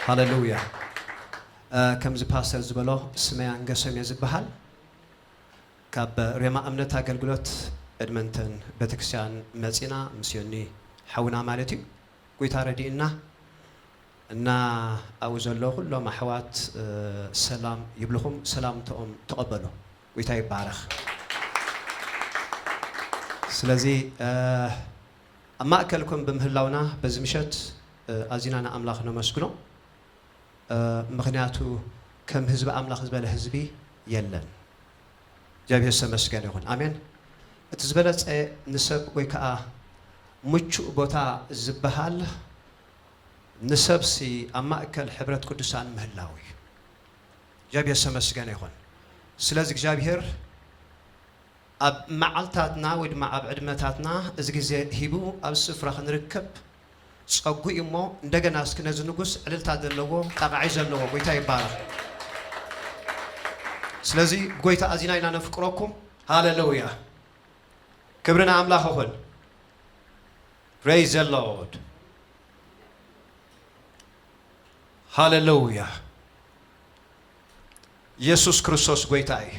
ሃሌሉያ። እ፣ ከምዚ ፓስተር ዝበሎ፣ ስመይ ኣንገሶም እየ ዝበሃል። ካብ ሬማ እምነት ኣገልግሎት ኤድመንተን ቤተክርስትያን መጺና፣ ምስ ዮኒ ሓውና ማለት እዩ። ጎይታ ረዲእና እና ኣብኡ ዘለዉ ኩሎም ኣሕዋት፣ እ፣ ሰላም ይብልኹም፣ ሰላምታኦም ተቐበሉ። ጎይታ ይባረኽ። ስለዚ፣ እ፣ ኣብ ማእከልኩም ብምህላውና በዚ ምሸት፣ እ፣ ኣዚና ንኣምላኽ ነመስግኖ። እ፣ ምኽንያቱ ከም ህዝቢ ኣምላኽ ዝበለ ህዝቢ የለን። እግዚኣብሔር ዝተመስገነ ይኹን። ኣሜን። እቲ ዝበለጸ ንሰብ ወይ ከኣ ምቹእ ቦታ ዝበሃል ንሰብሲ ኣብ ማእከል ሕብረት ቅዱሳን ምህላው እዩ። እግዚኣብሔር ዝተመስገነ ይኹን። ስለዚ እግዚኣብሔር ኣብ መዓልታትና ወይ ድማ ኣብ ዕድመታትና እዚ ግዜ ሂቡ ኣብዚ ስፍራ ክንርከብ ጸጉ እዩ እሞ፣ እንደገና እስኪ ነዚ ንጉስ ዕልልታ ዘለዎ፣ ጣቕዓይ ዘለዎ፣ ጎይታ ይባረኽ። ስለዚ ብጎይታ ኣዚና ኢና ነፍቅረኩም። ሃሌሉያ። ክብሪ ንኣምላኽ ይኹን። Praise the Lord. ሃሌሉያ። ኢየሱስ ክርስቶስ ጎይታ እዩ።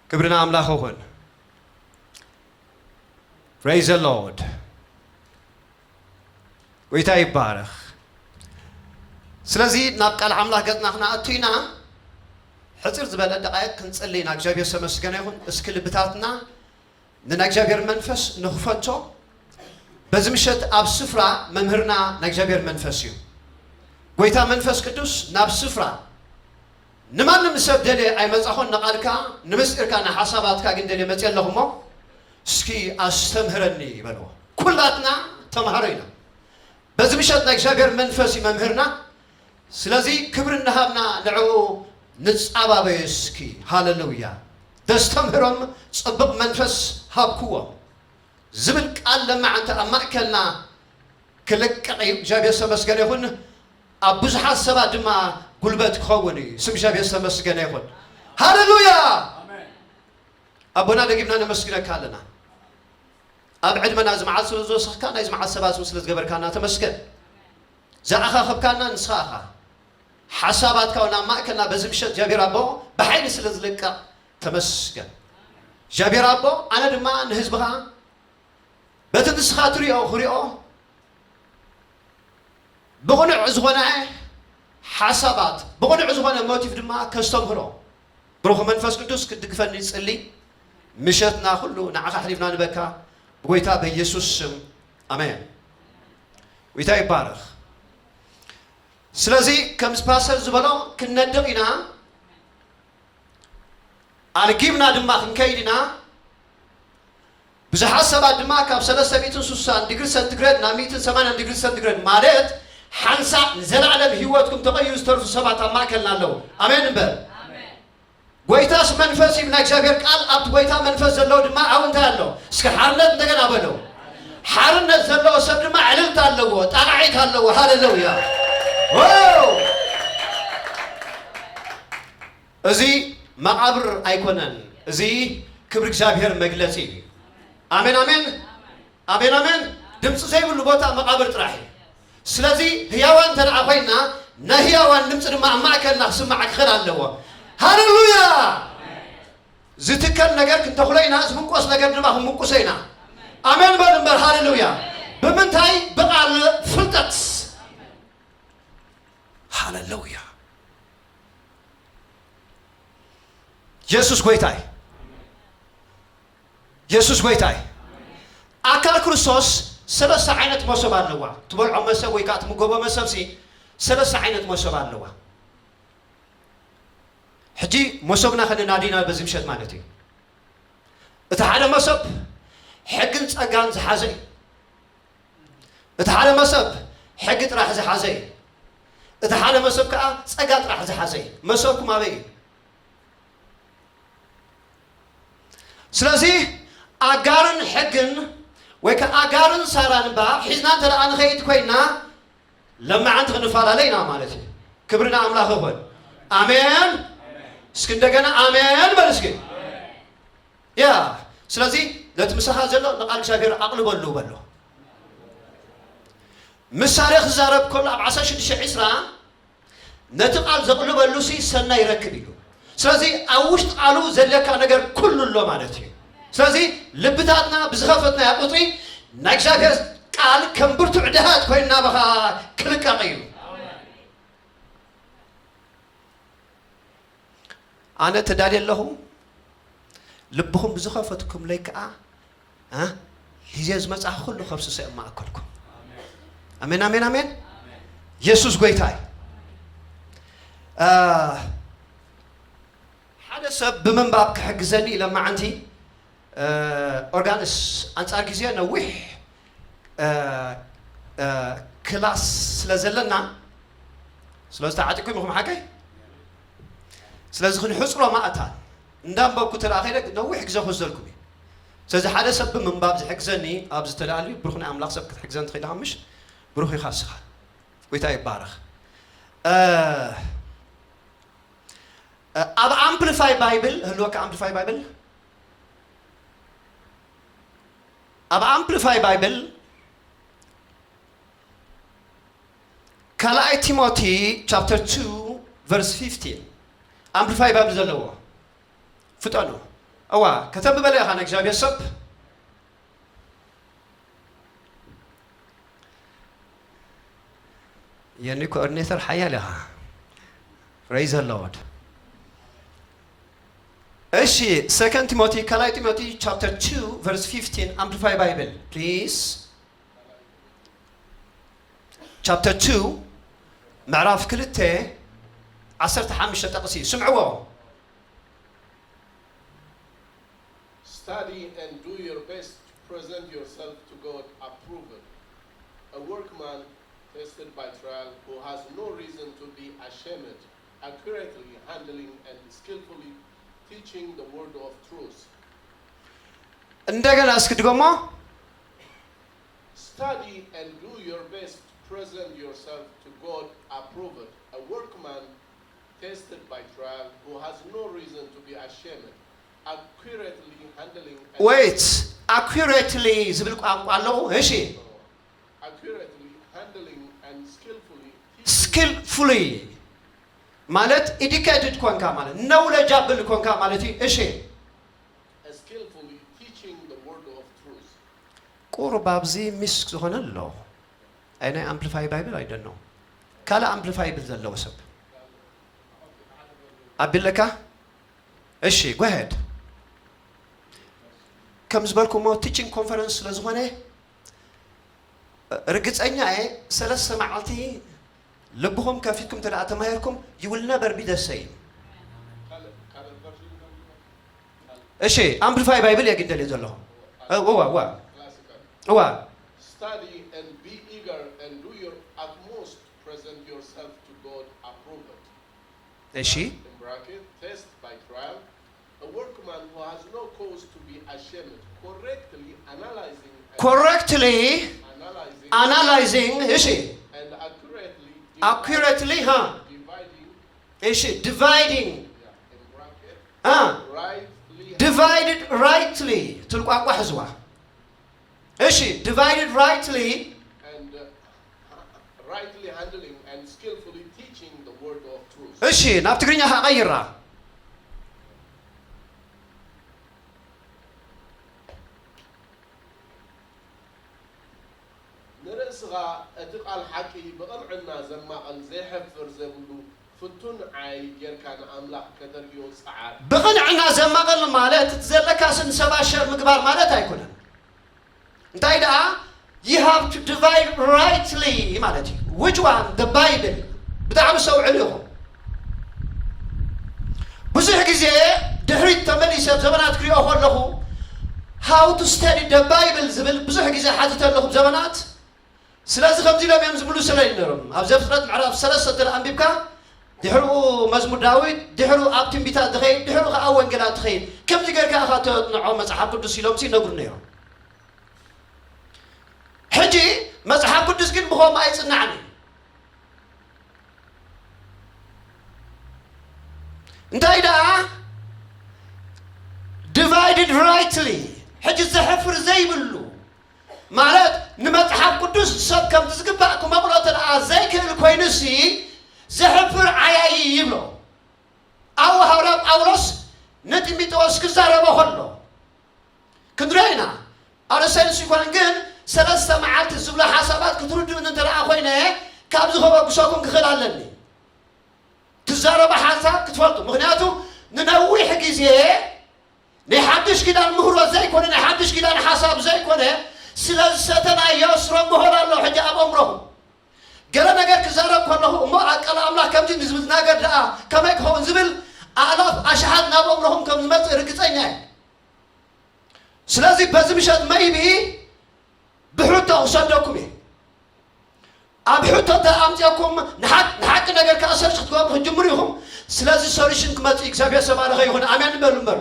ክብሪ ንኣምላኽ ይኹን። Praise the Lord. ጎይታ ይባረኽ። ስለዚ ናብ ቃል ኣምላኽ ገጽና ክነኣቱ ኢና። ሕጽር ዝበለ ደቓይቕ ክንጽሊ ኢና። እግዚኣብሔር ዝተመስገነ ይኹን። እስኪ ልብታትና ንናይ እግዚኣብሔር መንፈስ ንኽፈቶ። በዚ ምሸት ኣብ ስፍራ መምህርና ናይ እግዚኣብሔር መንፈስ እዩ። ጎይታ መንፈስ ቅዱስ ናብ ስፍራ ንማንም ሰብ ደልየ ኣይመጻኹን፣ ንቓልካ ንምስጢርካ ንሓሳባትካ ግን ደልየ መጽየ ኣለኹ እሞ እስኪ ኣስተምህረኒ በልዎ። ኩላትና ተምሃሮ ኢና። በዚ ምሸት ናይ እግዚኣብሔር መንፈስ እዩ መምህርና። ስለዚ ክብሪ እናሃብና ንዕኡ ንጻባበዮ እስኪ። ሃሌሉያ። ደስተምህሮም ጽቡቕ መንፈስ ሃብክዎም ዝብል ቃል ለማዓንቲ ኣብ ማእከልና ክልቀቕ እዩ። እግዚኣብሔር ዝተመስገነ ይኹን። ኣብ ብዙሓት ሰባት ድማ ጉልበት ክኸውን እዩ። ስም እግዚኣብሔር ዝተመስገነ ይኹን። ሃሌሉያ። ኣቦና፣ ደጊምና ነመስግነካ ኣለና። ኣብ ዕድመና እዚ መዓልቲ ስለ ዝወሰኽካ፣ ናይዚ መዓልቲ ሰባት እውን ስለ ዝገበርካና ተመስገን። ዝኣኻኸብካና ንስኻ ኢኻ። ሓሳባትካ እውን ኣብ ማእከልና በዚ ምሸት እግዚኣብሔር ኣቦ ብሓይሊ ስለ ዝልቀቕ ተመስገን። እግዚኣብሔር ኣቦ፣ ኣነ ድማ ንህዝብኻ በቲ ንስኻ ትሪኦ ክሪኦ፣ ብቕኑዕ ዝኾነ ሓሳባት፣ ብቕኑዕ ዝኾነ ሞቲቭ ድማ ከስተምህሮ ብሩኽ መንፈስ ቅዱስ ክትድግፈኒ ይጽሊ። ምሸትና ኩሉ ንዓኻ ኣሕሊፍና ንበካ ብጎይታ በኢየሱስ ስም፣ ኣሜን። ጎይታ ይባረኽ። ስለዚ ከምዚ ፓስተር ዝበሎ ክንነድቕ ኢና፣ ኣልጊብና ድማ ክንከይድ ኢና። ብዙሓት ሰባት ድማ ካብ ሰለስተ ሚእትን ስሳን ዲግሪ ሰንቲግሬድ ናብ ሚእትን ሰማንያን ዲግሪ ሰንቲግሬድ፣ ማለት ሓንሳእ ንዘለኣለም ህይወትኩም ተቐይሩ ዝተርፉ ሰባት ኣብ ማእከልና ኣለዉ። ኣሜን እምበር። ጎይታስ መንፈስ እዩ፣ ናይ እግዚኣብሔር ቃል ኣብቲ ጎይታ መንፈስ ዘለዉ ድማ ኣብኡ እንታይ ኣሎ? እስኪ ሓርነት እንደገና በሎ። ሓርነት ዘለዎ ሰብ ድማ ዕልልታ ኣለዎ፣ ጣቕዒት ኣለዎ። ሃሌሉያ። ዋው! እዚ መቓብር ኣይኮነን። እዚ ክብሪ እግዚኣብሔር መግለጺ እዩ። ኣሜን፣ ኣሜን። ኣሜን፣ ኣሜን። ድምፂ ዘይብሉ ቦታ መቓብር ጥራሕ እዩ። ስለዚ ህያዋን እንተ ደኣ ኮይንና፣ ናይ ህያዋን ድምፂ ድማ ኣብ ማእከልና ክስማዕ ክኽእል ኣለዎ። ሃሌሉያ! ዝትከል ነገር ክንተኽሎ ኢና፣ ዝምንቆስ ነገር ድማ ክንምንቁሶ ኢና። ኣሜን በል እምበር፣ ሃሌሉያ። ብምንታይ? ብቓል ፍልጠት። ሃሌሉያ። የሱስ ጎይታይ፣ የሱስ ጎይታይ። ኣካል ክርስቶስ ሰለስተ ዓይነት መሶብ ኣለዋ። ትበልዖ መሰብ ወይ ከዓ ትምገቦ መሰብሲ ሰለስተ ዓይነት መሶብ ኣለዋ። ሕጂ መሶብና ከነናዲና በዚ ምሸት ማለት እዩ። እቲ ሓደ መሶብ ሕግን ጸጋን ዝሓዘ እዩ። እቲ ሓደ መሶብ ሕጊ ጥራሕ ዝሓዘ እዩ። እቲ ሓደ መሶብ ከዓ ጸጋ ጥራሕ ዝሓዘ እዩ። መሶብኩም ኣበይ እዩ? ስለዚ ኣጋርን ሕግን ወይ ከዓ ኣጋርን ሳራን እባ ሒዝና እንተ ደኣ ንኸይድ ኮይንና ለማዓንቲ ክንፈላለ ኢና ማለት እዩ። ክብሪ ንኣምላኽ ይኹን። ኣሜን። እስኪ እንደገና ኣሜን በል እስኪ። ያ ስለዚ ነቲ ምሳኻ ዘሎ ንቓል እግዚኣብሔር ኣቕልበሉ በሎ። ምሳሌ ክዛረብ ከሎ ኣብ ዓሰርተ ሽዱሽተ ዒስራ ነቲ ቃል ዘቕልበሉ ሲ ሰናይ ይረክብ ኢሉ። ስለዚ ኣብ ውሽጢ ቃሉ ዘለካ ነገር ኩሉ ኣሎ ማለት እዩ። ስለዚ ልብታትና ብዝኸፈትናያ ቁፅሪ ናይ እግዚኣብሔር ቃል ከም ብርቱዕ ደሃት ኮይንና በኻ ክልቀቕ እዩ። ኣነ ተዳልየ ኣለኹ። ልብኹም ብዝኸፈትኩምለይ ከዓ እ ሂዜ ዝመፅኣ ኩሉ ከፍስሶ እየ ማእከልኩም። ኣሜን፣ ኣሜን፣ ኣሜን። የሱስ ጎይታ እዩ። እ ሓደ ሰብ ብምንባብ ክሕግዘኒ ኢለ መዓንቲ ኦርጋንስ ኣንጻር ግዜ ነዊሕ ክላስ ስለ ዘለና፣ ስለዚ ተዓጢኩም ኢኹም ሓቀይ። ስለዚ ክንሕፅሮ ማእታ እንዳንበብኩ ተደኣ ከይደ ነዊሕ ግዜ ክወስደልኩም እዩ። ስለዚ ሓደ ሰብ ብምንባብ ዝሕግዘኒ ኣብዚ ተደኣልዩ ብሩኽ ናይ ኣምላኽ ሰብ ክትሕግዘን ትኽእል ኢኻ ምሽ? ብሩኽ ኢኻ እስኻ። ጎይታ ይባረኽ። ኣብ ኣምፕሊፋይ ባይብል ህልወካ ኣምፕሊፋይ ባይብል ኣብ ኣምፕሊፋይ ባይብል ካልኣይ ቲሞቲ ቻፕተር ቱ ቨርስ ፊፍቲን ኣምፕሊፋይ ባይብል ዘለዎ ፍጠኑ። እዋ ከተንብበለ ኢኻ ንእግዚኣብሔር ሰብ። የኒ ኮኦርዲኔተር ሓያል ኢኻ። Praise the Lord። እሺ፣ ሰከንድ ቲሞቲ ካልኣይ ቲሞቲ ቻፕተር ቱ ቨርስ ፊፍቲን ኣምፕሊፋይ ባይብል ፕሊዝ። ቻፕተር ቱ ምዕራፍ ክልተ ዓሰርተ ሓሙሽተ ጠቕሲ ስምዕዎ። Study and do your best to present yourself to God approved, a workman tested by trial who has no reason to be ashamed, accurately handling and skillfully teaching the word of truth. እንደገና እስኪ ድገሞ። Study and do your best to present yourself to God approved, a workman tested by trial who has no reason to be ashamed, accurately handling and Wait, accurately ዝብል ቋንቋ ኣለዎ። እሺ፣ accurately handling and skillfully skillfully ማለት educated ኮንካ ማለት knowledgeable ኮንካ ማለት እዩ። እሺ፣ skillfully teaching the word of truth. ቁሩብ ኣብዚ ሚስ ዝኾነ ኣሎ። ኣይ ናይ ኣምፕሊፋይ ባይብል ኣይደኖ ካልእ ኣምፕሊፋይ ብል ዘለዎ ሰብ ኣቢለካ። እሺ፣ go ahead። ከም ዝበልኩሞ ቲቺንግ ኮንፈረንስ ስለ ዝኾነ ርግፀኛ እየ ሰለስተ መዓልቲ ልብኹም ከፊትኩም እንተ ደኣ ተማሂርኩም you will never be the same። እሺ፣ ኣምፕሊፋይ ባይብል እየ ግን ደልየ ዘለኹ። እዋ እዋ እዋ Study and be eager and do your utmost to present yourself to God approved. እሺ፣ In bracket, test by trial, a workman who has no cause to be ashamed, correctly analyzing and correctly analyzing analyzing እሺ፣ and accurately accurately ሀ dividing, እሺ፣ dividing yeah, in bracket, አ rightly divided rightly ትብል ቋንቋ ሕዝዋ። እሺ፣ divided rightly and uh, rightly handling and skillfully teaching the word of truth. እሺ፣ ናብ ትግርኛ ከኣ ቀይራ። ንርእስኻ እቲ ቃል ሓቂ ብቕንዕና ዘማቕል ዘይሐፍር ዘይብሉ ፍቱን ዓይ ጌርካ ንኣምላኽ ከተርእዮ ጸዓር። ብቕንዕና ዘማቕል ማለት እቲ ዘለካ ስም ሰባት ሸር ምግባር ማለት ኣይኮነን። እንታይ ደኣ you have to divide rightly ማለት እዩ። Which one? The Bible። ብጣዕሚ ሰውዕሉ ኢኹም። ብዙሕ ግዜ ድሕሪት ተመሊሰ ኣብ ዘመናት ክሪኦ ከለኹ how to study the Bible ዝብል ብዙሕ ግዜ ሓቲተ ኣለኹ ኣብ ዘመናት። ስለዚ ከምዚ ኢሎም እዮም ዝምልሱለይ ነይሮም። ኣብ ዘፍጥረት ምዕራፍ ሰለስተ እንተ ደኣ ኣንቢብካ ድሕርኡ መዝሙር ዳዊት፣ ድሕርኡ ኣብ ትንቢታት ትኸይድ፣ ድሕርኡ ከዓ ወንጌላት ትኸይድ። ከምዚ ጌርካ ኢኻ ተጽንዖ መጽሓፍ ቅዱስ ኢሎም ይነግሩ ነይሮም። ሕጂ መጽሓፍ ቅዱስ ግን ብኸምኡ ኣይጽናዕን እዩ። እንታይ ደኣ divided rightly ሕጂ ዘሕፍር ዘይብሉ ማለት ንመጽሓፍ ቅዱስ ሰብ ከምቲ ዝግባእ ክመቕሎ እንተ ደኣ ዘይክእል ኮይኑሲ፣ ዘሕፍር ዓያዪ ይብሎ። ኣብኡ ሃዋርያ ጳውሎስ ንጢሞቴዎስ ክዛረቦ ከሎ ክንሪኦ ኢና። ኣርእስተይ ንሱ ይኮነን፣ ግን ሰለስተ መዓልቲ ዝብሎ ሓሳባት ክትርድኡኒ እንተ ደኣ ኮይነ፣ ካብዚ ከበግሰኩም ክኽእል ኣለኒ። ትዛረቦ ሓሳብ ክትፈልጡ። ምኽንያቱ ንነዊሕ ግዜ ናይ ሓድሽ ኪዳን ምህሮ ዘይኮነ፣ ናይ ሓድሽ ኪዳን ሓሳብ ዘይኮነ፣ ስለ ዝሰተናዮ ስረምሆል ኣሎ ሕጂ ኣብ ኣእምሮኹም። ገለ ነገር ክዛረብ ከለኹ፣ እሞ ኣብ ቃል ኣምላኽ ከምዚ ንዝብል ነገር ደኣ ከመይ ክኸውን ዝብል ኣእላፍ ኣሽሓት ናብ ኣእምሮኹም ከም ዝመጽእ ርግጸኛ እየ። ስለዚ በዚ ምሸት መይቢ ብሕቶ ክሰደኩም እየ። ኣብ ሕቶ እንተ ኣምጺኦኩም ንሓቅ-፣ ንሓቂ ነገር ከኣ ሰርች ክትገብሩ ክትጅምሩ ኢኹም። ስለዚ ሶሉሽን ክመጽእ እግዚኣብሔር ዝተባረኸ ይኹን። ኣሜን በሉ እምበር።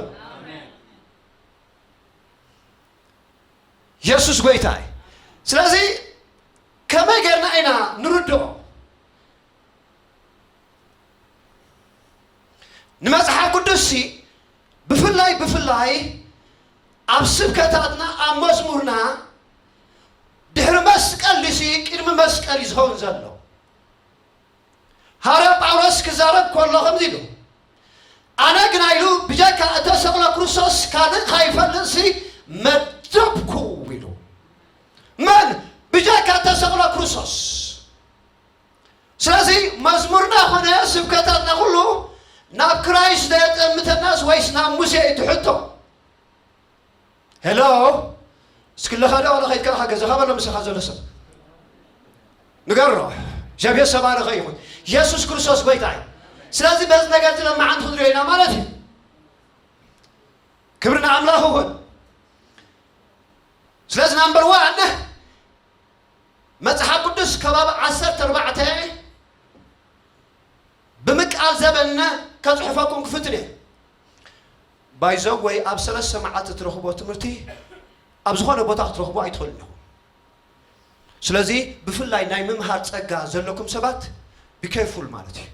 የሱስ ጐይታ እዩ። ስለዚ ከመይ ጌርና ኢና ንርድኦ? ንመጽሓፍ ቅዱስሲ ብፍላይ፣ ብፍላይ ኣብ ስብከታትና፣ ኣብ መዝሙርና፣ ድሕሪ መስቀል ድሲ ቅድሚ መስቀል እዩ ዝኸውን ዘሎ። ሃዋርያ ጳውሎስ ክዛረብ ከሎ ከምዚ ኢሉ፣ ኣነ ግና ኢሉ ብጀካ እተሰቕለ ክርስቶስ ካልእ ከይፈልጥሲ መደብኩ ኢሉ። መን? ብጀካ እተሰቕለ ክርስቶስ። ስለዚ መዝሙርና ኾነ ስብከታትና ኩሉ ናብ ክራይስት ዶ የጠምተናስ ወይስ ናብ ሙሴ እዩ ትሕቶ? ሄሎ፣ እስኪ ኣለኻ ዶ ዋላ ኸይድካ ኢኻ ገዛኻ? በሎ ምሳኻ ዘሎ ሰብ ንገሮ። እግዚኣብሔር ዝተባረኸ ይኹን። የሱስ ክርስቶስ ጐይታ እዩ። ስለዚ በዚ ነገር እዚ ለማዓንቲ ክንሪኦ ኢና ማለት እዩ። ክብሪ ንኣምላኽ ይኹን። ስለዚ ናምበር ዋን፣ መጽሓፍ ቅዱስ ከባቢ ዓሰርተ ኣርባዕተ ብምቃል ዘበን ከጽሕፈኩም ክፍትን እየ። ባይዘወይ ኣብ ሰለስተ መዓልቲ ትረኽቦ ትምህርቲ ኣብ ዝኾነ ቦታ ክትረኽቦ ኣይትኽእሉን ኢኹም። ስለዚ ብፍላይ ናይ ምምሃር ጸጋ ዘለኩም ሰባት ቢ ኬርፉል ማለት እዩ።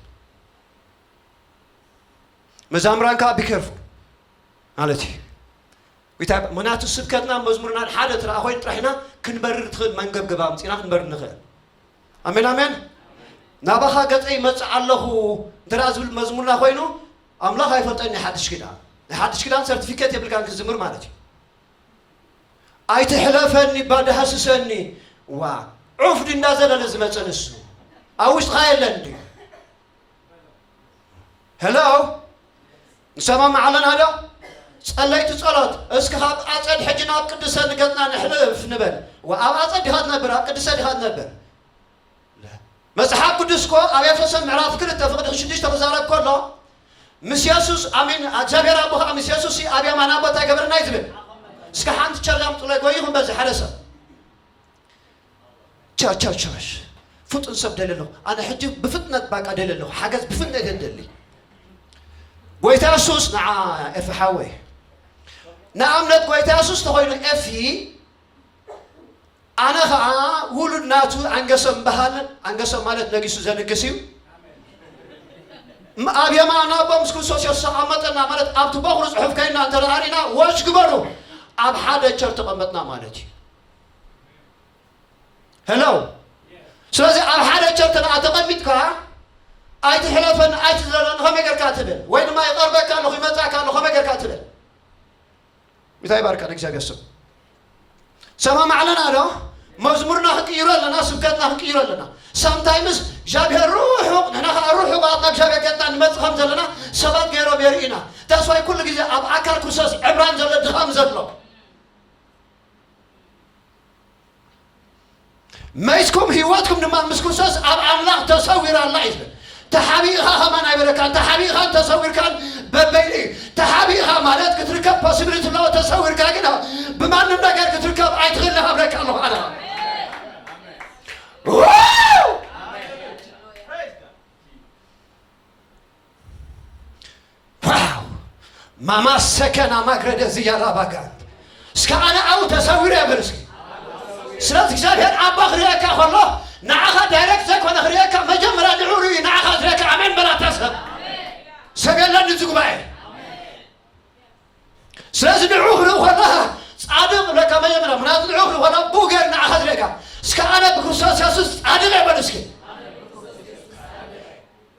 መዛምራን ከኣ ቢ ኬርፉል ማለት እዩ። ዊታ-፣ ምኽንያቱ ስብከትና መዝሙርናን ሓደ ትረኣ ኮይኑ ጥራሕ ኢና ክንበርር ትኽእል መንገብገብ ኣምጺና ክንበርር ንኽእል። ኣሜን፣ ኣሜን። ናባኻ ገጸይ ይመጽእ ኣለኹ እንተ ደኣ ዝብል መዝሙርና ኮይኑ፣ ኣምላኽ ኣይፈልጠን ናይ ሓድሽ ኪዳን። ናይ ሓድሽ ኪዳን ሰርቲፊኬት የብልካን ክትዝምር ማለት እዩ። ኣይትሕለፈኒ፣ ባዳሃስሰኒ። ዋ፣ ዑፍ ድዩ እንዳዘለለ ዝመጸ ንሱ? ኣብ ውሽጥኻ የለን ድዩ? ሄሎ፣ ንሰማማዕ ኣለና ዶ? ጸለይቲ ጸሎት፣ እስኪ ካብ ኣጸድ ሕጂ ናብ ቅድሰ ንገጽና ንሕልፍ ንበል። ዋ፣ ኣብ ኣጸድ ዲኻ ትነብር? ኣብ ቅድሰ ዲኻ ትነብር? መጽሓፍ ቅዱስ እኮ ኣብ ኤፌሶን ምዕራፍ ክልተ ፍቕዲ ሽዱሽተ ክዛረብ ከሎ፣ ምስ የሱስ፣ ኣሚን፣ እግዚኣብሔር ኣቦ ኸኣ ምስ የሱስ ኣብ የማን ኣቦ እንታይ ገበረና እዩ ዝብል። እስኪ ሓንቲ ቸርች ኣምጡለይ፣ ጎይኹም በዚ ሓደ ሰብ። ቸርች፣ ቸርች፣ ቸርች። ፍጡን ሰብ ደልየ ኣለኹ። ኣነ ሕጂ ብፍጥነት ባቃ ደልየ ኣለኹ። ሓገዝ ብፍጥነት እየ ደሊ። ጎይታ የሱስ፣ ንዓ ኤፊ ሓወይ። ንኣብነት ጎይታ የሱስ ተኾይኑ ኤፊ፣ ኣነ ኸዓ ውሉድ ናቱ ኣንገሶም በሃል፣ ኣንገሶም ማለት ነጊሱ ዘንግስ እዩ። ም-፣ ኣብ የማን ኣቦ ምስ ክርስቶስ የሱስ ተቐመጠና ማለት ኣብቲ በኹሩ ጽሑፍ ከይና እንተ ደኣ ርኢና፣ ዎች ግበሩ፣ ኣብ ሓደ ቸር ተቐመጥና ማለት እዩ። ሄሎ። ስለዚ ኣብ ሓደ ቸር እንተ ደኣ ተቐሚጥካ፣ ኣይትሕለፈኒ፣ ኣይትዝለለኒ ከመይ ጌርካ ትብል? ወይ ድማ ይቐርበካ ኣለኹ፣ ይመጽኣካ ኣለኹ ከመይ ጌርካ ትብል? እንታይ ይባርካ ንእግዚኣብሔር ስም። ሰማማዕ ኣለና ዶ? መዝሙርና ክንቅይሮ ኣለና፣ ስብከትና ክንቅይሮ ኣለና። ሳምታይምስ እግዚኣብሔር ርሑቕ፣ ንሕና ኸዓ ርሑቓት ናብ እግዚኣብሔር ገጽና ንመጽእ ከም ዘለና ሰባት ገይሮም የርእዩና። That's why ኩሉ ግዜ ኣብ ኣካል ክርስቶስ ዕብራን ዘሎ ድኻም ዘሎ። መይትኩም ህይወትኩም ድማ ምስ ክርስቶስ ኣብ ኣምላኽ ተሰዊራ ኣላ እዩ ዝብል። ተሓቢእኻ ከማን ኣይበለካን፣ ተሓቢእኻን ተሰዊርካን በበይኑ እዩ። ተሓቢእኻ ማለት ክትርከብ ፖሲቢሊቲ ኣለዎ፣ ተሰዊርካ ግን ብማንም ነገር ክትርከብ ኣይትኽእልን እብለካ ኣለኹ ኣነ። ዋው! ዋው! ማማ ሰከና ማግረደ ዝያራ ባጋ። እስከ ኣነ ኣብኡ ተሰዊረ እየ በል እስኪ። ስለዚ እግዚኣብሔር ኣባ ክርእየካ ከሎ ንዓኻ ዳይሬክት ዘይኮነ ክርእየካ፣ መጀመርያ ንዕኡ ርእዩ ንዓኻ ዝርእየካ። ኣሜን በል ኣታ ሰብ። ሰብ የለን እዚ ጉባኤ። ስለዚ ንዕኡ ክርኢ ከለኻ ጻ-፣ ጻድቕ ለካ መጀመርያ ምናት ልዑኽ ዝኾነ ብኡ ገይሩ ንዓኻ ዝርእየካ። እስከ ኣነ ብክርስቶስ የሱስ ጻድቕ እየ በሉ እስኪ።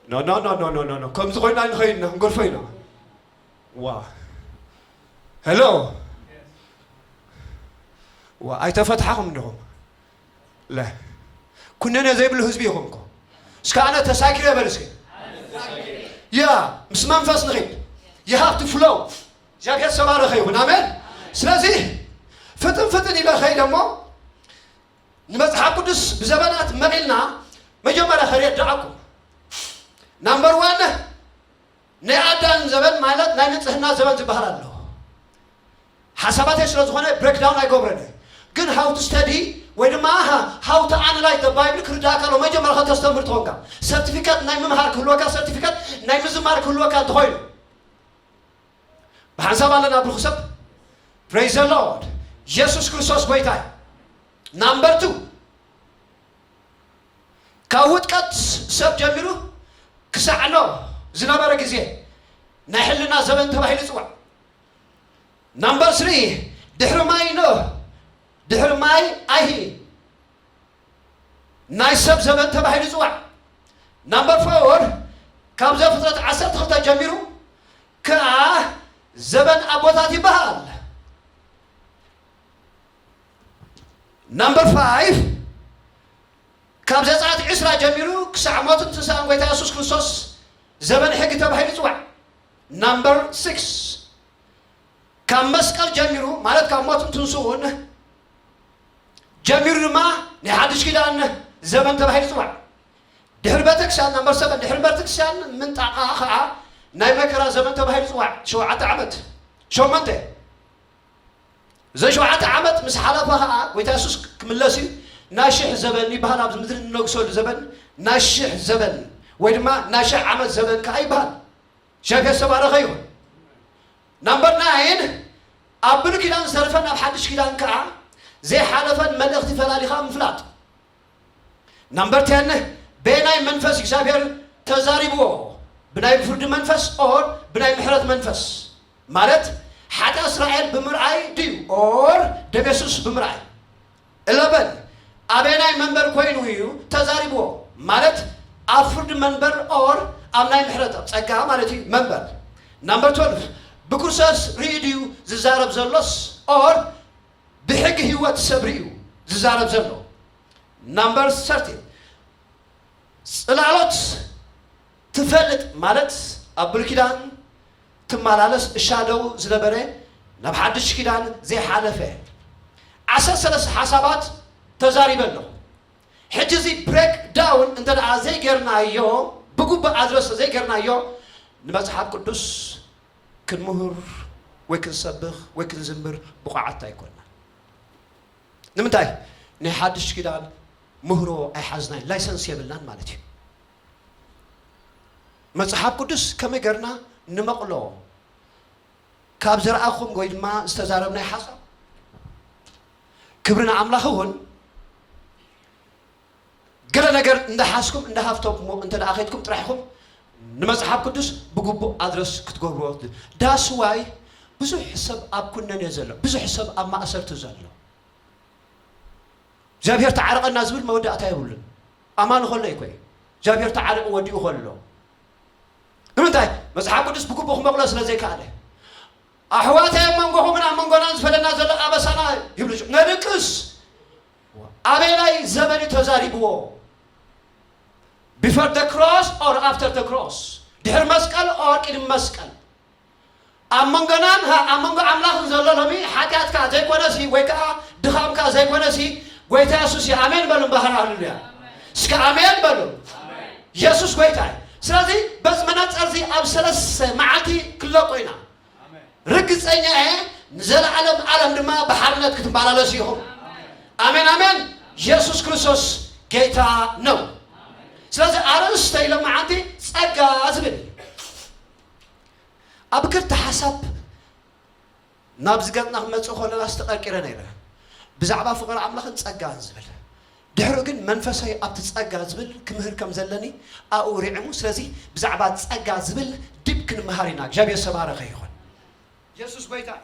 ኖ ኖ ኖ ኖ ኖ ኖ ኖ ከምዚ ኮይና ንኸይድና ንገርፎ ኢና። ዋ ሄሎ ዋ ኣይተፈትሓኹም እንዲኹም ለ ኩነነ ዘይብሉ ህዝቢ ይኹም እኮ። እስከ ኣነ ተሳኪረ በል እስኪ። ያ ምስ መንፈስ ንኺድ። You have to flow። እግዚኣብሔር ዝተባረኸ ይኹን። ኣሜን። ስለዚ ፍጥን ፍጥን ኢለ ኸይደ እሞ ንመጽሓፍ ቅዱስ ብዘበናት መቒልና መጀመርያ ከረዳኣኩም። ናምበር ዋን ናይ ኣዳም ዘበን ማለት ናይ ንጽህና ዘበን ዝበሃል ኣሎ። ሓሳባተይ ስለ ዝኾነ ብሬክዳውን ኣይገብረን እየ። ግን how to study ወይ ድማ how to analyze the Bible ክርዳእካ ኣሎ። መጀመርያ ከተስተምህር ትኾንካ ሰርቲፊኬት ናይ ምምሃር ክህልወካ፣ ሰርቲፊኬት ናይ ምዝማር ክህልወካ እንተኾይኑ ብሓንሳብ ኣለና ብርኹ ሰብ። Praise the Lord። የሱስ ክርስቶስ ጎይታ እዩ። ናምበር ቱ ካብ ውድቀት ሰብ ጀሚሩ ክሳዕ ኖህ ዝነበረ ግዜ ናይ ሕልና ዘበን ተባሂሉ ይፅዋዕ። ናምበር ስሪ ድሕሪ ማይ ኖህ ድሕሪ ማይ ኣይሂ ናይ ሰብ ዘበን ተባሂሉ ይፅዋዕ። ናምበር ፎር ካብ ዘፍጥረት ዓሰርተ ክልተ ጀሚሩ ከዓ ዘበን ኣቦታት ይበሃል። ናምበር ፋይቭ ካብ ዘጸኣት ዕስራ ጀሚሩ ክሳዕ ሞትን ትንሳኤን ጎይታ የሱስ ክርስቶስ ዘበን ሕጊ ተባሂሉ ይጽዋዕ። ናምበር ስክስ ካብ መስቀል ጀሚሩ ማለት ካብ ሞትን ትንስኡን ጀሚሩ ድማ ናይ ሓድሽ ኪዳን ዘበን ተባሂሉ ይጽዋዕ። ድሕሪ ቤተክርስትያን ናምበር ሰበን ድሕሪ ቤተክርስትያን ምንጣቃ ከዓ ናይ መከራ ዘበን ተባሂሉ ይጽዋዕ። ሸውዓተ ዓመት ሸሞንተ እዘን ሸውዓተ ዓመት ምስ ሓለፋ ኸዓ ጎይታ የሱስ ክምለስ እዩ። ናይ ሽሕ ዘበን ይበሃል። ኣብዚ ምድሪ ንነግሰሉ ዘበን ናይ ሽሕ ዘበን ወይ ድማ ናይ ሽሕ ዓመት ዘበን ከኣ ይበሃል። እግዚኣብሔር ዝተባረኸ ይኹን። ናምበር ናይን ኣብ ብሉይ ኪዳን ዝተረፈን ኣብ ሓድሽ ኪዳን ከኣ ዘይሓለፈን መልእኽቲ ፈላሊኻ ምፍላጥ። ናምበር ቴን በየናይ መንፈስ እግዚኣብሔር ተዛሪብዎ? ብናይ ፍርዲ መንፈስ ኦር ብናይ ምሕረት መንፈስ? ማለት ሓጢኣት እስራኤል ብምርኣይ ድዩ ኦር ደም የሱስ ብምርኣይ? ኢለቨን ኣበየናይ መንበር ኮይኑ እዩ ተዛሪብዎ? ማለት ኣብ ፍርዲ መንበር ኦር ኣብ ናይ ምሕረት ኣብ ጸጋ ማለት እዩ መንበር። ናምበር ትወልፍ ብክርስቶስ ርእዩ ድዩ ዝዛረብ ዘሎስ ኦር ብሕጊ ህይወት ሰብ ርእዩ ዝዛረብ ዘሎ? ናምበር ሰርቲን ጽላሎት ትፈልጥ ማለት ኣብ ብሉይ ኪዳን ትመላለስ እሻደው ዝነበረ ናብ ሓድሽ ኪዳን ዘይሓለፈ ዓሰርተ ሰለስተ ሓሳባት ተዛሪበ ኣለኹ። ሕጂ እዚ ብሬክ ዳውን እንተ ደኣ ዘይገርናዮ ብግቡእ ኣድረስ ዘይገርናዮ ንመጽሓፍ ቅዱስ ክንምህር ወይ ክንሰብኽ ወይ ክንዝምር ብቑዓት ኣይኮንና። ንምንታይ ናይ ሓድሽ ኪዳን ምህሮ ኣይሓዝናይ ላይሰንስ የብልናን ማለት እዩ። መጽሓፍ ቅዱስ ከመይ ገርና ንመቕሎ ካብ ዘርኣኹም ወይ ድማ ዝተዛረብናይ ሓሳብ ክብሪ ንኣምላኽ እውን ገለ ነገር እንዳሓዝኩም እንዳሃፍቶም እሞ እንተ ደኣ ኸይድኩም ጥራሕኹም ንመጽሓፍ ቅዱስ ብግቡእ ኣድረስ ክትገብርዎ። ዳስዋይ ብዙሕ ሰብ ኣብ ኩነኔ ዘሎ ብዙሕ ሰብ ኣብ ማእሰርቲ ዘሎ እግዚኣብሔር ተዓረቐና ዝብል መወዳእታ የብሉን። ኣማን ኸሎ ይኮይ እግዚኣብሔር ተዓሪቑ ወዲኡ ኸሎ ንምንታይ መጽሓፍ ቅዱስ ብግቡእ ክመቕሎ ስለ ዘይከኣለ ኣሕዋተይ ኣብ መንጎኹምን ኣብ መንጎናን ዝፈለና ዘሎ ኣበሳና ይብሉ ነድቅስ ኣበየናይ ዘመን እዩ ተዛሪብዎ? Before the cross or after the cross? ድሕሪ መስቀል or ቅድሚ መስቀል? ኣብ መንጎናን ኣብ መንጎ ኣምላኽን ዘሎ ሎሚ ሓጢኣትካ ዘይኮነሲ ወይ ከዓ ድኻምካ ዘይኮነሲ ጎይታ የሱስ እዩ። ኣሜን በሉ እምበሃር ሃሌሉያ። እስከ ኣሜን በሉ። የሱስ ጎይታ እዩ። ስለዚ በዚ መነፀር እዚ ኣብ ሰለስተ መዓልቲ ክለቆ ኢና። ርግፀኛ እየ ንዘለዓለም ዓለም ድማ ብሓርነት ክትመላለሱ ኢኹም። ኣሜን ኣሜን። የሱስ ክርስቶስ ጌታ ነው። ስለዚ ኣርእስተ ኢሎም መዓንቲ ጸጋ ዝብል እዩ። ኣብ ክልተ ሓሳብ ናብዚ ገጽና ክመጽእ ከለና ዝተቐርቂረ ነይረ ብዛዕባ ፍቕሪ ኣምላኽን ጸጋን ዝብል ድሕሪኡ ግን መንፈሳዊ ኣብቲ ጸጋ ዝብል ክምህር ከም ዘለኒ ኣብኡ ርዒሙ ስለዚ ብዛዕባ ጸጋ ዝብል ዲብ ክንምሃር ኢና እግዚኣብሔር ዝተባረኸ ይኹን። የሱስ ጎይታ እዩ።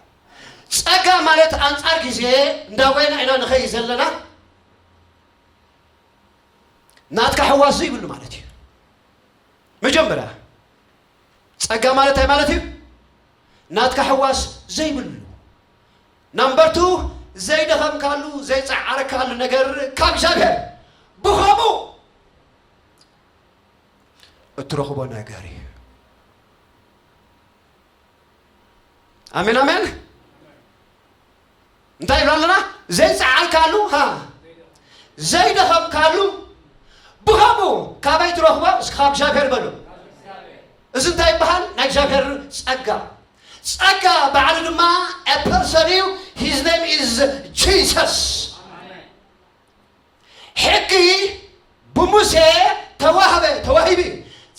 ጸጋ ማለት ኣንጻር ግዜ እንዳጎይና ኢና ንኸይድ ዘለና። ናትካ ሕዋስ ዘይብሉ ማለት እዩ። መጀመርያ ጸጋ ማለት እንታይ ማለት እዩ? ናትካ ሕዋስ ዘይብሉ፣ ናምበር ቱ፣ ዘይደኸምካሉ ዘይጸዓርካሉ ነገር ካብ እግዚኣብሔር ብኸምኡ እትረኽቦ ነገር እዩ። ኣሜን ኣሜን። እንታይ ይብሎ ኣለና? ዘይጸዓርካሉ፣ ሃ፣ ዘይደኸምካሉ ብኸምኡ ካበይ ትረኽቦ? እስኪ ካብ እግዚኣብሔር በሉ። እዚ እንታይ ይበሃል? ናይ እግዚኣብሔር ጸጋ። ጸጋ ባዕሉ ድማ a person እዩ። His name is Jesus። ሕጊ ብሙሴ ተዋህበ፣ ተዋሂቡ እዩ።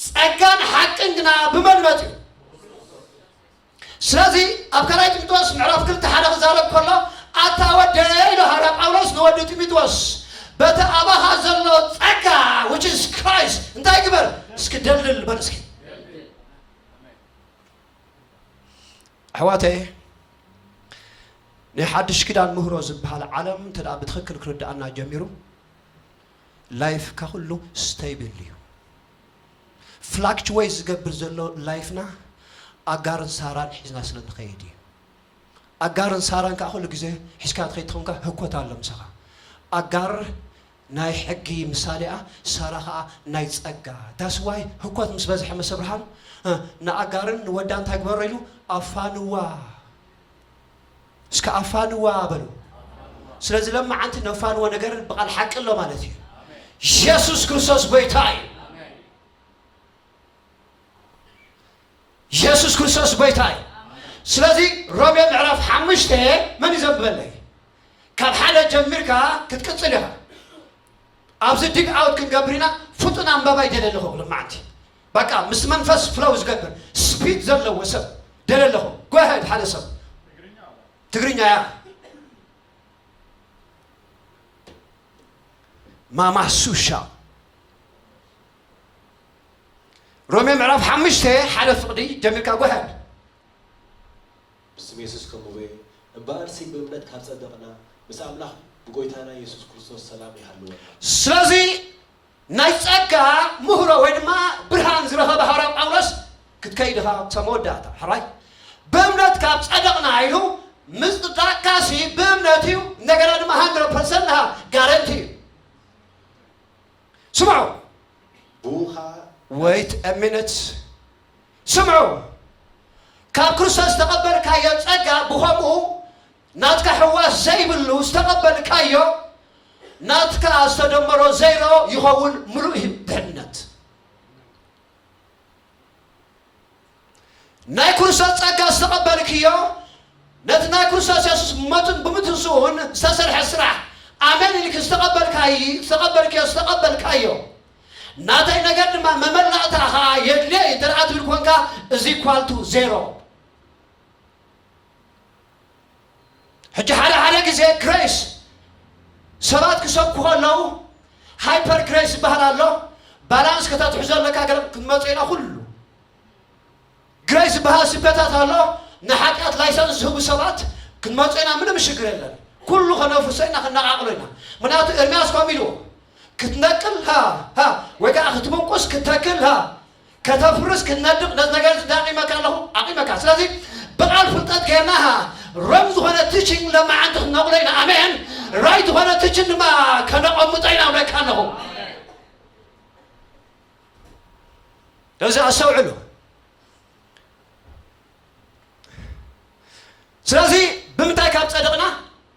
ጸጋን ሓቅን ግና ብመን መጺኡ? ስለዚ ኣብ ካልኣይ ጢሞቴዎስ ምዕራፍ ክልተ ሓደ ክዛረብ ከሎ፣ ኣታ ወደይ ኢሉ ሃዋርያ ጳውሎስ ንወዲ ጢሞቴዎስ፣ በቲ ኣባኻ ዘሎ ጸጋ፣ which is Christ፣ እንታይ ግበር? እስኪ ደልድል በል እስኪ። ኣሕዋተይ፣ ናይ ሓድሽ ኪዳን ምህሮ ዝበሃል ዓለም እንተ ደኣ ብትኽክል ክርድኣና ጀሚሩ፣ ላይፍካ ኩሉ ስቴብል እዩ። ፍላክቹዌት ዝገብር ዘሎ ላይፍና ኣጋርን ሳራን ሒዝና ስለ ንኸይድ እዩ። ኣጋርን ሳራን ከዓ ኩሉ ግዜ ሒዝካ ትኸይድ ትኾንካ ህኮት ኣሎ ምሳኻ። ኣጋር ናይ ሕጊ ምሳሌኣ፣ ሳራ ከዓ ናይ ጸጋ። ዳስ ዋይ ህኮት ምስ በዝሐ መስ ኣብርሃም፣ እ፣ ንኣጋርን ንወዳ እንታይ ግበሮ ኢሉ? ኣፋንዋ። እስከ ኣፋንዋ በሉ። ስለዚ ለማዓንቲ ነፋንዎ ነገር ብቓል ሓቂ ኣሎ ማለት እዩ። ኢየሱስ ክርስቶስ ጎይታ እዩ። ኢየሱስ ክርስቶስ ጎይታ እዩ። ስለዚ ሮሜ ምዕራፍ ሓሙሽተ መን እዩ ዘንብበለይ? ካብ ሓደ ጀሚርካ ክትቅጽል ኢኻ። ኣብዚ ዲግ ኣውት ክንገብር ኢና። ፍጡን ኣንባባይ ደለ ኣለኹ፣ ልማዓንቲ። በቃ ምስ መንፈስ ፍለው ዝገብር ስፒድ ዘለዎ ሰብ ደለ ኣለኹ። ጎ ኣሄድ፣ ሓደ ሰብ ትግርኛ እያ። ማማ ሱሻ። ሮሜ ምዕራፍ ሓሙሽተ ሓደ ፍቕዲ ጀሚርካ ጎ ኣሄድ። ብስም የሱስ ከምኡ እየ። እምበኣርሲ ብእምነት ካብ ጸደቕና፣ ምስ ኣምላኽ ብጎይታና የሱስ ክርስቶስ ሰላም ይሃልወና። ስለዚ ናይ ጸጋ ምህሮ ወይ ድማ ብርሃን ዝረኸበ ሃዋርያ ጳውሎስ ክትከይድ ኢኻ ክሳብ መወዳእታ። ሕራይ ብእምነት ካብ ጸደቕና ኢሉ ምጽዳቕካሲ ብእምነት እዩ። እንደገና ድማ ሃንድረድ ፐርሰንት ንሃ ጋረንቲ እዩ። ስምዑ። ብኡ ኸኣ wait a minute። ስምዑ። ካብ ክርስቶስ ዝተቐበልካዮ ጸጋ ብኸምኡ ናትካ ሕዋስ ዘይብሉ ዝተቐበልካዮ ናትካ ዝተደመሮ ዜሮ ይኸውን፣ ምሉእ እዩ ድሕነት። ናይ ክርስቶስ ጸጋ ዝተቐበልክዮ፣ ነቲ ናይ ክርስቶስ የሱስ ሞትን ብምትንስኡን ዝተሰርሐ ስራሕ ኣሜን ኢልክ ዝተቐበልካይ-፣ ዝተቐበልክዮ፣ ዝተቐበልካዮ፣ ናተይ ነገር ድማ መመላእታ ኸኣ የድልዮ እዩ እንተ ደኣ ትብል ኮንካ፣ is equal to zero። ሕጂ ሓደ ሓደ ግዜ ግሬስ ሰባት ክሰብኩ ከለዉ ሃይፐር ግሬስ ይበሃል ኣሎ። ባላንስ ከተትሕዞ ኣለካ፣ ገለ ክንመጾ ኢና ኩሉ። ግሬስ ዝበሃል ስፔታት ኣሎ። ንሓጢኣት ላይሰንስ ዝህቡ ሰባት ክንመጾ ኢና፣ ምንም ሽግር የለን። ኩሉ ከነፍርሶ ኢና፣ ክነቓቕሎ ኢና። ምክንያቱ ኤርምያስ ከምኡ ኢልዎ፣ ክትነቅል፣ ሃ፣ ሃ፣ ወይ ከዓ ክትምንቁስ፣ ክትተክል፣ ሃ፣ ከተፍርስ፣ ክትነድቕ፣ ነዚ ነገር እዚ ኣቂመካ ኣለኹ፣ ኣቂመካ። ስለዚ ብቓል ፍልጠት ጌርና፣ ሃ፣ ሮንግ ዝኾነ ቲቺንግ ለማዓንቲ ክነቕሎ ኢና። ኣሜን። ራይት ዝኾነ ቲቺንግ ድማ ከነቐምጦ ኢና፣ እብለካ ኣለኹ። ነዚ ኣስተውዕሉ። ስለዚ ብምንታይ ካብ ጸደቕና?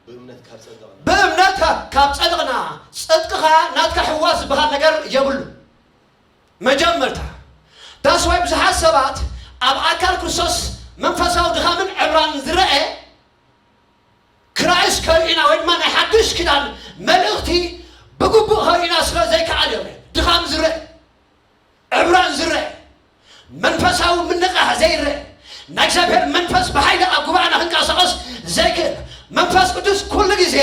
ብእምነት ካብ ጸደቕና። ብእምነት ካብ ጸደቕና። ጽድቅኻ ናትካ ሕዋስ ዝበሃል ነገር የብሉ። መጀመርታ ዳስ ዋይ ብዙሓት ሰባት ኣብ ኣካል ክርስቶስ መንፈሳዊ ድኻምን ዕብራን ዝረአ ክራይስት ከርእዩና ወይ ድማ ናይ ሓድሽ ኪዳን መልእኽቲ ብግቡእ ከርእዩና ስለ ዘይከኣል እዮም ድኻም ዝረአ። ዕብራን ዝረአ፣ መንፈሳዊ ምንቃሕ ዘይረአ፣ ናይ እግዚኣብሔር መንፈስ ብሓይሊ ኣብ ጉባኤና ክንቀሳቐስ ዘይክእል፣ መንፈስ ቅዱስ ኩሉ ግዜ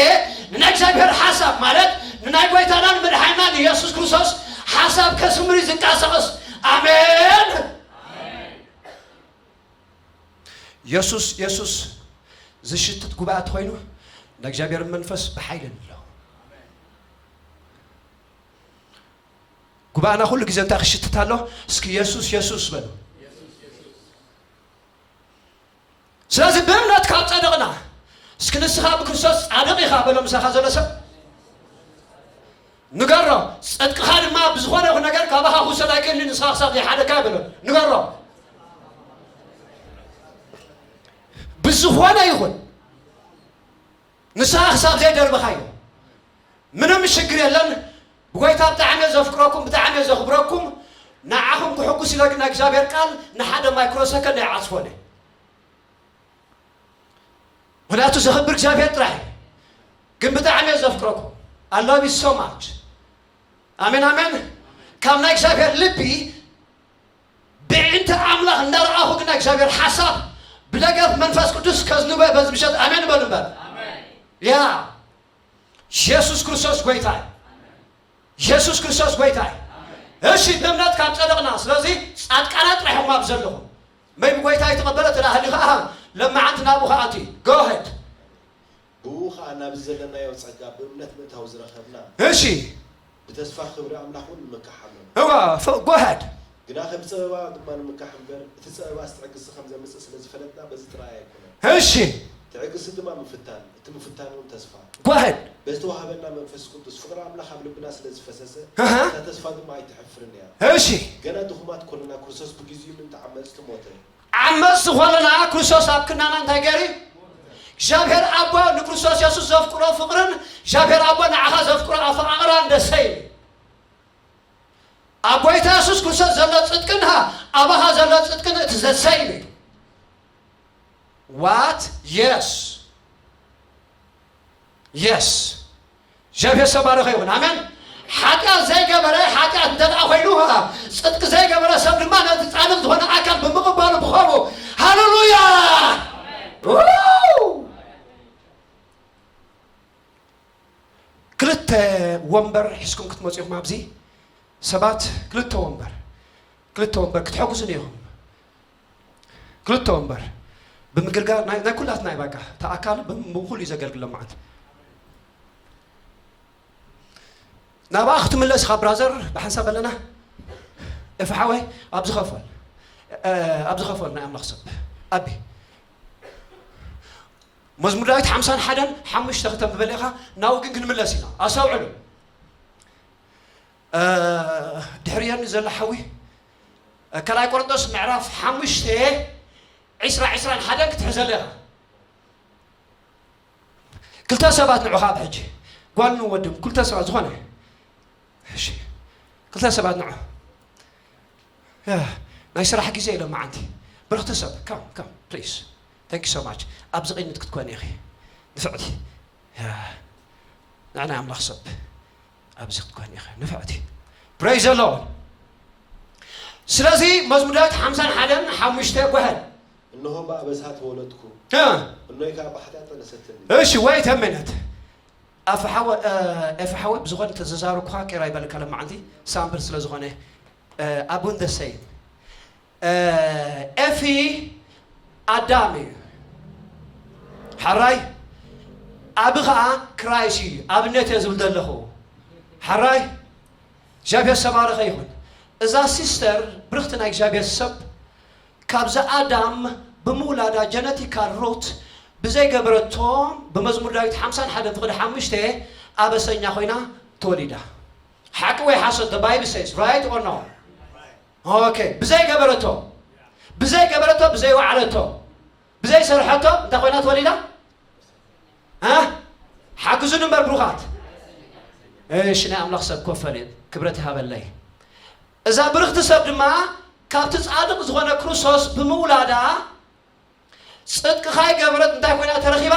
ንናይ እግዚኣብሔር ሓሳብ፣ ማለት ንናይ ጐይታናን መድሓኒናን ኢየሱስ ክርስቶስ ሓሳብ ከስምር እዩ ዝንቀሳቐስ። ኣሜን። የሱስ፣ የሱስ፣ ዝሽትት ጉባኤ ተኾይኑ፣ ናይ እግዚኣብሔር መንፈስ ብሓይሊ ኣሎ። ጉባኤና ኩሉ ግዜ እንታይ ክሽትት ኣሎ? እስኪ የሱስ፣ የሱስ በሉ። ስለዚ ብእምነት ካብ ጸደቕና፣ እስኪ ንስኻ ብክርስቶስ ጻድቕ ኢኻ በሎ ምሳኻ ዘሎ ሰብ። ንገሮ፣ ጽድቅኻ ድማ ብዝኾነ ይኹን ነገር ካባኻ ክውሰድ ኣይክእልን፣ ንስኻ ክሳብ ዘይሓደግካ በሎ። ንገሮ፣ ብዝኾነ ይኹን ንስኻ ክሳብ ዘይደርበኻዮ ምንም ሽግር የለን። ብጎይታ ብጣዕሚ እየ ዘፍቅረኩም፣ ብጣዕሚ እየ ዘኽብረኩም። ንዓኹም ክሕጉስ ኢለ ግን ናይ እግዚኣብሔር ቃል ንሓደ ማይክሮ ሰከንድ ኣይዓጽፎን እየ። ምኽንያቱ ዘኽብር እግዚኣብሔር ጥራሕ እዩ። ግን ብጣዕሚ እየ ዘፍቅረኩም። I love you so much። ኣሜን፣ ኣሜን። ካብ ናይ እግዚኣብሔር ልቢ ብዕንቲ ኣምላኽ እንዳረኣኹ ግን ናይ እግዚኣብሔር ሓሳብ ብደገፍ መንፈስ ቅዱስ ከዝንበ በዚ ምሸት ኣሜን በሉ እምበር። ያ፣ የሱስ ክርስቶስ ጎይታ እዩ። የሱስ ክርስቶስ ጎይታ እዩ። እሺ፣ ብእምነት ካብ ጸደቕና፣ ስለዚ ጻድቃናት ጥራሕ እዮም ኣብ ዘለኹ። መይቢ ጎይታ ይተቐበለ ተዳህሊ ኸዓ ለማዓንቲ ናብኡ ኸዓ እቲ። Go ahead። ብኡ ኸዓ ናብዚ ዘለናዮ ጸጋ ብእምነት ምእታው ዝረኸብና። እሺ። ብተስፋ ክብሪ ኣምላኽ እውን ንምካሕ ኣለና። እዋ፣ ፈ-፣ go ahead። ግናኸ ብጸበባ ድማ ንምካሕ እምበር፣ እቲ ጸበባስ ትዕግስቲ ከም ዘምጽእ ስለ ዝፈለጥና፣ በዚ ጥራይ ኣይኮነን። እሺ። ትዕግስቲ ድማ ምፍታን፣ እቲ ምፍታን እውን ተስፋ። Go ahead። በዝተዋህበና መንፈስ ቅዱስ ፍቕሪ ኣምላኽ ኣብ ልብና ስለ ዝፈሰሰ፣ ኣሃ። እታ ተስፋ ድማ ኣይትሐፍርን እያ። እሺ። ገና ድኹማት ኮለና፣ ክርስቶስ ብግዚኡ ምእንቲ ዓመጽቲ ሞተ። ዓመጽቲ ዝኾነና ክርስቶስ ኣብ ክንዳና እንታይ ገይሩ? እግዚኣብሔር ኣቦ ንክርስቶስ የሱስ ዘፍቅሮ ፍቕርን እግዚኣብሔር ኣቦ ንዓኻ ዘፍቅሮ ኣፈቓቕራን ደሰይ። ኣብ ጎይታ የሱስ ክርስቶስ ዘሎ ጽድቅን ኣባኻ ዘሎ ጽድቅን እቲ ዘሰይ። What? Yes. Yes. እግዚኣብሔር ዝተባረኸ ይኹን። ኣሜን። ሓጢኣት ዘይገበረ ሓጢኣት እንተ ደኣ ኮይኑ፣ ጽድቂ ዘይገበረ ሰብ ድማ ነቲ ጻድቕ ዝኾነ ኣካል ብምቕባሉ ብኸምኡ። ሃሌሉያ! ው! ክልተ ወንበር ሒዝኩም ክትመጹ ኢኹም ኣብዚ። ሰባት ክልተ ወንበር፣ ክልተ ወንበር ክትሕግዙኒ ኢኹም። ክልተ ወንበር ብምግልጋል ናይ፣ ናይ ኩላትና እዩ። በቃ፣ እቲ ኣካል ብም-፣ ብኹሉ እዩ ዘገልግል ሎማዓንቲ። ናብኣ ክትምለስ ኢኻ ብራዘር፣ ብሓንሳብ ኣለና። ኤፍ ሓወይ፣ ኣብዚ ኸፈል፣ እ፣ ኣብዚ ኸፈል ናይ ኣምላኽ ሰብ። ኣቢ፣ መዝሙር ዳዊት ሓምሳን ሓደን ሓሙሽተ ክተንብበለ ኢኻ፣ ናብኡ ግን ክንምለስ ኢና። ኣስተውዕሉ። እ፣ ድሕርየኒ ዘሎ ሓዊ፣ እ፣ ካልኣይ ቆሮንቶስ ምዕራፍ ሓሙሽተ፣ ዒስራ፣ ዒስራን ሓደን ክትሕዘለ ኢኻ። ክልተ ሰባት ንዑ ካብ ሕጂ፣ ጓልን ወድን፣ ክልተ ሰባት ዝኾነ። እሺ፣ ክልተ ሰባት ንዑ። ያ፣ ናይ ስራሕ ግዜ ኢሎም መዓንቲ። ብርኽቲ ሰብ፣ come, come, please. Thank you so much. ኣብዚ ቅድሚት ክትኮኒ ኢኺ። ንፍዕቲ። ያ፣ ንዕና ኣምላኽ ሰብ። ኣብዚ ክትኮኒ ኢኺ። ንፍዕቲ። Praise the Lord. ስለዚ መዝሙር ዳዊት ሓምሳን ሓደን ሓሙሽተ ጓህል። እንሆ ብኣብዝሃ ተወለድኩ፣ እ። እኖይ ከኣ ብሓጢኣት ጠነሰትኒ። እሺ፣ wait a minute። ኣፈ ሓወ-፣ እ፣ ኤፈ ሓወ ብዝኾነ ተዘዛረብኩኻ ቄራ ይበልካ ለማዓንቲ ሳምፕል ስለ ዝኾነ፣ እ፣ ኣቡን the same። እ፣ ኤፊ ኣዳም እዩ። ሓራይ፣ ኣቢ ኸዓ ክራይስት እዩ። ኣብነት እየ ዝብል ዘለኹ። ሓራይ፣ እግዚኣብሔር ዝተባረኸ ይኹን። እዛ ሲስተር ብርኽቲ ናይ እግዚኣብሔር ሰብ ካብዚ ኣዳም ብምውላዳ ጀነቲካል ሩት ብዘይገበረቶ ብመዝሙር ዳዊት ሓምሳን ሓደን ፍቕዲ ሓሙሽተ ኣበሰኛ ኮይና ተወሊዳ። ሓቂ ወይ ሓሶት? The Bible says, right or no? ኦኬ፣ ብዘይገበረቶ፣ ብዘይገበረቶ፣ ብዘይወዓለቶ፣ ብዘይሰርሐቶ እንታይ ኮይና ተወሊዳ? እ? ሓግዙን እምበር ብሩኻት። እሺ፣ ናይ ኣምላኽ ሰብ ኮፈል ክብረት ይሃበለይ። እዛ ብርኽቲ ሰብ ድማ ካብቲ ጻድቕ ዝኾነ ክርስቶስ ብምውላዳ ጽድቂ ካይገበረት እንታይ ኮይና ተረኺባ?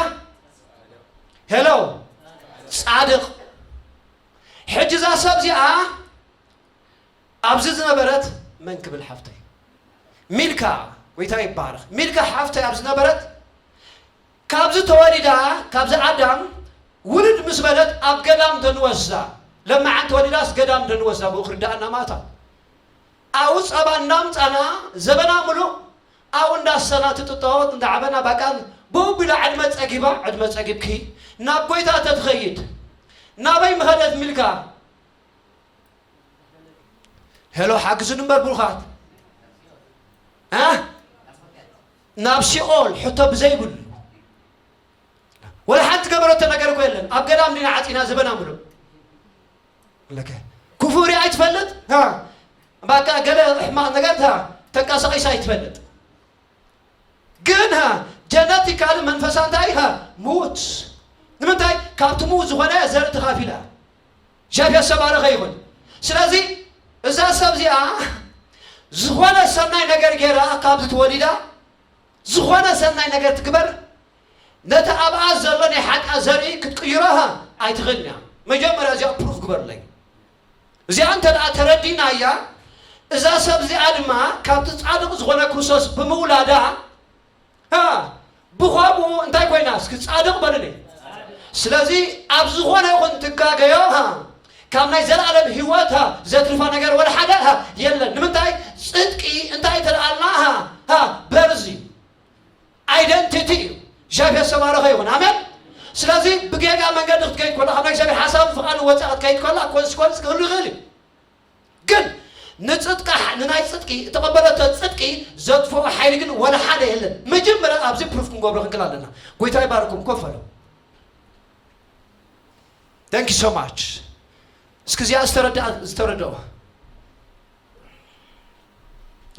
ሄሎ፣ ጻድቕ። ሕጂ እዛ ሰብ እዚኣ ኣብዚ ዝነበረት መን ክብል ሓፍተይ? ሚልካ፣ ጎይታ ይባረኽ። ሚልካ ሓፍተይ ኣብ ዝነበረት ካብዚ ተወሊዳ፣ ካብዚ ኣዳም ውልድ ምስ በለት ኣብ ገዳም ተንወስዳ። ለማዓን ተወሊዳስ ገዳም ተንወስዳ፣ ብኡ ክርዳኣና ማታ። ኣብኡ ጸባ እንዳምጻና ዘበና ምሉእ ኣብኡ እንዳሰና ትጥጠወት እንዳዓበና ባቃን ብኡ ቢላ ዕድመ ጸጊባ፣ ዕድመ ጸጊብኪ ናብ ጎይታ ተትኸይድ፣ ናበይ ምኸደት ሚልካ? ሄሎ፣ ሓግዙን እምበር ብሩኻት። እ? ናብ ሲኦል ሕቶ ብዘይብሉ። ወላ ሓንቲ ገበረቶ ነገር እኮ የለን። ኣብ ገዳም ዲና ዓጺና ዝበና ምሉእ። ለከ። ክፉእ ሪኣ ኣይትፈልጥ? ሃ። በቃ ገለ ሕማቕ ነገር፣ ሃ፣ ተንቀሳቒሳ ኣይትፈልጥ። ግን፣ ሃ፣ ጀነቲካሊ መንፈሳ እንታይ፣ ሃ፣ ምዉት። ንምንታይ? ካብቲ ምዉት ዝኾነ ዘርኢ ተኻፊላ። እግዚኣብሔር ዝተባረኸ ይኹን። ስለዚ እዛ ሰብ እዚኣ ዝኾነ ሰናይ ነገር ገይራ ካብዚ ተወሊዳ፣ ዝኾነ ሰናይ ነገር ትግበር፣ ነቲ ኣብኣ ዘሎ ናይ ሓጢኣት ዘርኢ ክትቅይሮ፣ ሃ፣ ኣይትኽእልን እያ። መጀመርያ እዚኣ ፕሩፍ ግበርለይ። እዚኣ እንተ ደኣ ተረዲእናያ፣ እዛ ሰብ እዚኣ ድማ ካብቲ ጻድቕ ዝኾነ ክርስቶስ ብምውላዳ፣ ሃ፣ ብኸምኡ እንታይ ኮይና? እስኪ ጻድቕ በሉኒ። ስለዚ ኣብ ዝኾነ ይኹን ትጋገዮ፣ ሃ፣ ካብ ናይ ዘለኣለም ህይወት፣ ሃ፣ ዘትርፋ ነገር ወላ ሓደ፣ ሃ፣ የለን። ንምንታይ? ጽድቂ እንታይ ተደኣልና፣ ሃ፣ ሃ፣ በርዚ ኣይደንቲቲ እዩ። እግዚኣብሔር ዝተባረኸ ይኹን። ኣሜን። ስለዚ ብጌጋ መንገዲ ክትከይድ ከላ፣ ካብ ናይ እግዚኣብሔር ሓሳብ ፍቓድ ወጻኢ ክትከይድ ከላ፣ ኮንስኮንስ ክህሉ ይኽእል እዩ። ግን ንጽድቃ፣ ንናይ ጽድቂ፣ እተቐበለቶ ጽድቂ ዘጥፍኦ ሓይሊ ግን ወላ ሓደ የለን። መጀመርያ ኣብዚ ፕሩፍ ክንገብሮ ክንክል ኣለና። ጎይታ ይባርኩም። ኮፍ በሉ። Thank you so much። እስኪ እዚኣ ዝተረድኣ፣ ዝተረድኦ።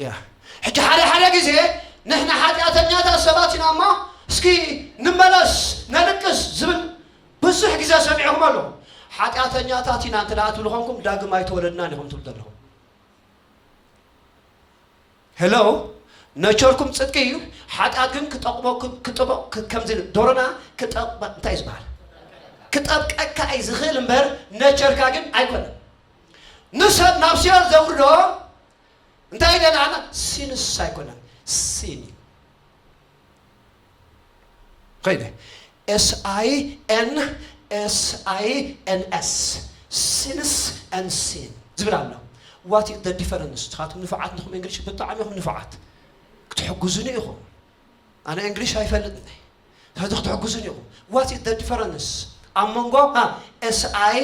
ያ። ሕጂ ሓደ ሓደ ግዜ ንሕና ሓጢኣተኛታት ሰባት ኢና እሞ፣ እስኪ ንመለስ፣ ነልቅስ ዝብል ብዙሕ ግዜ ሰሚዕኹም ኣለኹም። ሓጢኣተኛታት ኢና እንተ ደኣ ትብሉ ኾንኩም፣ ዳግም ኣይተወለድናን ኢኹም ትብሉ ዘለኹም። ሄሎ፣ ነቸርኩም ጽድቂ እዩ፣ ሓጢኣት ግን ክጠቕመኩም፣ ክጠበ-፣ ክ-፣ ከምዚ ዶሮና ክጠብ-፣ እንታይ እዩ ዝበሃል? ክጠብቀካ እዩ ዝኽእል እምበር፣ ነቸርካ ግን ኣይኮነን። ንሰብ ናብ ሲኦል ዘውርዶ እንታይ ኢለና? ሲንስ ኣይኮነን፣ ሲን እዩ። ከይደ። S I N S I N S፣ ሲንስ and ሲን ዝብል ኣሎ። What is the difference? ንስኻትኩም ንፉዓት ንኹም፣ እንግሊሽ ብጣዕሚ ኢኹም ንፉዓት። ክትሕግዙኒ ኢኹም። ኣነ እንግሊሽ ኣይፈልጥን እየ። ስለዚ ክትሕግዙኒ ኢኹም። What is the difference ኣብ መንጎ፣ ሃ፣ S I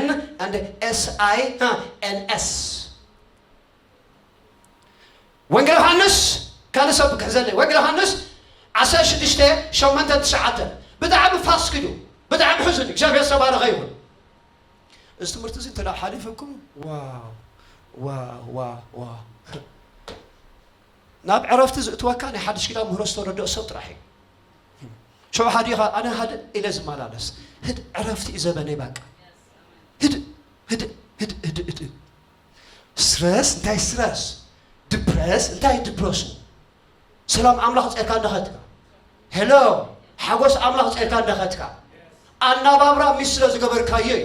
N and S I፣ ሃ፣ N S? ወንጌል ዮሃንስ፣ ካልእ ሰብ ክሕዘለይ። ወንጌል ዮሃንስ ዓሰርተ ሽዱሽተ፣ ሸሞንተ፣ ትሽዓተ። ብጣዕሚ ፋስት ኪዱ። ብጣዕሚ ሕዙን። እግዚኣብሔር ዝተባረኸ ይኹን። እዚ ትምህርቲ እዚ እንተ ደኣ ሓሊፈኩም፣ ዋው፣ ዋው፣ ዋው፣ ዋው። ናብ ዕረፍቲ ዝእትወካ ናይ ሓድሽ ኪዳን ምህሮ ዝተረድኦ ሰብ ጥራሕ እዩ። ሽዑ ሓዲኻ ኣነ ሃድእ ኢለ ዝመላለስ። ህድእ፣ ዕረፍቲ እዩ ዘበነይ፣ በቃ። ህድእ፣ ህድእ፣ ህድእ፣ ህድእ፣ ህድእ። ስትረስ፣ እንታይ ስትረስ? ድፕረስ፣ እንታይ ድፕረሱ? ሰላም ኣምላኽ ጸርካ እንዳኸትካ። ሄሎ፣ ሓጎስ ኣምላኽ ጸርካ እንዳኸትካ። ኣናባብራ ሚስ ስለ ዝገበርካዮ እዩ።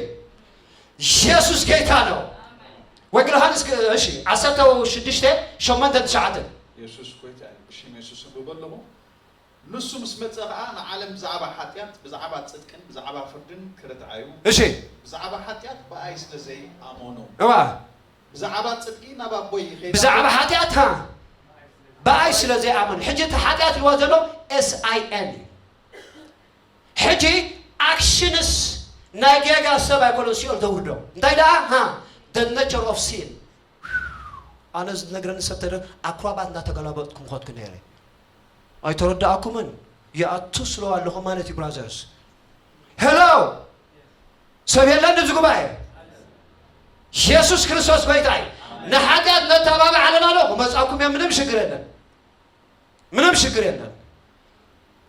ኢየሱስ ጌታ ነው። ወንጌል ዮሃንስ ክ-፣ እሺ፣ ዓሰርተ ሽዱሽተ፣ ሸሞንተ፣ ትሽዓተ። የሱስ ጎይታ እዩ። ብሽም የሱስ እብሎ ኣለኹ። ንሱ ምስ መጸ ኸኣ ንዓለም ብዛዕባ ሓጢኣት፣ ብዛዕባ ጽድቅን ብዛዕባ ፍርድን ክርትዓ እዩ። እሺ። ብዛዕባ ሓጢኣት ብኣይ ስለ ዘይኣመኑ። እዋ። ብዛዕባ ጽድቂ ናብ ኣቦይ ይኸይድ። ብዛዕባ ሓጢኣት፣ ሃ፣ ብኣይ ስለ ዘይኣመኑ። ሕጂ እቲ ሓጢኣት ኢልዋ ዘሎ S I N እዩ። ሕጂ ኣክሽንስ ናይ ጌጋ ሰብ ኣይኮነን ሲኦል ዘውርዶ። እንታይ ደኣ? ሃ፣ the nature of sin። ኣነ ዝነግረኒ ሰብ ተደ-፣ ኣክሮባት እንዳተገላበጥኩ ምኸድኩ ነይረ። ኣይተረዳእኩምን። ይኣቱ ስለ ኣለኹ ማለት እዩ፣ ብራዘርስ። ሄሎ! ሰብ የለን ኣብዚ ጉባኤ? ኢየሱስ ክርስቶስ ጎይታ እዩ። ንሓጢኣት ነተባብዕ ኣለና ዶ? ክመጻኩም እየ፣ ምንም ሽግር የለን። ምንም ሽግር የለን።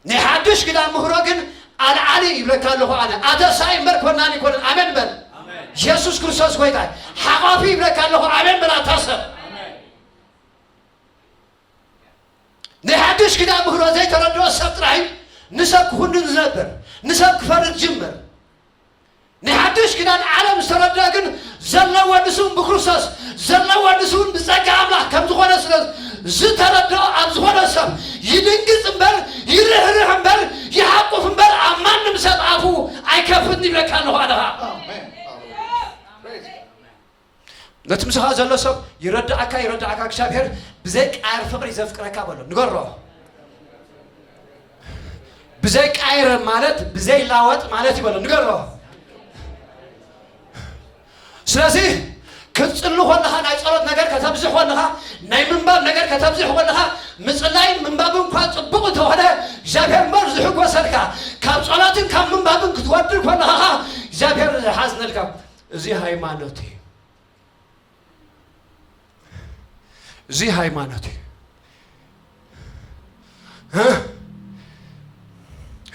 ናይ ሓድሽ ኪዳን ምህሮ ግን ኣልዓሊ ይብለካ ኣለኹ ኣነ። ኣተሳኢ እምበር ኮናኒ ኣይኮነን። ኣሜን በል። ኣሜን። ኢየሱስ ክርስቶስ ጎይታ እዩ። ሓቋፊ ይብለካ ኣለኹ። ኣሜን በል ኣታ ሰብ። ኣሜን። ናይ ሓድሽ ኪዳን ምህሮ ዘይተረድኦ ሰብ ጥራሕ እዩ ንሰብ ክኹንን ዝነብር፣ ንሰብ ክፈርድ ዝጅምር። ናይ ሓድሽ ኪዳን ዓለም ዝተረድአ ግን ዘለዎ ንስውን ብክርስቶስ፣ ዘለዎ ንስውን ብጸጋ ኣምላኽ ከም ዝኾነ ስለ ዝተረድኦ፣ ኣብ ዝኾነ ሰብ ይድንግጽ እምበር፣ ይርህርህ እምበር፣ ይሓቁፍ እምበር፣ ኣብ ማንም ሰብ ኣፉ ኣይከፍትን ይብለካ ኣለኹ ኣነ ኸኣ። ኣሜን። ሃሌሉያ። Praise God። ነቲ ምሳኻ ዘሎ ሰብ ይረዳእካ፣ ይረዳእካ፣ እግዚኣብሔር ብዘይቃየር ፍቕሪ ዘፍቅረካ በሎ፣ ንገሮ። ብዘይቃየር ማለት ብዘይላወጥ ማለት ይበሎ ንገሮ። ስለዚ ክትጽሊ ከለኻ ናይ ጸሎት ነገር ከተብዝሕ ከለኻ ናይ ምንባብ ነገር ከተብዝሕ ከለኻ ምጽላይን ምንባብን እኳ ጽቡቕ እንተኾነ እግዚኣብሔር እምበር ዝሕጎሰልካ ካብ ጸሎትን ካብ ምንባብን ክትወድል ከለኻ እግዚኣብሔር ዝሓዝነልካ እዚ ሃይማኖት እዩ። እዚ ሃይማኖት እዩ።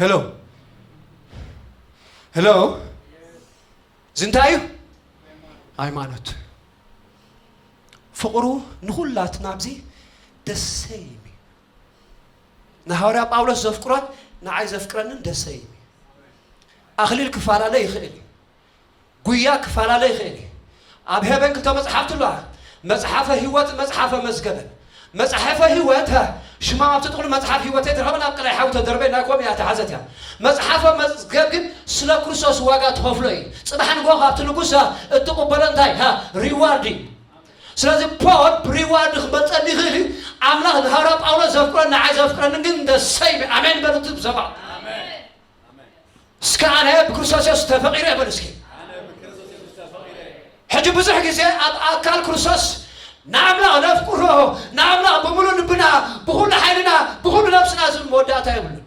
ሄሎ ሄሎ እዚ እንታይ እዩ? ሃይማኖት። ፍቕሩ ንኹላትና ኣብዚ ደሰይም እዩ። ንሃዋርያ ጳውሎስ ዘፍቅሮን ንዓይ ዘፍቅረንን ደሰይም እዩ። ኣኽሊል ክፈላለ ይኽእል እዩ። ጉያ ክፈላለ ይኽእል እዩ። ኣብ ሄበን ክልተ መጽሓፍቲ ኣለዋ። መጽሓፈ ህይወትን መጽሓፈ መዝገብን። መጽሓፈ ህይወት ሽማ ኣብቲ ጥቕሉ መጽሓፍ ህይወት ኣይትረኸብን፣ ኣብ ቀላይ ሓዊ ተደርበ ናይ ኮም እያ ተሓዘት እያ። መጽሓፈ መዝገብ ግን ስለ ክርስቶስ ዋጋ ትኸፍሎ እዩ። ጽባሕ ንጎ ካብቲ ንጉስ እትቕበሎ እንታይ ሪዋርድ እዩ። ስለዚ ፖል ብሪዋርድ ክመልጸኒ ይኽእል እዩ። ኣምላኽ ንሃዋርያ ጳውሎስ ዘፍቅረኒ ንዓይ ዘፍቅረኒ ግን ደሰይም። ኣሜን በሉ እቲ ብሰማዕ እስከ ኣነ ብክርስቶስ የሱስ ተፈቒረ በል እስኪ። ሕጂ ብዙሕ ግዜ ኣብ ኣካል ክርስቶስ ንኣምላኽ ነፍቅሮ፣ ንኣምላኽ ብምሉእ ልብና፣ ብኹሉ ሓይልና፣ ብኹሉ ነብስና ዝብል መወዳእታ የብሉን።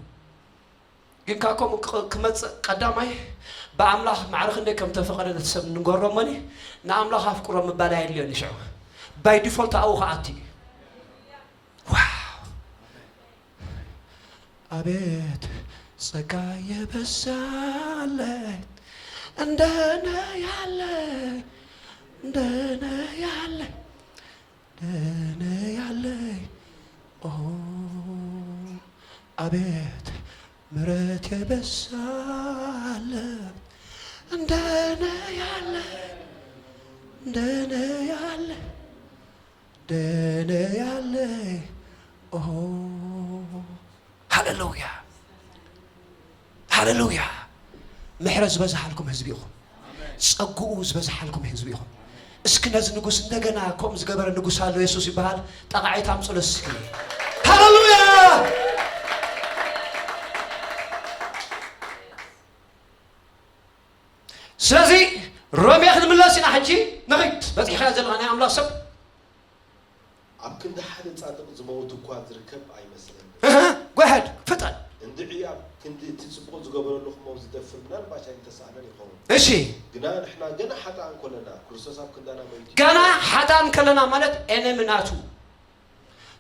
ግን ካብ ከምኡ ክመጽእ ቀዳማይ ብኣምላኽ ማዕረ ክንደይ ከም ተፈቐደ ነቲ ሰብ ንገሮ እሞኒ ንኣምላኽ ኣፍቅሮ ምባል ኣየድልዮን እዩ። ሽዑ ባይ ዲፎልት ኣብኡ ክኣቱ እዩ። ዋው! አቤት ጸጋ የበዛለት እንደነ ያለ እንደነ ያለ እንደነ ያለ ኦ አቤት ምሕረት የበዛለት እንደነ ያለ እንደነ ያለ ደነ ያለ ኦ ሃሌሉያ ሃሌሉያ። ምሕረት ዝበዝሓልኩም ህዝቢ ኢኹም። ጸግኡ ዝበዝሓልኩም ህዝቢ ኢኹም። እስኪ ነዚ ንጉስ እንደገና ከምኡ ዝገበረ ንጉስ ኣሎ የሱስ ይበሃል። ጠቓዒት ኣምጽሉ እስኪ። ሃሌሉያ። ስለዚ ሮሜ ክንምለስ ኢና ሕጂ። ንኺድ በጺሕካ ዘለኻ ናይ ኣምላኽ ሰብ ኣብ ክንዲ ሓደ ጻድቕ ዝመውት እኳ ዝርከብ ኣይመስለንን። እህ፣ ጎ ኣሄድ፣ ፍጠን። እንድዒ ኣብ ክንዲ እቲ ጽቡቕ ዝገበረሉ ክመውት ዝደፍር ምናልባሽ ኣይምተሳእነን ይኸውን። እሺ። ግና ንሕና ገና ሓጥኣን ኮለና፣ ክርስቶስ ኣብ ክንዳና መይቱ። ገና ሓጥኣን ከለና ማለት ኤነሚ ናቱ።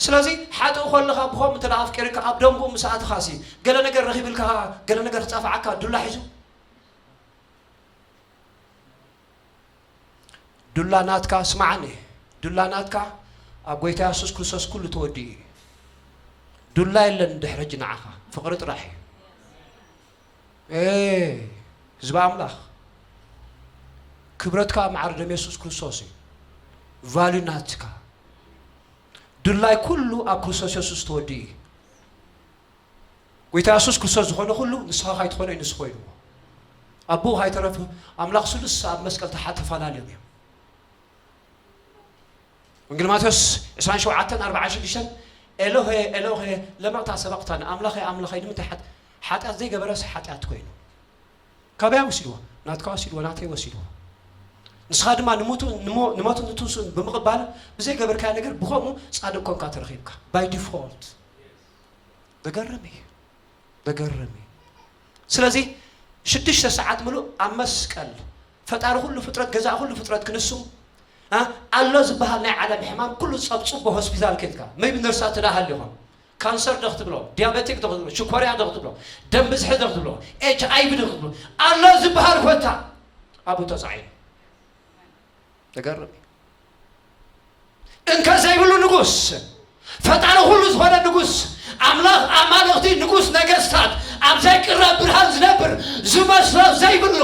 ስለዚ ሓጥእ ኮለኻ ብኸምኡ እንተ ደኣ ኣፍቂርካ ኣብ ደንብኡ ምስ ኣተኻሲ ገለ ነገር ረኺብልካ ገለ ነገር ዝጸፍዓካ ዱላ ሒዙ ዱላ ናትካ ስማዓኒ፣ ዱላ ናትካ ኣብ ጎይታ የሱስ ክርስቶስ ኩሉ ተወዲኡ እዩ። ዱላ የለን ድሕሪ ሕጂ ንዓኻ፣ ፍቕሪ ጥራሕ እዩ። ኤ ህዝቢ ኣምላኽ፣ ክብረትካ ኣብ ማዕረ ደም የሱስ ክርስቶስ እዩ። ቫልዩ ናትካ። ዱላይ ኩሉ ኣብ ክርስቶስ የሱስ ተወዲኡ እዩ። ጎይታ የሱስ ክርስቶስ ዝኾነ ኩሉ ንስኻ ካይትኾኖ እዩ ንሱ ኮይንዎ። ኣቦኡ ካይተረፍ ኣምላኽ ስሉስ ኣብ መስቀል ተሓ-፣ ተፈላለዮም እዮም። ወንጌል ማቴዎስ ዕስራን ሸውዓተን ኣርባዓን ሽዱሽተን "ኤሎሄ፣ ኤሎሄ፣ ለማ ሰበቕታኒ?" ኣምላኸይ፣ ኣምላኸይ፣ ንምንታይ ሓጢ-፣ ሓጢኣት ዘይገበረስ ሓጢኣት ኮይኑ? ካበይ ወሲድዎ? ናትካ ወሲድዎ፣ ናተይ ወሲድዎ። ንስኻ ድማ ንሞቱ፣ ንሞ-፣ ንሞቱ ንትንስኡን ብምቕባል ብዘይገበርካዮ ነገር ብኸምኡ ጻድቕ ኮንካ ተረኺብካ። ባይ ዲፎልት። ዘገርም እዩ። ዘገርም እዩ። ስለዚ ሽዱሽተ ሰዓት ምሉእ ኣብ መስቀል ፈጣሪ ኩሉ ፍጥረት፣ ገዛእ ኩሉ ፍጥረት ክንሱ፣ እ፣ ኣሎ ዝበሃል ናይ ዓለም ሕማም ኩሉ ጸብጹቦ ሆስፒታል ኬድካ፣ መይቢ ነርሳት ትደሃል ኢኹም። ካንሰር ዶ ክትብሎ፣ ዲያቤቲክ ዶ ክትብሎ፣ ሽኮርያ ዶ ክትብሎ፣ ደም ብዝሒ ዶ ክትብሎ፣ ኤች ኣይ ቪ ዶ ክትብሎ፣ ኣሎ ዝበሃል ኮታ ኣብኡ ተጻዒኑ። ተገርም እዩ። እንከ ዘይብሉ ንጉስ፣ ፈጣሪ ኩሉ ዝኾነ ንጉስ፣ ኣምላኽ ኣማልኽቲ፣ ንጉስ ነገስታት፣ ኣብ ዘይቅረብ ብርሃን ዝነብር፣ ዝመስሎ ዘይብሉ፣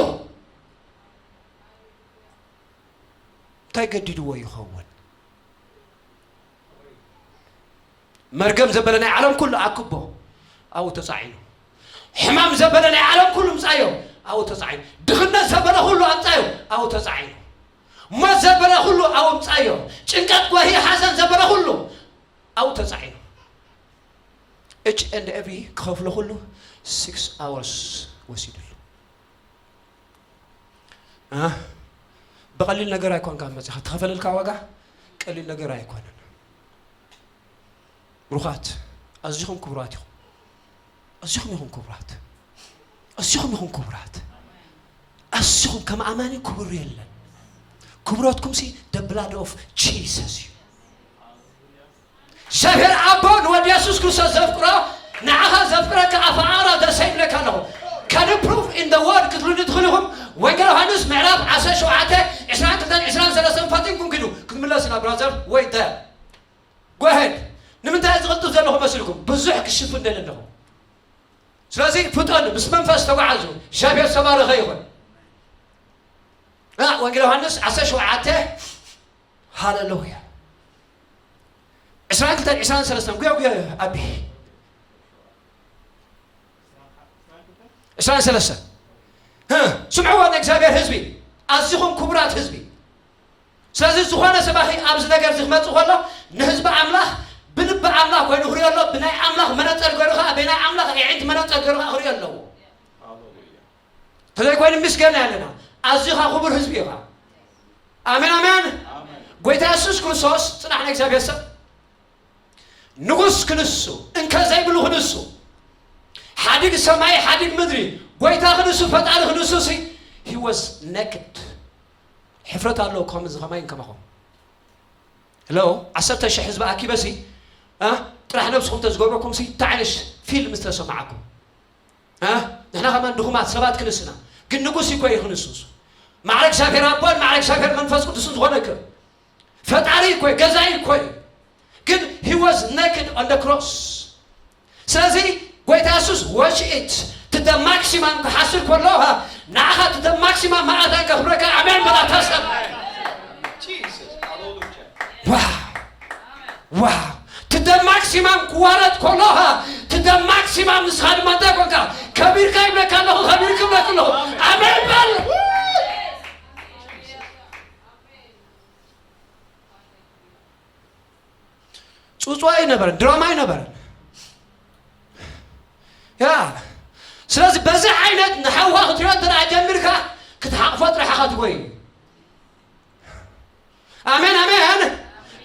እንታይ ገዲድዎ ይኸውን? መርገም ዘበለ ናይ ዓለም ኩሉ ኣክቦ ኣብኡ ተጻዒኑ። ሕማም ዘበለ ናይ ዓለም ኩሉ ምጻዮ ኣብኡ ተጻዒኑ። ድኽነት ዘበለ ኩሉ ኣምጻዮ ኣብኡ ተጻዒኑ። ሞት ዘበለ ኩሉ ኣብኡ ምጻዮ። ጭንቀት፣ ጓሂ፣ ሓዘን ዘበለ ኩሉ ኣብኡ ተጻዒኑ። Each and every ክኸፍሎ ኩሉ six hours ወሲድሉ። እ? ብቐሊል ነገር ኣይኮንካ መፂኻ ትኸፈለልካ ዋጋ ቀሊል ነገር ኣይኮነን። ብሩኻት ኣዚኹም ክቡራት ኢኹም። ኣዚኹም ኢኹም ክቡራት። ኣዚኹም ኢኹም ክቡራት። ኣዚኹም ከም ኣማኒ ክቡር የለን። ክብረትኩም ሲ the blood of Jesus እዩ። እግዚኣብሔር ኣቦ ንወዲ የሱስ ክርስቶስ ዘፍቅሮ ንዓኻ ዘፍቅረካ ኣፈቓቕራ ደሰ ይብለካ ኣለኹ። Can you prove in the word ክትብሉኒ ትኽእሉ ኢኹም? ወንጌል ዮሃንስ ምዕራፍ ዓሰርተ ሸውዓተ ዕስራን ክልተን ዕስራን ሰለስተን ፈጢንኩም ኪዱ ክትምለስ ኢና ብራዘር ወይ ደ ጎሄድ ንምንታይ ዝቕልጥፍ ዘለኹ መስልኩም ብዙሕ ክሽፍን ደለ ኣለኹ። ስለዚ ፍጠኑ፣ ምስ መንፈስ ተጓዓዙ። እግዚኣብሔር ዝተባረኸ ይኹን። እ፣ ወንጌል ዮሃንስ ዓሰርተ ሸውዓተ ሃሌሉያ ዕስራን ክልተን ዕስራን ሰለስተን ጉዮ ጉዮ ኣቢ ዕስራን ሰለስተን እ፣ ስምዕዎ ንእግዚኣብሔር ህዝቢ ኣዚኹም ክቡራት ህዝቢ። ስለዚ ዝኾነ ሰብ ኣኺ ኣብዚ ነገር እዚ ክመጽእ ከሎ ንህዝቢ ኣምላኽ ብልቢ ኣምላኽ ኮይኑ ክሪኦ ኣሎ። ብናይ ኣምላኽ መነጸር ገይሩ ኸዓ ብናይ ኣምላኽ ኣዒንቲ መነጸር ገይሩ ኸዓ ክሪኦ ኣለዎ። ተዘይኮይኑ ምስገና ኣለና። ኣዚኻ ክቡር ህዝቢ ኢኻ። ኣሜን ኣሜን። ጎይታ የሱስ ክርስቶስ ጽናሕ ናይ እግዚኣብሔር ሰብ ንጉስ ክንሱ እንከ ዘይብሉ ክንሱ ሓዲግ ሰማይ ሓዲግ ምድሪ ጎይታ ክንሱ ፈጣሪ ክንሱ ሲ he was naked ሕፍረት ኣለዎ። ከምዚ ከማይን ከማኹም ሄሎ ዓሰርተ ሽሕ ህዝቢ ኣኪበ ሲ እ ጥራሕ ነብስኹም ተዝገብረኩም ሲ እንታይ ዓይነት ፊልም ዝተሰማዓኩም እ ንሕና ከማን ድኹማት ሰባት ክንስና ግን ንጉስ ይኮ ይኽንሱ ማዕረ እግዚኣብሔር ኣቦን ማዕረ እግዚኣብሔር መንፈስ ቅዱስን ዝኾነ ክብ ፈጣሪ ይኮ ገዛኢ ይኮ ግን he was naked on the cross። ስለዚ ጎይታ የሱስ watch it to the maximum ክሓስር ከሎ ንዓኻ to the maximum መዓልታ ከኽብረካ ኣሜን በላ ታሰብ ዋው ዋው to the maximum ክዋረድ ከሎ to the maximum ንስኻ ድማ እንታይ ኮንካ ከቢርካ ይብለካ ኣለኹ ከቢርክ ይብለክ ኣለኹ ኣሜን በል። ጽውጽዋይ ኣይነበረን፣ ድራማ ኣይነበረን። ያ ስለዚ በዚ ዓይነት ንሓውኻ ክትሪኦ እንተ ደኣ ጀሚርካ ክትሓቕፎ ጥራሕ ኢኻ ትጎይ። ኣሜን ኣሜን።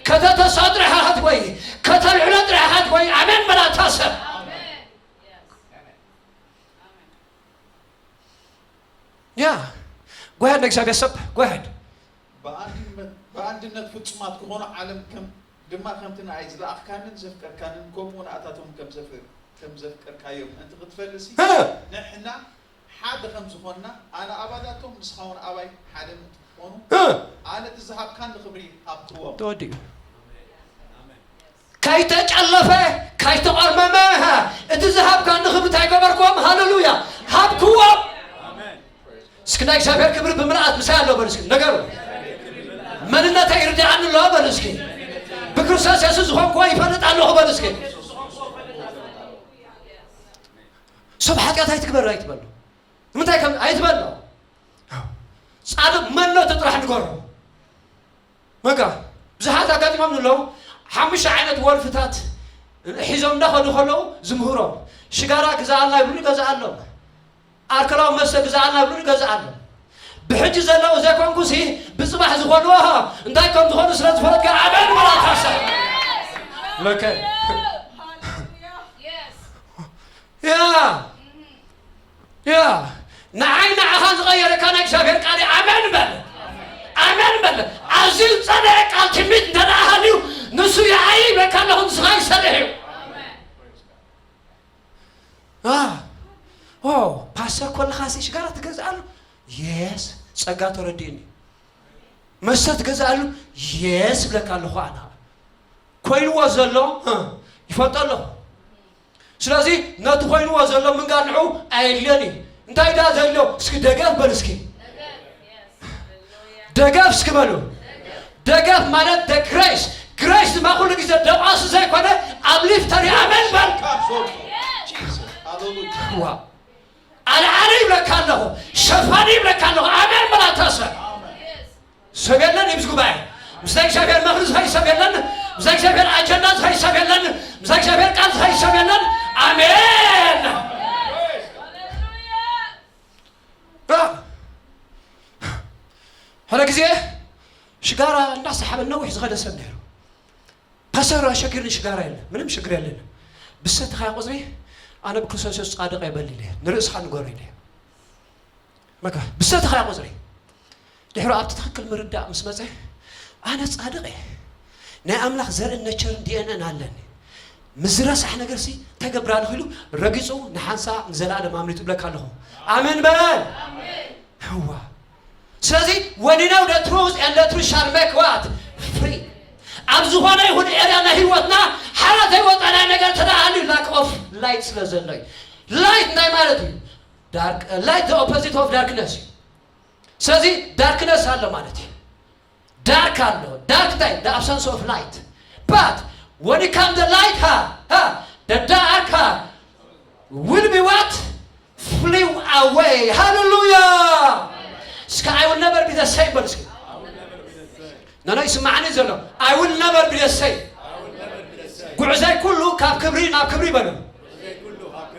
ከተተስኦ ጥራሕ ኢኻ ትጎይ፣ ከተልዕሎ ጥራሕ ኢኻ ትጎይ። ኣሜን በላ እታ ሰብ። ያ go ahead ንእግዚኣብሔር ሰብ go ahead። ብኣንድነት ብኣንድነት ፍጹማት ክኾኑ ዓለም ከም ድማ ከምቲ ንኣይ ዝለኣኽካንን ዘፍቀርካንን ከምኡ ንኣታቶም ከም ዘፍር ከም ዘፍቀርካዮም ምእንቲ ክትፈልጥሲ እ! ንሕና ሓደ ከም ዝኾንና ኣነ ኣባላቶም ንስኻ እውን ኣባይ ሓደ ምእንቲ ክኾኑ እ! ኣነ እቲ ዝሃብካኒ ክብሪ ሃብክዎም። ተወዲኡ። ከይተጨለፈ ከይተቐርመመ እቲ ዝሃብካኒ ክብሪ እንታይ ገበርክዎም? ሃለሉያ ሃብክዎም። እስኪ ናይ እግዚኣብሔር ክብሪ ብምልኣት ምሳይ ኣሎ በሉ እስኪ ነገሩ። መንነተይ ይርድኣኒ ኣሎ በሉ እስኪ። ብክርስቶስ የሱስ ዝኾንክዎ ይፈልጥ ኣለኹ በሉ እስኪ። ሰብ ሓጢኣት ኣይትግበር ኣይትበሎ። ንምንታይ ከም ኣይትበሎ። ጻድቕ መን ነው ጥራሕ ንገሮ። በቃ ብዙሓት ኣጋጢሞም ዘለዉ ሓሙሽተ ዓይነት ወልፍታት ሒዞም እንዳኸዱ ከለዉ ዝምህሮም ሽጋራ ግዛኣልና ይብሉ ይገዝኣሎም። ኣልኮላዊ መስተ ግዛኣልና ይብሉ ይገዝኣሎም። ብሕጂ ዘለዉ ዘይኮንኩሲ ብጽባሕ ዝኾንዎ እንታይ ከም ዝኾኑ ስለ ዝፈለጥካ ኣሜን በላ እታ ሰብ። መከ ያ ያ ንዓይ ንዓኻ ዝቐየረካ ናይ እግዚኣብሔር ቃል እዩ። ኣሜን በል ኣሜን በል። ኣዝዩ ዝጸለየ ቃል ትንቢት እንተ ደኣ ሃልዩ ንሱ ይዓይ ይብለካ ኣለኹ ንስኻ ይሰርሕ እዩ። ኦ ፓስተር ኮለኻሲ ሽጋራ ትገዝኣሉ የስ ጸጋ ተረዲእኒ መስተ ትገዝኣሉ የስ ይብለካ ኣለኹ ኣነ ኮይንዎ ዘሎ ይፈልጦ ኣለኹ። ስለዚ ነቲ ኮይንዎ ዘሎ ምንጋር ንዑ ኣየድልዮን እዩ። እንታይ ደኣ ዘድልዮ እስኪ ደገፍ በሉ እስኪ ደገፍ እስኪ በሉ። ደገፍ ማለት the grace grace ድማ ኩሉ ግዜ ደቋሲ ዘይኮነ ኣብ ሊፍተር ኣሜን በል። ዋ ኣልዓሊ ይብለካ ኣለኹ ሸፋኒ ይብለካ ኣለኹ ኣሜን በል ኣታ ሰብ። ሰብ የለን ይብዚ ጉባኤ ምስለ እግዚኣብሔር መኽሪ ዝኸይ ሰብ የለን ምስለ እግዚኣብሔር ኣጀንዳ ዝኸይ ሰብ የለን ምስለ እግዚኣብሔር ቃል ዝኸይ ሰብ የለን። ዝሓበን ነዊሕ ዝኸደ ሰብ ነይሩ። ፓስተር ኣሸጊርኒ ሽጋራ የለ፣ ምንም ሽግር የለን። ብሰተኻያ ቁፅሪ ኣነ ብክርስቶስ የሱስ ጻድቕ እየ በል ኢለ፣ ንርእስኻ ንገሮ ኢለ። መካ ብሰተኻያ ቁፅሪ ድሕሪ ኣብቲ ትኽክል ምርዳእ ምስ መፀ ኣነ ጻድቕ እየ፣ ናይ ኣምላኽ ዘርእን ነቸርን ዲኤንኤን ኣለኒ። ምስ ዝረሳሕ ነገርሲ ተገብራ ንኽኢሉ ረጊፁ ንሓንሳ ንዘለኣለም ኣምሊጡ ብለካ ኣለኹ። ኣሜን በል። እዋ ስለዚ when you know the truth and the truth shall make what free ኣብ ዝኾነ ይኹን ኤርያ ናይ ህይወትና ሓራ ዘይወጣናይ ነገር ተደኣሉ lack of light ስለ ዘሎ እዩ። Light እንታይ ማለት እዩ? Dark, light the opposite of darkness እዩ። ስለዚ darkness ኣሎ ማለት እዩ። Dark ኣሎ። Dark እንታይ? The absence of light. But when you come the light, ha, ha, the dark, ha, will be what? Flew away. Hallelujah. እስከ I will never be the same በሉ እስኪ። ኖ ኖ ይስማዕኒ ዘሎ። I will never be the same. ጉዕዞይ ኩሉ ካብ ክብሪ ናብ ክብሪ ይበሉ።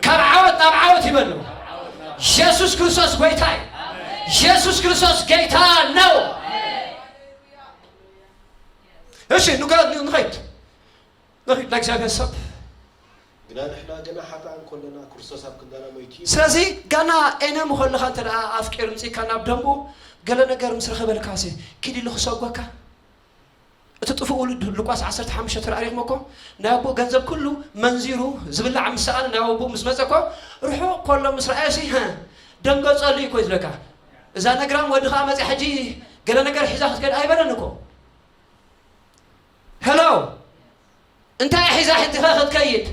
ካብ ዓወት ናብ ዓወት ይበሉ። ኢየሱስ ክርስቶስ ጎይታ እዩ። ኢየሱስ ክርስቶስ ጌታ ነው። እሺ ንገ ንኸይድ ንኸይድ ናይ እግዚኣብሔር ሰብ ግና ንሕና ገና ሓጥኣን ኮለና ክርስቶስ ኣብ ክንዳና ሞይቱ እዩ። ስለዚ ጋና ኤነም ኾልኻ እንተ ደኣ ኣፍቂሩ ምጺእካ ናብ ደንቡ ገለ ነገር ምስ ረኸበልካሲ ኪድ ኢሉ ክሰጎካ እቲ ጥፉእ ውሉድ ሉቃስ ዓሰርተ ሓሙሽተ ተራእሪኽሞ እኮ ናይ ኣቦኡ ገንዘብ ኩሉ መንዚሩ ዝብላዕ ምስ ሰኣነ ናብ ኣቦኡ ምስ መጸ እኮ ርሑቕ ኮሎ ምስ ረኣየሲ ደንገጸሉ እዩ እኮ ዝብለካ። እዛ ነግራም ወዲ ኸዓ መጺኣ ሕጂ ገለ ነገር ሒዛ ክትከድ ኣይበለን እኮ። ሄሎ እንታይ ሒዛ ሕጂ ኸ ክትከይድ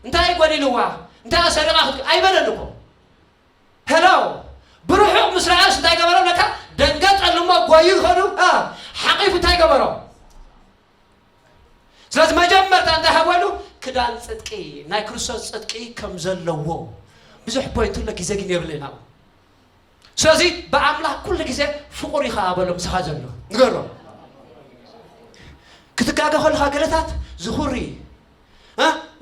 እንታይ ጎዲልዋ እንታይ ሰሪቓ ክትከ ኣይበለን እኮ። ሄሎ ብርሑቕ ምስ ረኣስ እንታይ ገበሮ ነካ ደንገጸሉ እሞ ጎዩ ይኸዱ ሓቒፉ እንታይ ገበሮ። ስለዚ መጀመርታ እንታይ ሃበሉ ክዳን ጽድቂ ናይ ክርስቶስ ጽድቂ ከም ዘለዎ ብዙሕ ፖይንት ኣሎ ግዜ ግን የብልና። ስለዚ ብኣምላኽ ኩሉ ግዜ ፍቑር ኢኻ በሎ ምሳኻ ዘሎ ንገሮ። ክትጋገ ከለኻ ገለታት ዝኹሪ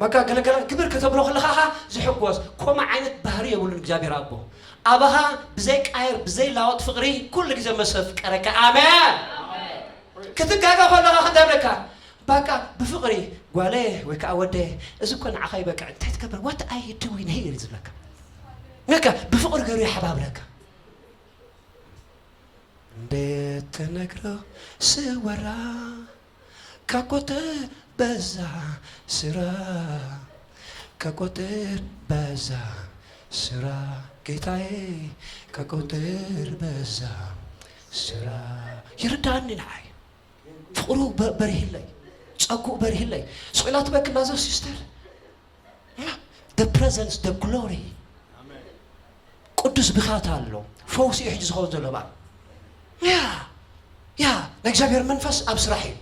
በቃ ገለገለ ግብር ከተብሎ ከለኻ ዝሕጎስ ኮመ ዓይነት ባህሪ የብሉን እግዚኣብሔር ኣቦ ኣባኻ ብዘይ ቃየር ብዘይ ላወጥ ፍቕሪ ኩሉ ግዜ መሰፍቀረካ ኣሜን። ክትጋገ ከለኻ ክንደብለካ በቃ ብፍቕሪ ጓለ ወይ ከዓ ወደ እዚ እኮ ንዓኻ ይበቅዕ እንታይ ትገብር what are you doing here ዝብለካ በቃ ብፍቕሪ ገሩ ይሓባብለካ። እንዴት ተነግሮ ስወራ ከቁጥር በዛ ስራ ከቁጥር በዛ ስራ ጌታዬ ከቁጥር በዛ ስራ ይርዳኒ ንዓይ ፍቕሩ በርሂለይ ጸጉእ በርሂለይ ስቑኢላ ትበክላ ዘ ሲስተር the presence the glory ቅዱስ ብኻት ኣሎ ፈውሲ እዩ ሕጂ ዝኸውን ዘሎ በኣል ያ ያ ናይ እግዚኣብሔር መንፈስ ኣብ ስራሕ እዩ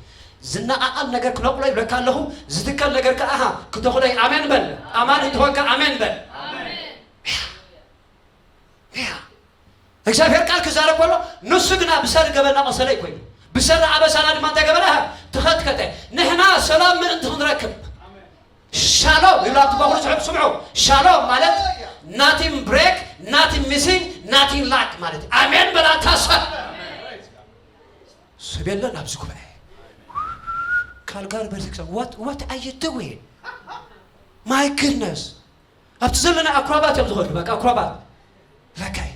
ዝነቃቀል ነገር ክነቅሎ ይብለካ ኣለኹ ዝትከል ነገር ከዓ ኣሃ ክተኽሎ እዩ ኣሜን በል ኣማን እንተኾንካ ኣሜን በል እግዚኣብሔር ቃል ክዛረብ ከሎ ንሱ ግና ብሰሪ ገበና ቆሰለ እዩ ኮይኑ ብሰሪ ኣበሳና ድማ እንታይ ገበረ ትኸትከተ ንሕና ሰላም ምእንቲ ክንረክብ ሻሎም ይብላ ኣብቲ በኹሪ ዝሕብ ስምዑ ሻሎም ማለት nothing break nothing missing nothing lack ማለት እዩ ኣሜን በላታ ሰብ ሰብ የለን ኣብዚ ጉባኤ ካልጋሪ ቤተክርስቲያን what what are you doing my goodness ኣብቲ ዘለና ኣኩራባት እዮም ዝኾኑ በቃ ኣኩራባት ለካይ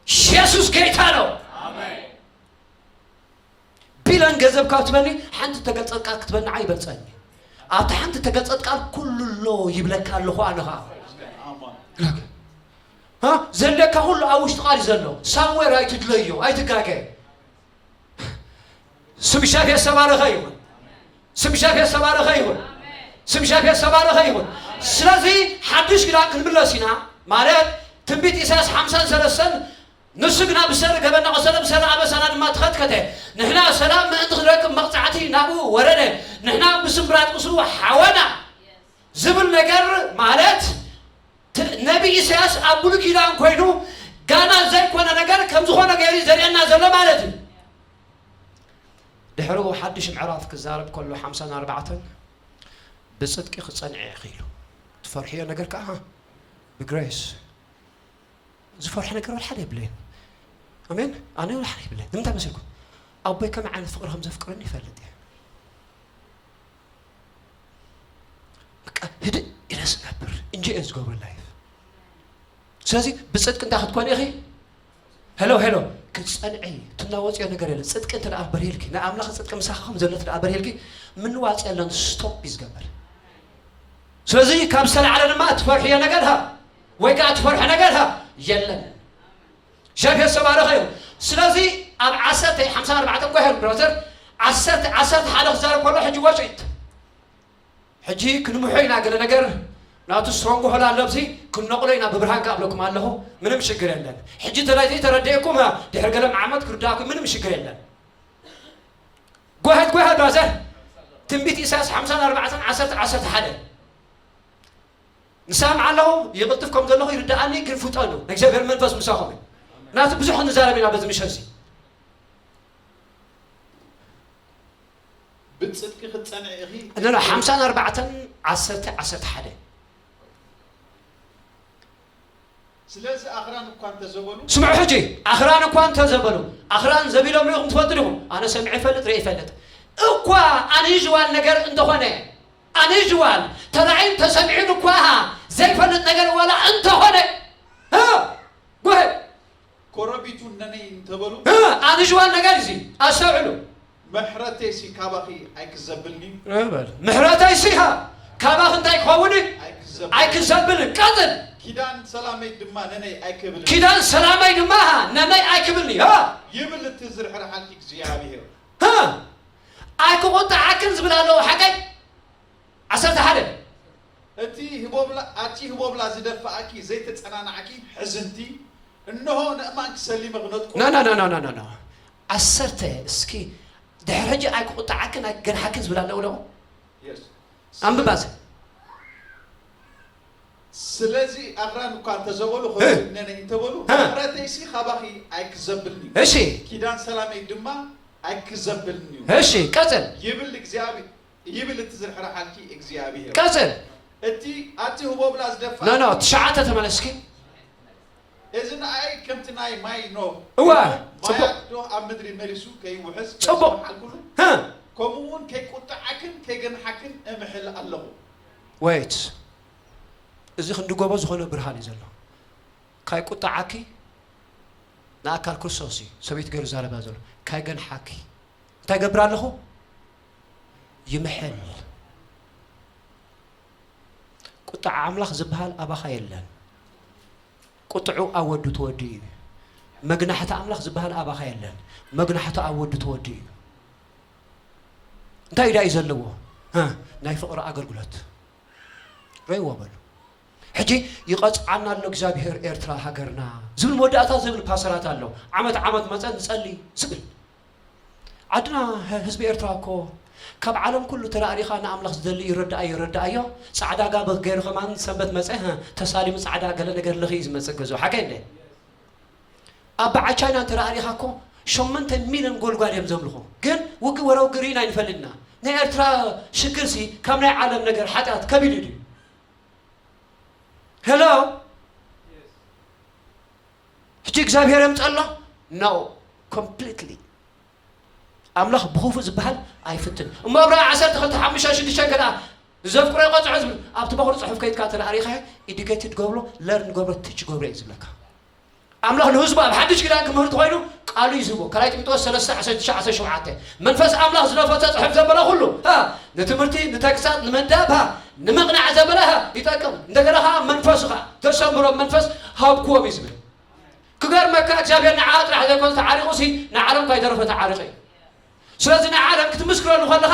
ኢየሱስ ጌታ ነው ቢለን ገንዘብ ካብ ትበኒ ሓንቲ ተገልጸት ቃል ክትበኒ ዓይበልጸኒ ኣብቲ ሓንቲ ተገልጸት ቃል ኩሉ ኣሎ ይብለካ ኣለኹ ኣነ ኸዓ ዘድለካ ኩሉ ኣብ ውሽጢ ቃል እዩ ዘሎ ሳምዌር ኣይትድለዮ ኣይትጋገ ስም ሻፍ የተባረኸ ይሁን ስም ሻፍ የተባረኸ ይሁን ስም ሻፍ የተባረኸ ይሁን ስለዚ ሓድሽ ኪዳን ክንምለስ ኢና ማለት ትንቢት ኢሳያስ ሓምሳን ሰለስተን ንሱ ግና ብሰሪ ገበና ቆሰለ ብሰሪ ኣበሳና ድማ ተኸትከተ ንሕና ሰላም ምእንቲ ክንረክብ መቕጻዕቲ ናብኡ ወረደ ንሕና ብስምራት ቁስሉ ሓወና ዝብል ነገር ማለት ነቢ ኢሳያስ ኣብ ብሉ ኪዳን ኮይኑ ጋና ዘይኮነ ነገር ከም ዝኾነ ገይሩ ዘርእየና ዘሎ ማለት እዩ ድሕሪኡ ሓድሽ ምዕራፍ ክዛረብ ከሎ ሓምሳን ኣርባዕተን ብፅድቂ ክፀንዐ ኢኺ ኢሉ ትፈርሕዮ ነገር ከዓ ብግሬስ ዝፈርሐ ነገር ወላ ሓደ የብለይን ኣሜን ኣነ ወላ ሓደ የብለይን ንምንታይ መሲልኩም ኣቦይ ከመይ ዓይነት ፍቕሪ ከም ዘፍቅረኒ ይፈልጥ እየ። በቃ ህድእ ኢለ ዝነብር እንጂ እየ ዝገብሮ ላይፍ። ስለዚ ብጽድቂ እንታይ ክትኮኒ ኢኺ? ሄሎ ሄሎ፣ ክትጸንዒ ትናወጽዮ ነገር የለን። ጽድቂ እንተ ደኣ በሪህልኪ፣ ናይ ኣምላኽ ጽድቂ ምሳኺ ከም ዘሎ እንተ ደኣ በሪህልኪ፣ ምንዋጽ የለን፣ ስቶፕ እዩ ዝገብር። ስለዚ ካብ ዝተላዕለ ድማ እትፈርሕዮ ነገር ሃ ወይ ከኣ እትፈርሖ ነገር ሃ የለን። እግዚኣብሔር ዝተባረኸ ይኹን። ስለዚ ኣብ ዓሰርተ ሓምሳ ኣርባዕተ እኮ ይሄን ብራዘር ዓሰርተ ዓሰርተ ሓደ ክዛረብ ከሎ ሕጂ ወጭት ሕጂ ክንምሖ ኢና ገለ ነገር ናቱ ስትሮንግ ሆል ኣሎ ኣብዚ ክንነቕሎ ኢና ብብርሃን ክኣብለኩም ኣለኹ። ምንም ሽግር የለን። ሕጂ ተላይ ዘይተረደእኩም ድሕሪ ገለ ዓመት ክርዳእኩም ምንም ሽግር የለን። ጎሄድ ጎሄድ ብራዘር ትንቢት ኢሳያስ ሓምሳን ኣርባዕተን ዓሰርተ ዓሰርተ ሓደ ንሰምዕ ኣለኹ። ይቕልጥፍ ከም ዘለኹ ይርድኣኒ፣ ግን ፍጠኑ። እግዚኣብሔር መንፈስ ምሳኹም እዩ። ናቱ ብዙሕ ንዛረብ ኢና በዚ ምሸት እዚ። ብጽድቂ ክትጸንዒ ኢኺ። እነና ሓምሳን ኣርባዕተን ዓሰርተ ዓሰርተ ሓደ ስለዚ ኣኽራን እኳ እንተዘበሉ ስምዑ ሕጂ። ኣኽራን እኳ እንተዘበሉ፣ ኣኽራን ዘቢሎም ርኢኹም ትፈልጡ ዲኹም? ኣነ ሰሚዐ ይፈልጥ፣ ርኤ ይፈልጥ። እኳ ኣንዩዥዋል ነገር እንተኾነ፣ ኣንዩዥዋል ተራእዩን ተሰሚዑን እኳ ዘይፈልጥ ነገር ዋላ እንተኾነ፣ እ፣ ጎሄድ ኮረቢቱ ነነይ እንተበሉ ኣንዩዥዋል ነገር እዚ ኣስተውዕሉ። ምሕረተይሲ ካባኺ ኣይክዘብልኒ በል ምሕረተይሲ ሃ ካባኺ እንታይ ክኸውን ኣይክዘብል ኣይክዘብል ቀጥል ኪዳን ሰላመይ ድማ ነነይ ኣይክብልን ኪዳን ሰላመይ ድማ ሃ ነነይ ኣይክብልኒ ሃ ይብል እቲ ዝርሕርሓልኪ እግዚኣብሔር ሃ ኣይክቑጣዓክን ዝብል ኣለዎ ሓቀይ ዓሰርተ ሓደ እቲ ህቦብላ ኣቲ ህቦብላ ዝደፋኣኪ ዘይተጸናናዕኪ ሕዝንቲ እንሆ ንእማን ክሰሊመ ክነጥቁ ኖ ኖ ኖ ኖ ኖ ኖ ዓሰርተ እስኪ ድሕሪ ሕጂ ኣይክቁጣዓክን ኣይክገንሓክን ዝብል ኣለዎ ዶ የስ ኣንብባዘ ስለዚ ኣኽራን እኳ እንተዘበሉ ኸነይ እንተበሉ እ። ምሕረተይሲ ካባኺ ኣይክዘብልኒ እሺ ኪዳን ሰላመይ ድማ ኣይክዘብልኒ እዩ እሺ ቀጽል ይብል እግዚኣብሔር ይብል እቲ ዝርሕርሓልኪ እግዚኣብሔር ቀጽል እቲ ኣቲ ህቦብላ ዝደፋ ኖ ኖ ትሽዓተ ተመለስኪ እዚ ንኣይ ከምቲ ናይ ማይ ኖህ እዋ ማይ ጽቡቅ ኣዶ ኣብ ምድሪ መሊሱ ከይውሕዝ ጽቡቅ። ሓልኩሉ ህ ከምኡ እውን ከይቁጣዓክን ከይገንሓክን እምሕል ኣለኹ ወይት እዚ ክንዲ ጎቦ ዝኾነ ብርሃን እዩ ዘሎ ካይ ቁጣዓኪ ንኣካል ክርስቶስ እዩ ሰበይቲ ገይሩ ዛረባ ዘሎ ካይ ገንሓኪ እንታይ ገብር ኣለኹ ይምሕል ቁጣዓ ኣምላኽ ዝበሃል ኣባኻ የለን ቁጥዑ ኣብ ወዱ ተወዲኡ እዩ መግናሕቲ ኣምላኽ ዝበሃል ኣባኻ የለን መግናሕቲ ኣብ ወዱ ተወዲኡ እዩ እንታይ ኢዳ እዩ ዘለዎ እ፣ ናይ ፍቕሪ ኣገልግሎት ረይዎ በሉ ሕጂ ይቐፅዓና ኣሎ እግዚኣብሔር ኤርትራ ሃገርና ዝብል መወዳእታ ዝብል ፓሰራት ኣሎ ዓመት ዓመት መፀ ንፀሊ ዝብል ዓድና ህዝቢ ኤርትራ እኮ ካብ ዓለም ኩሉ ተራእሪኻ ንኣምላኽ ዝደሊ ይረዳኣዮ ይረዳኣዮ ፃዕዳ ጋብ ገይሩ ከማን ሰንበት መፀ ተሳሊሙ ፃዕዳ ገለ ነገር ልኽ እዩ ዝመፅእ ገዝኡ ሓቀይ እንደ ኣብ በዓል ቻይና እንተ ኣሪኻ እኮ ሸሞንተ ሚልዮን ጎልጓል እዮም ዘምልኹ ግን ውግእ ወረ ውግእ ርኢና ኣይንፈልጥና ናይ ኤርትራ ሽግርሲ ካብ ናይ ዓለም ነገር ሓጢኣት ከቢዱ ድዩ ሄሎ ሕጂ እግዚኣብሔር የምፀሎ no completely ኣምላኽ ብኽፉእ ዝበሃል ኣይፍትን እሞ ኣብርሃ ዓሰርተ ክልተ ሓሙሽተ ሽዱሽተ ከኣ ዘፍቅሮ ይቐፅዖ ዝብል ኣብቲ በኹሪ ፅሑፍ ከይድካ ተደኣሪኻ ኢዱኬትድ ገብሮ ለርን ገብሮ ትች ገብሮ እዩ ዝብለካ ኣምላኽ ንህዝቡ ኣብ ሓድሽ ኪዳን ክምህር ተኾይኑ ቃሉ እዩ ዝህቦ ካልኣይ ጢሞቴዎስ ሰለስተ ዓሰርተ ትሽዓተ ዓሰርተ ሸውዓተ መንፈስ ኣምላኽ ዝነፈሰ ፅሑፍ ዘበለ ኩሉ ንትምህርቲ ንተግሳፅ ንምንዳብ ንምቕናዕ ዘበለ ይጠቅም እንደገና ከዓ መንፈሱ ከዓ ተሰምሮ መንፈስ ሃብክዎም እዩ ዝብል ክገርመካ እግዚኣብሔር ንዓ ጥራሕ ዘይኮነ ተዓሪቑ ሲ ንዓለም እኳ ይተረፈ ተዓሪቐ እዩ ስለዚ ንዓለም ክትምስክረሉ ከለኻ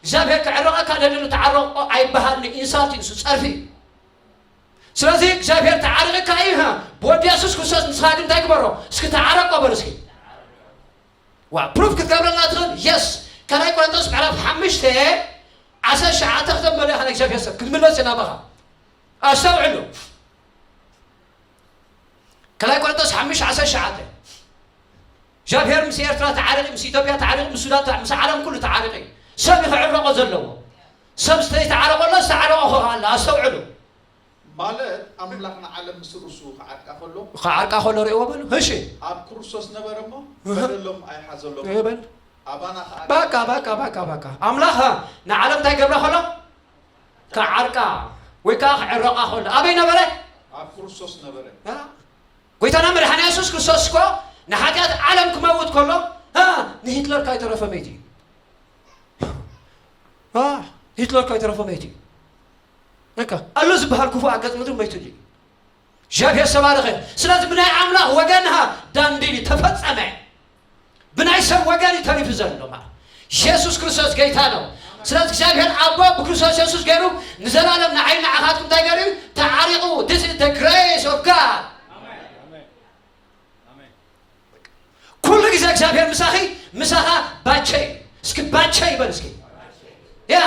እግዚኣብሔር ክዕረቐካ ደልሉ ተዓረቆ ኣይበሃልን ኢንሳልት እዩ ንሱ ፀርፊ እዩ ስለዚ እግዚኣብሔር ተዓሪቕካ እዩ ብወዲ የሱስ ክርስቶስ ንስኻ ግን እንታይ ግበሮ እስኪ ተዓረቆ በሉ እስኪ ዋ ፕሩፍ ክትገብረልና ትኽእል የስ ካልኣይ ቆሮንቶስ ምዕራፍ ሓሙሽተ ዓሰርተ ትሽዓተ ክተንበሉ ኢኻ እግዚኣብሔር ሰብ ክንምለስ ኢና ባኻ ኣስተውዕሉ ካልኣይ ቆሮንቶስ ሓሙሽተ ዓሰርተ ትሽዓተ እግዚኣብሔር ምስ ኤርትራ ተዓረቂ ምስ ኢትዮጵያ ተዓረቂ ምስ ሱዳን ምስ ዓለም ኩሉ ተዓረቂ ሰብ ይክዕረቆ ዘለዎ ሰብ ዝተይተዓረቆ ኣሎ ዝተዓረቆ ከ ኣሎ ኣስተውዕሉ ማለት ኣምላኽ ንዓለም ምስ ርእሱ ክዓርቃ ከሎ ክዓርቃ ከሎ ርእይዎ በሉ። እሺ። ኣብ ክርስቶስ ነበረ እሞ እህ። በደሎም ኣይሓዘሎም። ይበል። ኣባና ከኣ በቃ፣ በቃ፣ በቃ፣ በቃ። ኣምላኽ ንዓለም እንታይ ገብራ ከሎ? ክዓርቃ ወይ ከኣ ክዕረቓ ከሎ ኣበይ ነበረ? ኣብ ክርስቶስ ነበረ። ያ። ጎይታና መድሓኒ የሱስ ክርስቶስ እኮ ንሓጢኣት ዓለም ክመውት ከሎ፣ እ፣ ንሂትለር ካይተረፈ መይቱ እዩ። እ፣ ሂትለር ካይተረፈ መይቱ እዩ። በቃ፣ ኣሎ ዝበሃል ክፉእ ኣብ ገጽ ምድሪ መይቱ እዩ። እግዚኣብሔር ዝተባረኸ። ስለዚ ብናይ ኣምላኽ ወገንሃ ዳንዲን ተፈጸመ። ብናይ ሰብ ወገን እዩ ተሪፉ ዘሎ ማለት። የሱስ ክርስቶስ ጌታ ነው። ስለዚ እግዚኣብሔር ኣቦ ብክርስቶስ የሱስ ገይሩ ንዘላለም ንዓይ ንዓኻትኩም እንታይ ገይሩ እዩ? ተዓሪቑ። This is the grace of God። ኩሉ ግዜ እግዚኣብሔር ምሳኺ፣ ምሳኻ ባቸይ። እስኪ ባቸይ ይበል እስኪ። ያ፣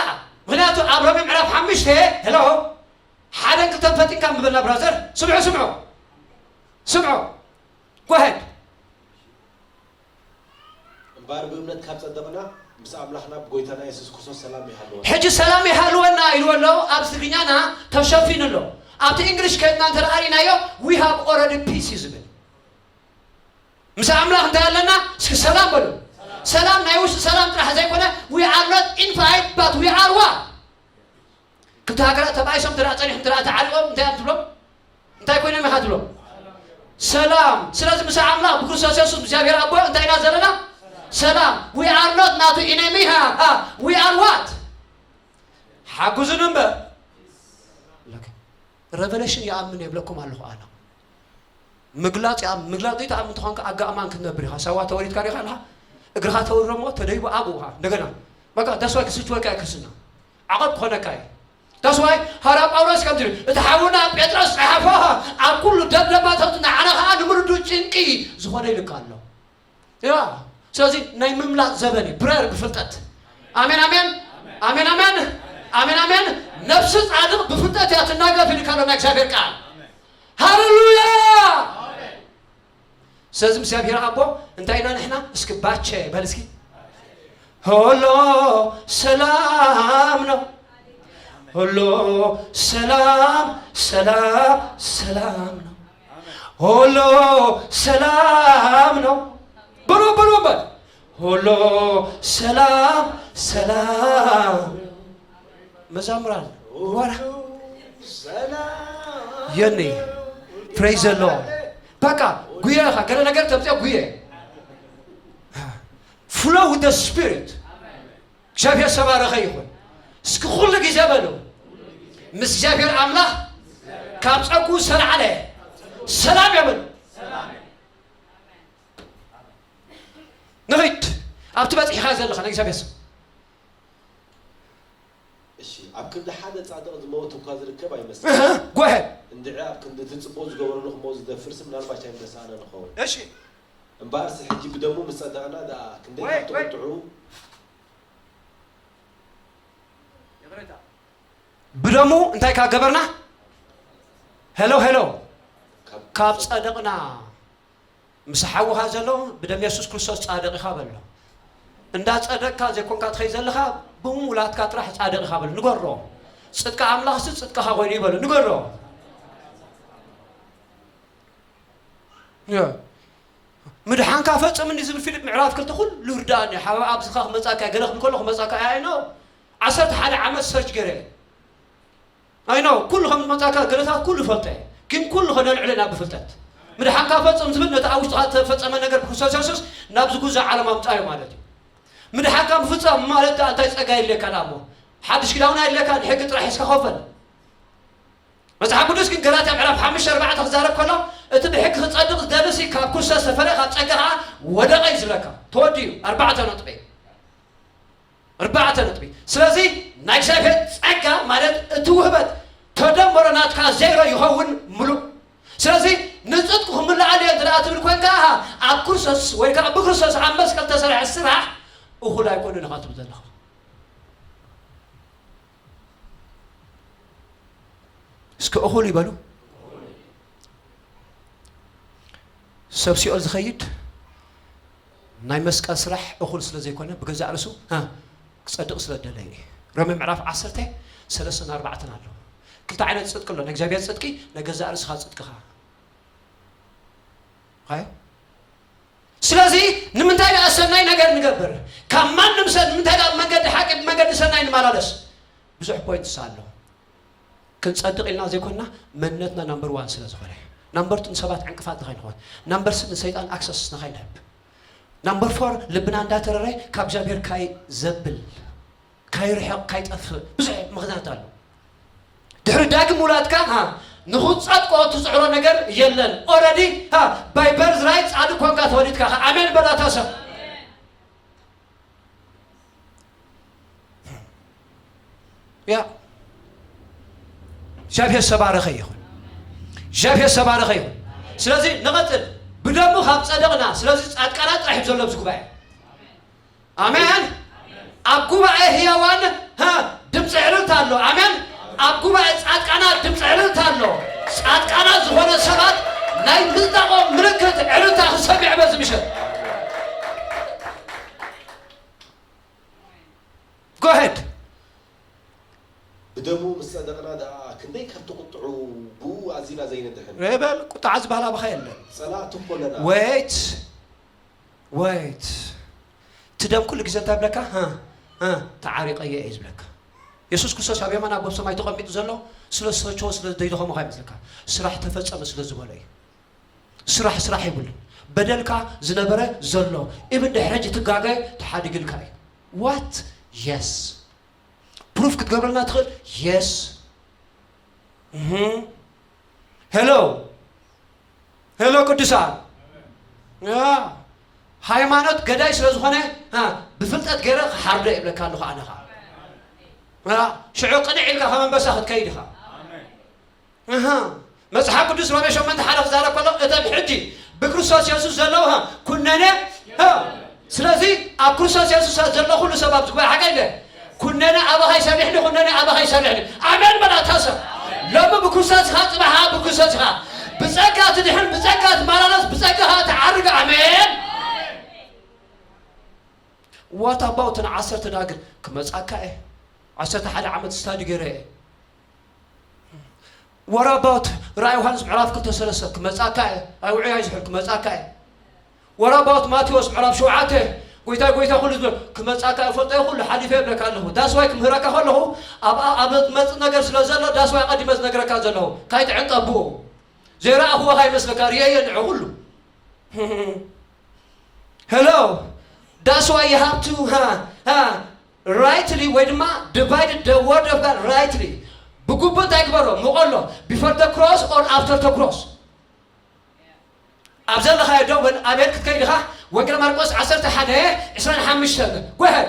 ምኽንያቱ ኣብ ሮሜ ምዕራፍ ሓሙሽተ፣ ሄሎ፣ ሓደን ክልተን ፈቲንካ ምበልና ብራዘር። ስምዑ፣ ስምዑ፣ ስምዑ። Go ahead። እምበኣር ብእምነት ካብ ጸደቕና፣ ምስ ኣምላኽና ብጎይታና የሱስ ክርስቶስ ሰላም ይሃልወና። ሕጂ ሰላም ይሃልወና ኢልዎ ኣሎ፣ ኣብ ትግርኛና ተሸፊኑ ኣሎ። ኣብቲ እንግሊሽ ከድና እንተ ርኢናዮ፣ we have already peace እዩ ዝብል። ምስ ኣምላኽ እንታይ ኣለና? እስኪ ሰላም በሉ። ሰላም ናይ ውሽጢ ሰላም ጥራሕ ዘይኮነ፣ we are not in fight, but we are what? ክልተ ሃገራት ተባኢሶም እንተ ደኣ ጸኒሖም፣ እንተ ደኣ ተዓሪቖም፣ እንታይ እዮም ትብሎም? እንታይ ኮይኖም ኢኻ ትብሎም? ሰላም። ስለዚ ምስ ኣምላኽ ብክርስቶስ የሱስ እግዚኣብሔር ኣቦ እንታይ ኢና ዘለና? ሰላም። We are not ናቱ ኢነሚ፣ ሃ፣ ሃ። We are what? ሓግዙን እምበር። ለከ። ረቨሌሽን ይኣምን የብለኩም ኣለኹ ኣነ። ምግላጽ ይኣምን፣ ምግላጽ ዘይትኣምን ተኾንካ ኣጋ ኣማን ክትነብር ኢኻ። ሳዋ ተወሊድካ ዲኻ ኣለኻ? እግርኻ ተውርሞ ተደይቡ ኣብኡ ኢኻ። እንደገና። በቃ፣ that's why ክስችወልካ እዩ ክርስትና። ዓቐብ ክኾነካ እዩ። That's why ሃራ ጳውሎስ ከምዚ ኢሉ፣ "እቲ ሓውና ጴጥሮስ ጸሓፎ፣ ኣብ ኩሉ ደብደባታት ንዓና ኸኣ ንምርዱ ጭንቂ ዝኾነ" ኢሉካ ኣሎ። ያ፣ ስለዚ ናይ ምምላጥ ዘበን እዩ። ብረር ብፍልጠት። ኣሜን፣ ኣሜን። ኣሜን፣ ኣሜን። ኣሜን፣ ኣሜን። ነፍሲ ጻድቕ ብፍልጠት እያ ትናገፍ ኢሉካ ኣሎ ናይ እግዚኣብሔር ቃል። ሃሌሉያ! ስለዚ እግዚኣብሔር ኣቦ እንታይ ኢና ንሕና? እስኪ ባቸ በል እስኪ። ሆሎ ሰላም ነው። ሆሎ ሰላም፣ ሰላም፣ ሰላም ነው። ሆሎ ሰላም ነው። ብሉ፣ ብሉ በል። ሆሎ ሰላም፣ ሰላም። መዛሙራን፣ ወራ። የኔ፣ praise the Lord። በቃ፣ ጉየ ኢኻ፣ ገለ ነገር ተምጽኦ ጉየ። Flow with the Spirit። እግዚኣብሔር ዝተባረኸ ይኹን። እስኪ ኩሉ ግዜ በሉ፣ ምስ እግዚኣብሔር ኣምላኽ ካብ ጸጉ ዝተላዕለ ሰላም የብሉ። ንኺድ፣ ኣብቲ በጺሕኻ ዘለኻ ናይ እግዚኣብሔር ስም። እሺ፣ ኣብ ክንዲ ሓደ ጻድቕ ዝመውት እኳ ዝርከብ ኣይመስልን። እህ፣ go ahead። እንድዒ ኣብ ክንዲ እቲ ጽቡቕ ዝገበረሉ ክመውት ዝደፍር ስም ምናልባት ኣይምተሳእነን ንኸውን። እሺ። እምበኣርሲ ሕጂ ብደሙ ምስ ጸደቕና ደኣ ክንደይ ወይ፣ ካብ ወይ። ትቕጥዑ? ብደሙ እንታይ ካብ ገበርና? ሄሎ፣ ሄሎ። ካብ ካብ ጸደቕና። ምስ ሓውኻ ዘሎ ብደም የሱስ ክርስቶስ ጻድቕ ኢኻ በሎ። እንዳ ጸደቕካ ዘይኮንካ ትኸይድ ዘለኻ ብሙላትካ ጥራሕ ጻድቕ ኢኻ በሎ። ንገሮ። ጽድቂ ኣምላኽሲ ጽድቅኻ ኮይኑ እዩ በሎ። ንገሮ። ያ። ምድሓንካ ፈጽም እንዲ ዝብል ፊልፕ ምዕራፍ ክልተ ኩሉ ይርዳእኒ። ሓባ ኣብዝኻ ክመጻካ ገለ ክብል ከሎ ክመጻካ ኣይ ነው። ዓሰርተ ሓደ ዓመት ሰርች ገይረ። ኣይ ነው፣ ኩሉ ከም ዝመጻካ ገለታት ኩሉ ፈልጠ። ግን ኩሉ ከነልዕሎ ኢና ብፍልጠት። ምድሓንካ ፈጽም ዝብል ነቲ ኣብ ውሽጥኻ ዝተፈጸመ ነገር ብክርስቶስ የሱስ ናብዚ ጉዞ ዓለም ኣምጻዮ ማለት እዩ። ምድሓንካ ምፍጻም ማለት ደኣ እንታይ ጸጋ የድልየካ ደኣ እሞ? ሓድሽ ኪዳን ኣይድልየካ፣ ንሕጊ ጥራሕ ሒዝካ ኮፈል። መጽሓፍ ቅዱስ ግን ገላትያ ምዕራፍ ሓሙሽተ ኣርባዕተ ክዛረብ ከሎ፣ እቲ ብሕጊ ክጸድቕ ዝደልሲ ካብ ክርስቶስ ዝተፈለየ ካብ ጸጋ ኸኣ ወደቐ እዩ ዝብለካ። ተወዲኡ፣ ኣርባዕተ ነጥቢ። ኣርባዕተ ነጥቢ። ስለዚ ናይ እግዚኣብሔር ጸጋ ማለት እቲ ውህበት ተደመሮ ናትካ ዜሮ ይኸውን ምሉእ። ስለዚ ንጽድቁ ክምልኣሉ እየ እንተ ደኣ ትብል ኮንካ፣ ኣብ ክርስቶስ ወይ ከኣ ብክርስቶስ ኣብ መስቀል ተሰርሐ ስራሕ እኹል ኣይኮነን ኢኻ ትብል ዘለኻ። እስከ እኹል ይበሉ። ሰብ ሲኦል ዝኸይድ ናይ መስቀል ስራሕ እኹል ስለ ዘይኮነ ብገዛእ ርእሱ፣ እ፣ ክጸድቕ ስለ ደለየ እዩ። ሮሜ ምዕራፍ ዓሰርተ ሰለስተን ኣርባዕተን ኣሎ። ክልተ ዓይነት ጽድቂ ኣሎ። ናይ እግዚኣብሔር ጽድቂ፣ ናይ ገዛእ ርእስኻ ጽድቅኻ። ኣይ? ስለዚ ንምንታይ ደኣ ሰናይ ነገር ንገብር? ካብ ማንም ሰብ ንምንታይ ደኣ መንገዲ ሓቂ ብመንገዲ ሰናይ ንመላለስ? ብዙሕ ፖይንትስ ኣሎ። ክንጸድቕ ኢልና ዘይኮንና መንነትና ናምበር ዋን ስለ ዝኾነ። ናምበር ቱ ንሰባት ዕንቅፋት ንኸይንኾን። ናምበር ስሪ ንሰይጣን ኣክሰስ ንኸይንህብ። ናምበር ፎር ልብና እንዳተረረ ካብ እግዚኣብሔር ካይ ዘብል፣ ካይርሕቕ፣ ካይጠፍእ ብዙሕ ምኽንያት ኣሎ። ድሕሪ ዳግም ውላድካ፣ ሃ፣ ንኽትጸድቆ ትጽዕሮ ነገር የለን። ኦረዲ፣ ሃ፣ ባይ በርዝ ራይት ጻድቅ ኮንካ ተወሊድካ። ኣሜን በላታ ሰብ። ያ እግዚኣብሔር ዝተባረኸ ይኹን። እግዚኣብሔር ዝተባረኸ ይኹን። ስለዚ ንቐጽል። ብደሙ ካብ ጸደቕና፣ ስለዚ ጻድቃናት ጥራሕ እዩ ዘሎ ኣብዚ ጉባኤ። ኣሜን። ኣብ ጉባኤ ህያዋን፣ ሃ፣ ድምፂ ዕልልታ ኣሎ። ኣሜን። ኣብ ጉባኤ ጻድቃናት ድምፂ ዕልልታ ኣሎ። ጻድቃናት ዝኾነ ሰባት ናይ ምጽዳቖም ምልክት ዕልልታ ክሰምዕ በዚ ምሸት። Go ahead። ብደሙ ምስ ጸደቕና ደኣ ክንደይ ካብ ትቕጥዑ ብኡ ኣዚና ዘይንድሕን። ሬበል ቁጥዓ ዝበሃል ኣባኻ የለን። ጸላእቲ እኮ ኣለና። Wait, wait። እቲ ደም ኩሉ ግዜ እንታይ ይብለካ? ሃ፣ ሃ፣ ተዓሪቐ እየ እዩ ዝብለካ። የሱስ ክርስቶስ ኣብ የማን ኣቦ ሰማይ ተቐሚጡ ዘሎ ስለ ዝተቸወ፣ ስለ ዘይደኸሙ ከይመስለካ። ስራሕ ተፈጸመ ስለ ዝበሎ እዩ። ስራሕ፣ ስራሕ ይብሉ። በደልካ ዝነበረ ዘሎ፣ ኢብን ድሕሪ ሕጂ ትጋገ ተሓዲግልካ እዩ። What? Yes። ፕሩፍ ክትገብረልና ትኽእል? Yes። እህ። ሄሎ፣ ሄሎ ቅዱሳን። ያ፣ ሃይማኖት ገዳይ ስለ ዝኾነ፣ ሃ፣ ብፍልጠት ገይረ ክሓርዶ ይብለካ ኣለኹ ኣነ ኸዓ። ያ፣ ሽዑ ቅንዕ ኢልካ ከም ኣንበሳ ክትከይድ ኢኻ። ኣሃ። መጽሓፍ ቅዱስ ሮሜ ሸሞንተ ሓደ ክዛረብ ከሎ፣ እተን ሕጂ ብክርስቶስ የሱስ ዘለዋ ኩነኔ፣ ሃ፣ ስለዚ ኣብ ክርስቶስ የሱስ ዘሎ ኩሉ ሰብ ኣብዚ ጉባኤ ሓቀይ እንደ ኩነኔ ኣባኻ ይሰርሕኒ፣ ኩነኔ ኣባኻ ይሰርሕኒ። ኣሜን በል ኣታ ሰብ። ሎሚ ብክርስቶስ ኢኻ፣ ጽባሕ ብክርስቶስ ኢኻ። ብጸጋ ትድሕን፣ ብጸጋ ትመላለስ፣ ብጸጋ ትዓርግ። ኣሜን። What about እተን ዓሰርተ ደናግል? ክመጻካ እየ። ዓሰርተ ሓደ ዓመት ስታዲ ገይረ እየ። What about ራእይ ዮሃንስ ምዕራፍ ክልተ ሰለስተ? ክመጻካ እየ። ኣይውዕይ ኣይዝሕል ክመጻካ እየ። What about ማቴዎስ ምዕራፍ ሸውዓተ? ጎይታ፣ ጎይታ ኩሉ ዝበል ክመጻካ እየ፣ ፈልጦ እየ፣ ኩሉ ሓሊፈ እብለካ ኣለኹ። That's why ክምህረካ ከለኹ ኣብ፣ ኣብ ዝመጽእ ነገር ስለ ዘሎ፣ that's why ቀዲመ ዝነግረካ ዘለኹ። ካይትዕንቀ ብኡ። ዘይረኣኽዎ ካይመስለካ፣ ርእየ እየ ንዑ ኩሉ። Hello። That's why you have to, ሃ፣ ሃ፣ rightly ወይ ድማ divide the word of God rightly። ብግቡእ እንታይ ግበሮ? ምቐሎ። Before the cross or after the cross። ኣብ ዘለኻዮ ደው በል፣ ኣቤት ክትከይድ ኢኻ። ወንጌል ማርቆስ ዓሰርተ ሓደ ዕስራን ሓሙሽተን። Go ahead።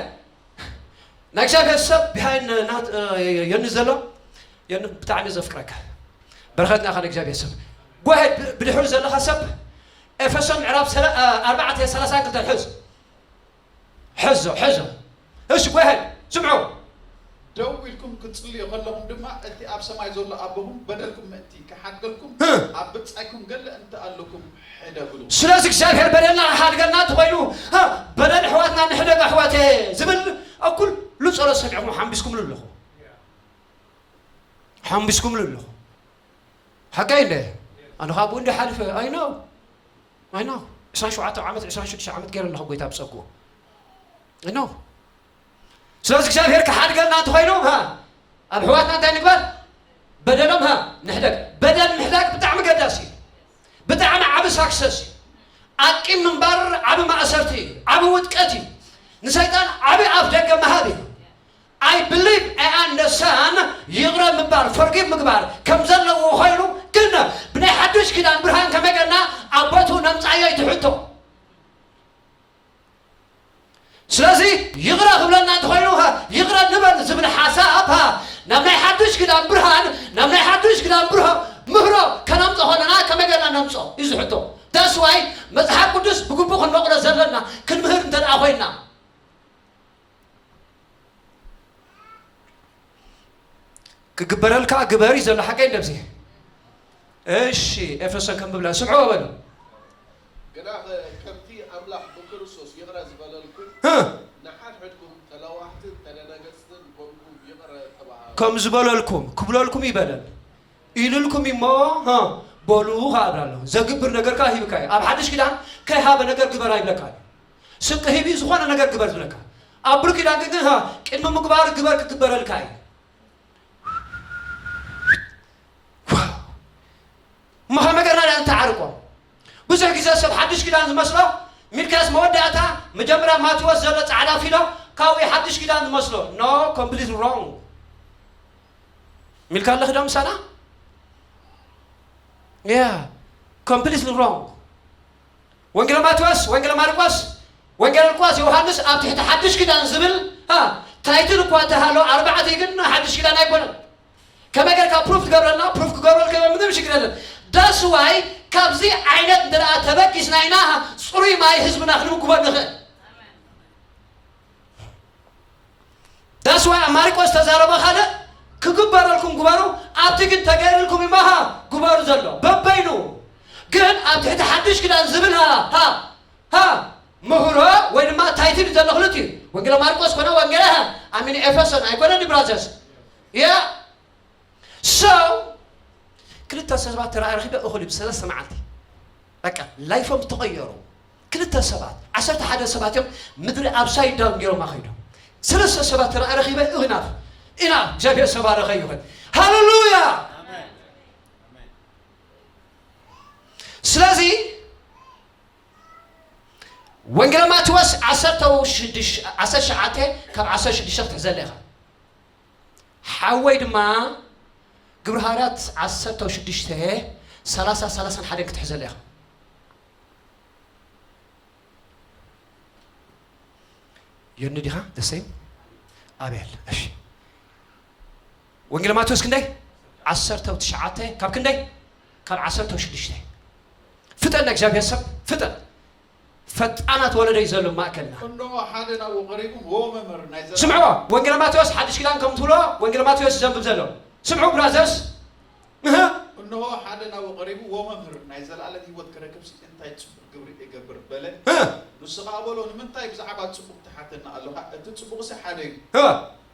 ናይ እግዚኣብሔር ሰብ behind ናት፣ እ፣ የኒ ዘሎ፣ የኒ ብጣዕሚ ዘፍቅረካ። በረኸትና ኢኻ ናይ እግዚኣብሔር ሰብ። Go ahead፣ ብ-፣ ብድሕሪ ዘለኻ ሰብ ኤፌሶን ምዕራፍ ሰላ-፣ እ፣ ኣርባዕተ ሰላሳ ክልተ ሕዝ። ሕዞ፣ ሕዞ። እሺ፣ go ahead፣ ስምዑ። ደው ኢልኩም ክትጽልዩ ከለኹም ድማ፣ እቲ ኣብ ሰማይ ዘሎ ኣቦኹም በደልኩም ምእንቲ ክሓድገልኩም፣ ህ። ኣብ ብጻይኩም ገለ እንተ ኣለኩም ሕደግሉ። ስለዚ እግዚኣብሔር በደልና ክሓድገልና እንተኾይኑ፣ ህ፣ በደል ኣሕዋትና ንሕደግ ኣሕዋተ ዝብል ኣብ ኩሉ ጸሎት ሰሚዕኹም ሓምቢስኩምሉ ኣለኹ። ሓምቢስኩምሉ ኣለኹ። ሓቀይ እንደ ኣነ ካብኡ እንደ ሓልፈ፣ I know። I know። ዕስራን ሸውዓተ ዓመት፣ ዕስራን ሽዱሽተ ዓመት ገይረ ኣለኹ ጎይታ ብጸግኡ። I know። ስለዚ እግዚኣብሔር ክሓድገልና እንተኾይኑ፣ ሃ፣ ኣብ ኣሕዋትና እንታይ ንግበር? በደሎም፣ ሃ፣ ንሕደግ። በደል ምሕዳግ ብጣዕሚ ገዳሲ እዩ። ብጣዕሚ ዓቢ ሳክሰስ እዩ። ኣቂም ምንባር ዓቢ ማእሰርቲ እዩ። ዓቢ ውድቀት እዩ። ንሰይጣን ዓቢ ኣፍ ደገ ምሃብ እዩ። I believe I understand ይቕረ ምባል፣ forgive ምግባር ከም ዘለዎ ኮይኑ፣ ግን ብናይ ሓድሽ ኪዳን ብርሃን ከመይ ጌርና ኣብ ቦትኡ ነምጽኣዮ እዩ እቲ ሕቶ። ስለዚ ይቕረ ክብለና እንተኾይኑ፣ ሃ፣ ይቕረ ንበል ዝብል ሓሳብ፣ ሃ፣ ናብ ናይ ሓድሽ ኪዳን ብርሃን፣ ናብ ናይ ሓድሽ ኪዳን ብርሃን ምህሮ ከነምጾ ከለና ከመይ ጌርና ነምጾ እዩ ዝሕቶ። That's why መጽሓፍ ቅዱስ ብግቡእ ክንመቕሎ ዘለና ክንምህር እንተ ደኣ ኮይንና። ክግበረልካ ግበር እዩ ዘሎ፣ ሓቀይ እንደብዚ። እሺ፣ ኤፌሶን ከም ብብላ ስምዑ በሉ። ግናኸ ከምቲ ኣምላኽ ብክርስቶስ ይቕረ ዝበለልኩም፣ ህ። ንሓድሕድኩም ተለዋህትን ተደናገጽትን ኮንኩም ይቕረ ተባሃሉ። ከም ዝበለልኩም ክብለልኩም ይበለል ኢሉልኩም እሞ፣ ሃ፣ በሉ ከኣ ኣብላለሁ። ዘግብር ነገር ከኣ ሂብካ እዩ። ኣብ ሓድሽ ኪዳን ከይሃበ ነገር ግበር ኣይብለካ እዩ። ስንቂ ሂብ እዩ ዝኾነ ነገር ግበር ዝብለካ። ኣብ ብሉይ ኪዳን ግን፣ ሃ፣ ቅድሚ ምግባር ግበር ክግበረልካ እዩ። ዋው! እሞ ከመይ ጌርና ኢና ንተዓርቆ? ብዙሕ ግዜ ሰብ ሓድሽ ኪዳን ዝመስሎ፣ ሚልክያስ መወዳእታ፣ መጀመርያ ማቴዎስ ዘሎ ጻዕዳ ፊሎ፣ ካብኡ ሓድሽ ኪዳን ዝመስሎ። No, completely wrong። ሚልካ ኣለኺ ዶ ምሳና? Yeah, completely wrong። ወንጌል ማቴዎስ፣ ወንጌል ማርቆስ፣ ወንጌል ሉቃስ፣ ዮሃንስ ኣብ ትሕቲ ሓድሽ ኪዳን ዝብል፣ ሃ፣ ታይትል እኳ እንተሃሎ፣ ኣርባዕተ ግን ሓድሽ ኪዳን ኣይኮነን። ከመይ ጌርካ ፕሩፍ ትገብረልና? ፕሩፍ ክገብረልካ እየ፣ ምንም ሽግር የለን። That's why ካብዚ ዓይነት እንተ ደኣ ተበጊስና ኢና፣ ጽሩይ ማይ ህዝብና ክንምግቦ ንኽእል። That's why ኣብ ማርቆስ ዝተዛረቦ ካልእ፣ ክግበረልኩም ግበሩ፣ ኣብቲ ግን ተገይርልኩም እሞ፣ ሃ፣ ግበሩ ዘሎ በበይኑ። ግን ኣብ ትሕቲ ሓድሽ ኪዳን ዝብል፣ ሃ፣ ሃ፣ ሃ፣ ምህሮ ወይ ድማ ታይትል እዩ ዘሎ ክልቲኡ። ወንጌል ማርቆስ ኮነ ወንጌል፣ ሃ፣ ኣሚን ኤፌሶን ኣይኮነን ብራዘርስ። ያ So ክልተ ሰባት ተራእረኺበ እኹል እዩ። ሰለስተ መዓልቲ በቃ ላይፎም ተቐየሩ። ክልተ ሰባት፣ ዓሰርተ ሓደ ሰባት እዮም፣ ምድሪ ኣፕሳይድ ዳውን ገይሮማ ከይዶም። ሰለስተ ሰባት ተራእረኺበ ኢናፍ፣ ኢናፍ፣ እግዚኣብሔር ዝተባረኸ ይኹን። ሃሌሉያ። ስለዚ ወንጌል ማቴዎስ ዓሰርተ ሽዱሽተ፣ ዓሰርተ ትሽዓተ ካብ ዓሰርተ ሽዱሽተ ክትሕዘለ ኢኻ። ሓወይ ድማ ግብሪ ሃዋርያት ዓሰርተ ሽዱሽተ፣ ሰላሳ፣ ሰላሳን ሓደን ክትሕዘለ ኢኻ። ዮኒ ዲኻ? The same? ኣቤል። እሺ። ወንጌል ማቴዎስ ክንደይ? ዓሰርተ ትሽዓተ ካብ ክንደይ? ካብ ዓሰርተ ሽዱሽተ። ፍጠን እግዚኣብሔር ሰብ፣ ፍጠን። ፈጣናት ወለዶ እዩ ዘሎ ማእከልና። እንሆ ሓደ ናብኡ ቀሪቡ፣ ዎ መምህር ናይ ዘላ- ስምዕዎ፣ ወንጌል ማቴዎስ ሓድሽ ኪዳን ከም ትብሎ፣ ወንጌል ማቴዎስ እዩ ዘንብብ ዘሎ። ስምዑ ብራዘርስ። እህ። እንሆ ሓደ ናብኡ ቀሪቡ፣ ዎ መምህር ናይ ዘላለም ህይወት ክረክብሲ እንታይ ጽቡቕ ግብሪ እገብር በለ። እህ። ንሱ ኸኣ በሎ፣ ንምንታይ ብዛዕባ ጽቡቕ ትሓተኒ ኣለኻ? እቲ ጽቡቕሲ ሓደ እዩ። እህ።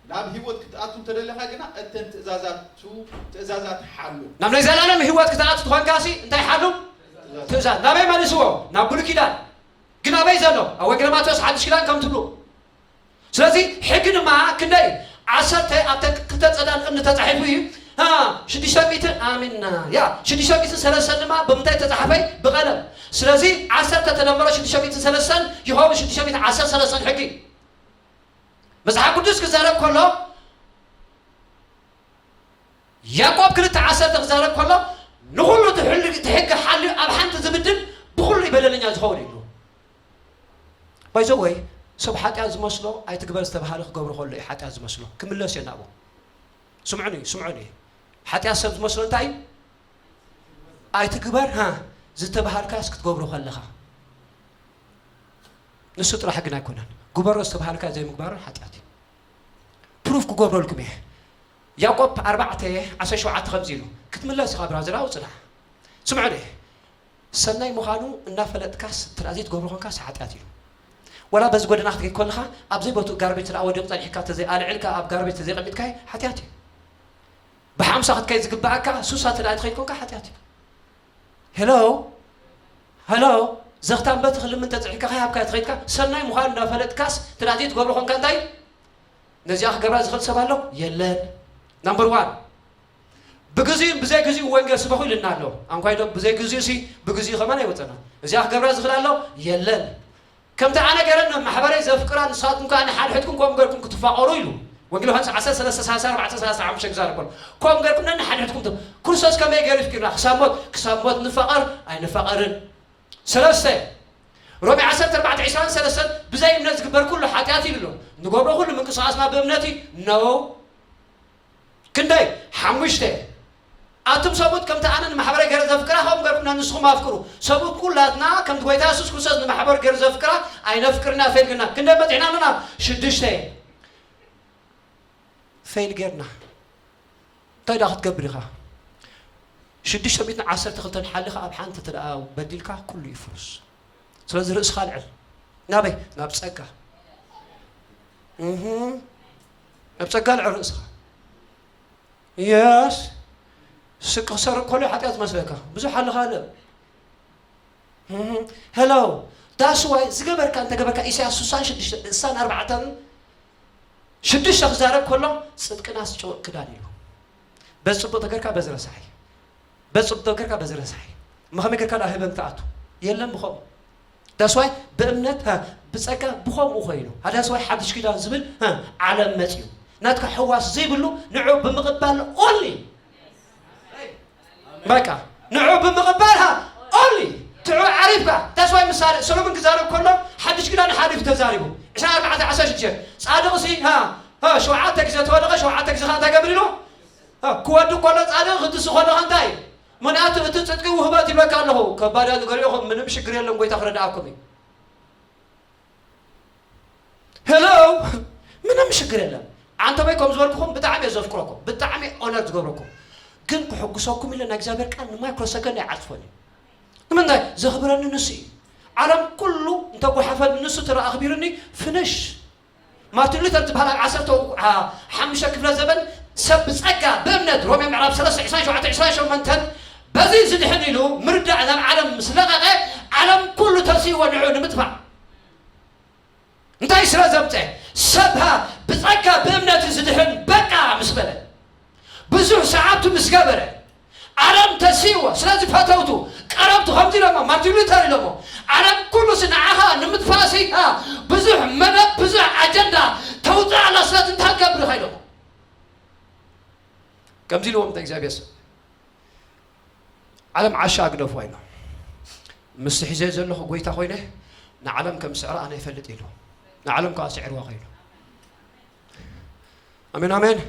ናብ ህይወት ክትኣቱ እንተደለኻ ግና እተን ትእዛዛቱ፣ ትእዛዛት ሓሉ። ናብ ናይ ዘላለም ህይወት ክትኣቱ ትኾንካሲ እንታይ ሓሉ? ትእዛዝ። ትእዛዝ። ናበይ መልስዎ? ናብ ብሉይ ኪዳን። ግን ኣበይ ዘሎ? ኣብ ወንጌል ማቴዎስ ሓድሽ ኪዳን ከም ትብሉ። ስለዚ ሕጊ ድማ ክንደይ? ዓሰርተ ኣብተን ክልተ ጸዳል እምኒ ተጻሒፉ እዩ። ሃ፣ ሽዱሽተ ሚእትን፣ ኣሚን። ያ፣ ሽዱሽተ ሚእትን ሰለስተን ድማ ብምንታይ ተጻሕፈ? ብቐለም። ስለዚ ዓሰርተ ተደመሮ ሽዱሽተ ሚእትን ሰለስተን ይኸውን ሽዱሽተ ሚእትን ዓሰርተ ሰለስተን ሕጊ። መጽሓፍ ቅዱስ ክዛረብ ከሎ፣ ያዕቆብ ክልተ ዓሰርተ ክዛረብ ከሎ፣ ንኹሉ እቲ ሕል-፣ እቲ ሕጊ ሓልዩ ኣብ ሓንቲ ዝብድል ብኹሉ እዩ በደለኛ ዝኸውን ኢሉ። By the way፣ ሰብ ሓጢኣት ዝመስሎ ኣይትግበር ዝተባህለ ክገብሮ ከሎ እዩ ሓጢኣት ዝመስሎ። ክምለስ እየ ናብኡ። ስምዑኒ፣ ስምዑኒ። ሓጢኣት ሰብ ዝመስሎ እንታይ እዩ? ኣይትግበር፣ ሃ፣ ዝተባሃልካስ ክትገብሮ ከለኻ። ንሱ ጥራሕ ግን ኣይኮነን። ግበሮ ዝተባሃልካ ዘይምግባር ሓጢኣት እዩ። ፕሩፍ ክገብረልኩም እየ። ያዕቆብ ኣርባዕተ ዓሰርተ ሸውዓተ ከምዚ ኢሉ፣ ክትምለስ ኢኻ ብራዘር፣ ኣብኡ ጽናሕ። ስምዑኒ፣ ሰናይ ምዃኑ እናፈለጥካስ እንተ ደኣ ዘይትገብሮ ኾንካስ ሓጢኣት እዩ። ወላ በዚ ጎደና ክትከይድ ከለኻ፣ ኣብ ዘይቦትኡ ጋርቤጅ እንተ ደኣ ወዲቑ ጸኒሕካ፣ እንተ ዘይ-፣ ኣልዒልካ ኣብ ጋርቤጅ እንተ ዘይቐሚጥካዮ፣ ሓጢኣት እዩ። ብሓምሳ ክትከይድ ዝግብኣካ፣ ሱሳ እንተ ደኣ ትኸይድ ኮንካ፣ ሓጢኣት እዩ። ሄሎ፣ ሄሎ፣ ዘኽታም በቲ ክልምን ተጽዒካ ከይሃብካ ትኸይድካ፣ ሰናይ ምዃኑ እናፈለጥካስ፣ እንተ ደኣ ዘይትገብሮ ኾንካ እንታይ? ነዚኣ ክገብራ ዝኽእል ሰብ ኣሎ? የለን። ናምበር ዋን። ብግዚኡን ብዘይ ግዚኡ ወንጌል ስበኹ ኢሉና ኣሎ። ኣንኳይ ዶ ብዘይ ግዚኡ ሲ ብግዚኡ ከማን ኣይወጸና። እዚኣ ክገብራ ዝኽእል ኣሎ? የለን። ከምቲ ኣነ ገይረ ንማሕበረይ ዘፍቅራ ንሳትኩም ከኣ ንሓድሕድኩም ከምኡ ገርኩም ክትፋቐሩ ኢሉ። ወንጌል ዮሃንስ ዓሰርተ ሰለስተ ሰላሳ ኣርባዕተ ሰላሳ ሓሙሽተ ክዛረብ ከሎ፣ ከምኡ ገርኩም ነንሓድሕድኩም ት-፣ ክርስቶስ ከመይ ገይሩ ይፍቅርና? ክሳብ ሞት፣ ክሳብ ሞት ንፋቐር ኣይንፋቐርን። ሰለስተ፣ ሮሜ ዓሰርተ ኣርባዕተ ዕስራን ሰለስተን ብዘይ እምነት ዝግበር ኩሉ ሓጢኣት እዩ ኢሉ ኣሎ። ንገብሮ ኩሉ ምንቅስቓስና ብእምነት እዩ። No። ክንደይ? ሓሙሽተ። ኣቱም ሰብኡት ከምቲ ኣነ ንማሕበረይ ገይረ ዘፍቅራ፣ ከምኡ ገርኩም ንስኹም ኣፍቅሩ። ሰብኡት ኩላትና ከምቲ ጐይታ የሱስ ክርስቶስ ንማሕበሩ ገይሩ ዘፍቅራ ኣይነፍቅርን ኢና፣ ፌል ጌርና። ክንደይ በጺሕና ኣለና? ሽዱሽተ። ፌል ጌርና። እንታይ ደኣ ክትገብር ኢኻ? ሽዱሽተ ሚእትን ዓሰርተ ክልተን ሓሊኻ ኣብ ሓንቲ እንተ ደኣ በዲልካ ኩሉ ይፍርስ። ስለዚ ርእስኻ ኣልዕል። ናበይ? ናብ ጸጋ። እህ። ናብ ጸጋ ኣልዕል ርእስኻ። የስ ስቅ ክሰርቅ ከሎ ሓጢኣት መስለካ ብዙሕ ኣለኻ ኣለ። ሄሎ ዳስዋይ ዝገበርካ እንተገበርካ ኢሳያስ ስሳን ሽዱሽተ ስሳን ኣርባዕተን ሽዱሽተ ክዛረብ ከሎ ጽድቅና ስጭወቅ ክዳን ኢሉ በዚ ጽቡቅ ተገርካ በዚ ረሳሒ በዚ ጽቡቅ ተገርካ በዚ ረሳሒ መኸመይ ገርካ ናብ ህበን ትኣቱ የለን ብኸምኡ ዳስዋይ ብእምነት ብጸጋ ብኸምኡ ኮይኑ ዳስዋይ ሓድሽ ኪዳን ዝብል ዓለም መጽዩ ናትካ ሕዋስ ዘይብሉ ንዑ ብምቕባል ኦንሊ በቃ ንዑ ብምቕባል ሃ ኦንሊ ትዑ ዓሪፍካ ዳስዋይ ምሳሌ ሰሎሞን ክዛረብ ከሎ ሓድሽ ኪዳን ሓሊፉ ተዛሪቡ ዕስራን ኣርባዕተን ዓሰርተ ሽዱሽተ ጻድቕ ሲ ሃ ሸውዓተ ግዜ ተወደቐ ሸውዓተ ግዜ ከዓ እንታይ ገብር ኢሉ ክወድቕ ከሎ ጻድቕ ክትስ ከለኻ እንታይ ምኽንያቱ እቲ ጽድቂ ውህበት ይብለካ ኣለኹ ከባዳ ንገሪኹም ምንም ሽግር የለን ጎይታ ክረድኣኩም እዩ ሄሎ ምንም ሽግር የለን ዓንተበይ ከም ዝበልኩኹም ብጣዕሚ እየ ዘፍቅረኩም ብጣዕሚ ኦነር ዝገብረኩም ግን ክሕጉሰኩም ኢለ ናይ እግዚኣብሔር ቃል ንማይክሮ ሰከንድ ኣይዓጽፎን እዩ ንምንታይ ዘኽብረኒ ንሱ እዩ ዓለም ኩሉ እንተጓሓፈኒ ንሱ ተረኣኽቢርኒ ፍንሽ ማርቲን ሉተር ዝበሃል ኣብ ዓሰርተ ሓሙሽተ ክፍለ ዘበን ሰብ ብጸጋ ብእምነት ሮሜ ምዕራፍ ሰለስተ ዕስራን ሸውዓተ ዕስራን ሸሞንተን በዚ ዝድሕን ኢሉ ምርዳእ ናብ ዓለም ምስ ለቐቐ ዓለም ኩሉ ተሲእዎ ንዑ ንምጥፋእ እንታይ ስለ ዘምፀ ሰብ ሃ ብጸጋ ብእምነት ዝድሕን በቃ ምስ በለ ብዙሕ ሰዓብቱ ምስ ገበረ ዓለም ተሲእዎ ስለዚ ፈተውቱ ቀረብቱ ከምዚ ኢሎሞ ማርቲን ሉተር ኢሎሞ ዓለም ኩሉሲ ንዓኻ ንምጥፋእሲ ብዙሕ መደብ ብዙሕ ኣጀንዳ ተውፅእ ኣላ ስለዚ እንታይ ትገብር ኢኻ ኢሎሞ ከምዚ ኢልዎም እንታይ እግዚኣብሔር ሰብ ዓለም ዓሻ ግደፍዋ ኢሎም ምስ ሒዘ ዘለኹ ጎይታ ኮይነ ንዓለም ከም ስዕራ ኣነ ይፈልጥ ኢሉ ንዓለም ከዓ ስዕርዋ ከይሉ ኣሜን ኣሜን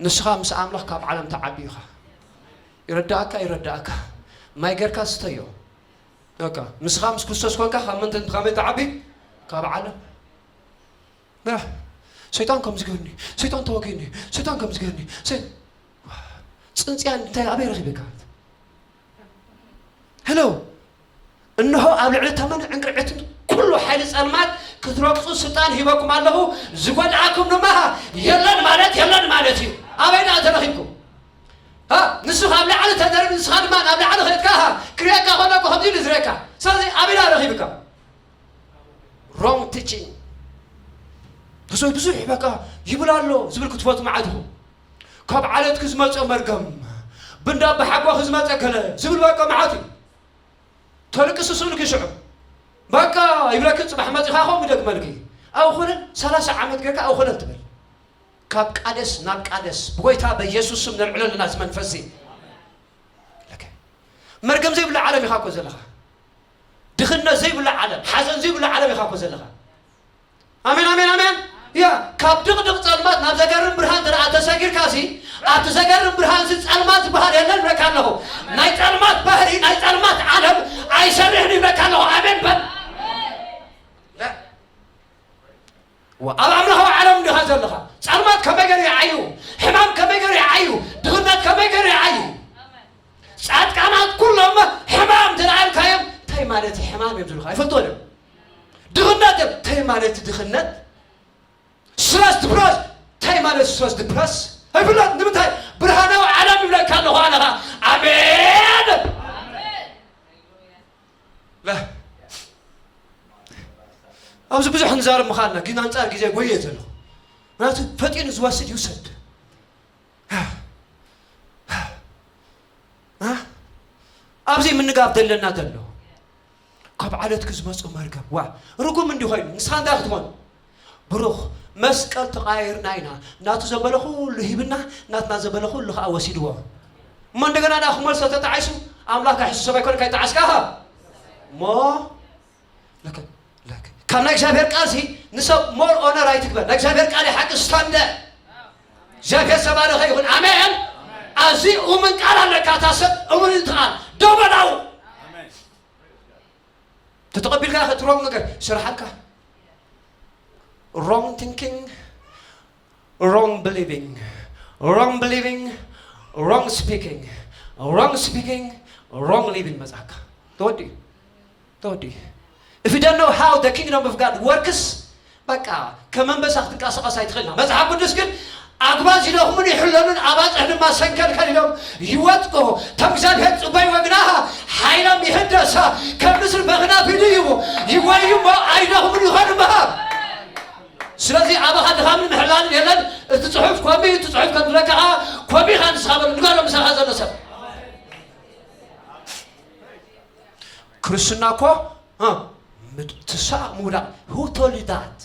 ንስኻ ምስ ኣምላኽ ካብ ዓለም ተዓቢ ኢኻ ይረዳእካ ይረዳእካ ማይ ገርካ ስተዮ በቃ ንስኻ ምስ ክርስቶስ ኮንካ ካብ ምንትን ከመይ ተዓቢ ካብ ዓለም ሰይጣን ከም ዝገርኒ ሰይጣን ተዋጊኒ ሰይጣን ከም ዝገርኒ ጽንጽያን እንታይ ኣበይ ረኺበካ ሄሎ እንሆ ኣብ ልዕሊ ተመን ዕንቅርዕትን ኩሉ ሓይሊ ጸልማት ክትረግጹ ስልጣን ሂበኩም ኣለኹ ዝጎድኣኩም ድማ የለን ማለት የለን ማለት እዩ ኣበይ ደኣ ተረኺብኩም ንሱ ካብ ላዕሊ ተደርቢ ንስኻ ድማ ናብ ላዕሊ ኸድካ ክርእየካ ከለኩ ከምዚ ኢሉ ዝርእየካ ስለዚ ኣበይ ደኣ ረኺብካ wrong teaching ተሰዊ ብዙሕ በቃ ይብል ኣሎ ዝብል ክትፈቱ መዓት ኢኹም ካብ ዓለትኪ ዝመፀ መርገም ብንዳ ብሓጓኺ ዝመፀ ገለ ዝብል በቃ መዓት እዩ ተልቅስ ስእልኪ ሽዑ በቃ ይብለኪ ፅባሕ መፂኻ ኸም ይደግመልኪ ኣውኹልን ሰላሳ ዓመት ገርካ ኣውኹልን ትብል ካብ ቃደስ ናብ ቃደስ ብጎይታ በኢየሱስ ስም ነልዕሎ ኣለና እዚ መንፈስ እዚ መርገም ዘይብሉ ዓለም ኢኻ እኮ ዘለኻ ድኽነት ዘይብሉ ዓለም ሓዘን ዘይብሉ ዓለም ኢኻ እኮ ዘለኻ ኣሜን ኣሜን ኣሜን ያ ካብ ድቕድቕ ጸልማት ናብ ዘገርም ብርሃን ትረኣ ተሰጊርካ ሲ ኣብቲ ዘገርም ብርሃን ሲ ጸልማት ዝበሃል የለን ብለካ ኣለኹ ናይ ጸልማት ባህሪ ናይ ጸልማት ዓለም ኣይሰርሕን ይብለካ ኣለኹ ኣሜን በል ኣብ ኣምላኻዊ ዓለም እንዲኻ ዘለኻ ጸልማት ከመይ ገይሩ ይዓዩ ሕማም ከመይ ገይሩ ይዓዩ ድኽነት ከመይ ገይሩ ይዓዩ ጻድቃናት ኩሎም ሕማም ተለኣልካዮም እንታይ ማለት ሕማም እዮም ዝብልካ ኣይፈልጥዎን እዮም ድኽነት እዮም እንታይ ማለት ድኽነት ስረስ ድፕረስ እንታይ ማለት ስረስ ድፕረስ ኣይፍለጥ ንምንታይ ብርሃናዊ ዓለም ይብለካ ኣለኹ ኣነኻ ኣሜን ኣብዚ ብዙሕ ንዛረብ ምኻልና ግን ኣንጻር ግዜ ጎየ ዘለኹ ምክንያቱ ፈጢኑ ዝወስድ ይውሰድ ኣብዚ ምንጋፍ ዘለና ዘሎ ካብ ዓለትኪ ዝመፁ መርገም ዋ ርጉም እንዲ ኮይኑ ንስኻ እንታይ ክትኾን ብሩኽ መስቀል ተቃይርና ኢና ናቱ ዘበለ ኩሉ ሂብና ናትና ዘበለ ኩሉ ከዓ ወሲድዎ እሞ እንደገና ዳ ክመልሶ ተጣዒሱ ኣምላክ ሕሱ ሰብ ኣይኮነ ካይጣዓስካ እሞ ካብ ናይ እግዚኣብሔር ቃል ሲ ንሰብ ሞር ኦነር ኣይትግበር ናይ እግዚኣብሔር ቃል ሓቂ ስታንደ እግዚኣብሔር ሰባረኸ ይኹን ኣሜን ኣዚ እሙን ቃል ኣለካ እታ ሰብ እሙን እንትቃል ደበላው ተተቐቢልካ ክትሮም ነገር ስራሓካ wrong thinking wrong believing wrong believing wrong speaking wrong speaking wrong living መፅኣካ ተወዲኡ ተወዲኡ if you don't know how the kingdom of God works በቃ ከመንበሳ ክትንቀሳቀስ ኣይትኽእልና መፅሓፍ ቅዱስ ግን ኣጉባዝ ይደኽሙን ይሕለሉን፣ ኣባጽሕ ድማ ሰንከልከል ኢሎም ይወድቁ። እቶም እግዚኣብሔር ጽበይዎ ግና ሓይሎም ይህደሳ፣ ከም ንስር መኽናፊ ድይቡ ይወዩ እሞ ኣይደኽሙን ይኾኑ ምሃብ። ስለዚ ኣባኻ ድኻምን ምሕላልን የለን። እቲ ጽሑፍ ኮሚ፣ እቲ ጽሑፍ ከም ዝብለካ ኸኣ ኮሚ ኢኻ ንስኻ በሉ። ንገሮ ምሳኻ ዘሎ ሰብ። ክርስትና እኮ፣ እ፣ ምድ-፣ ትሳቕ ምውዳቕ። Who told you that?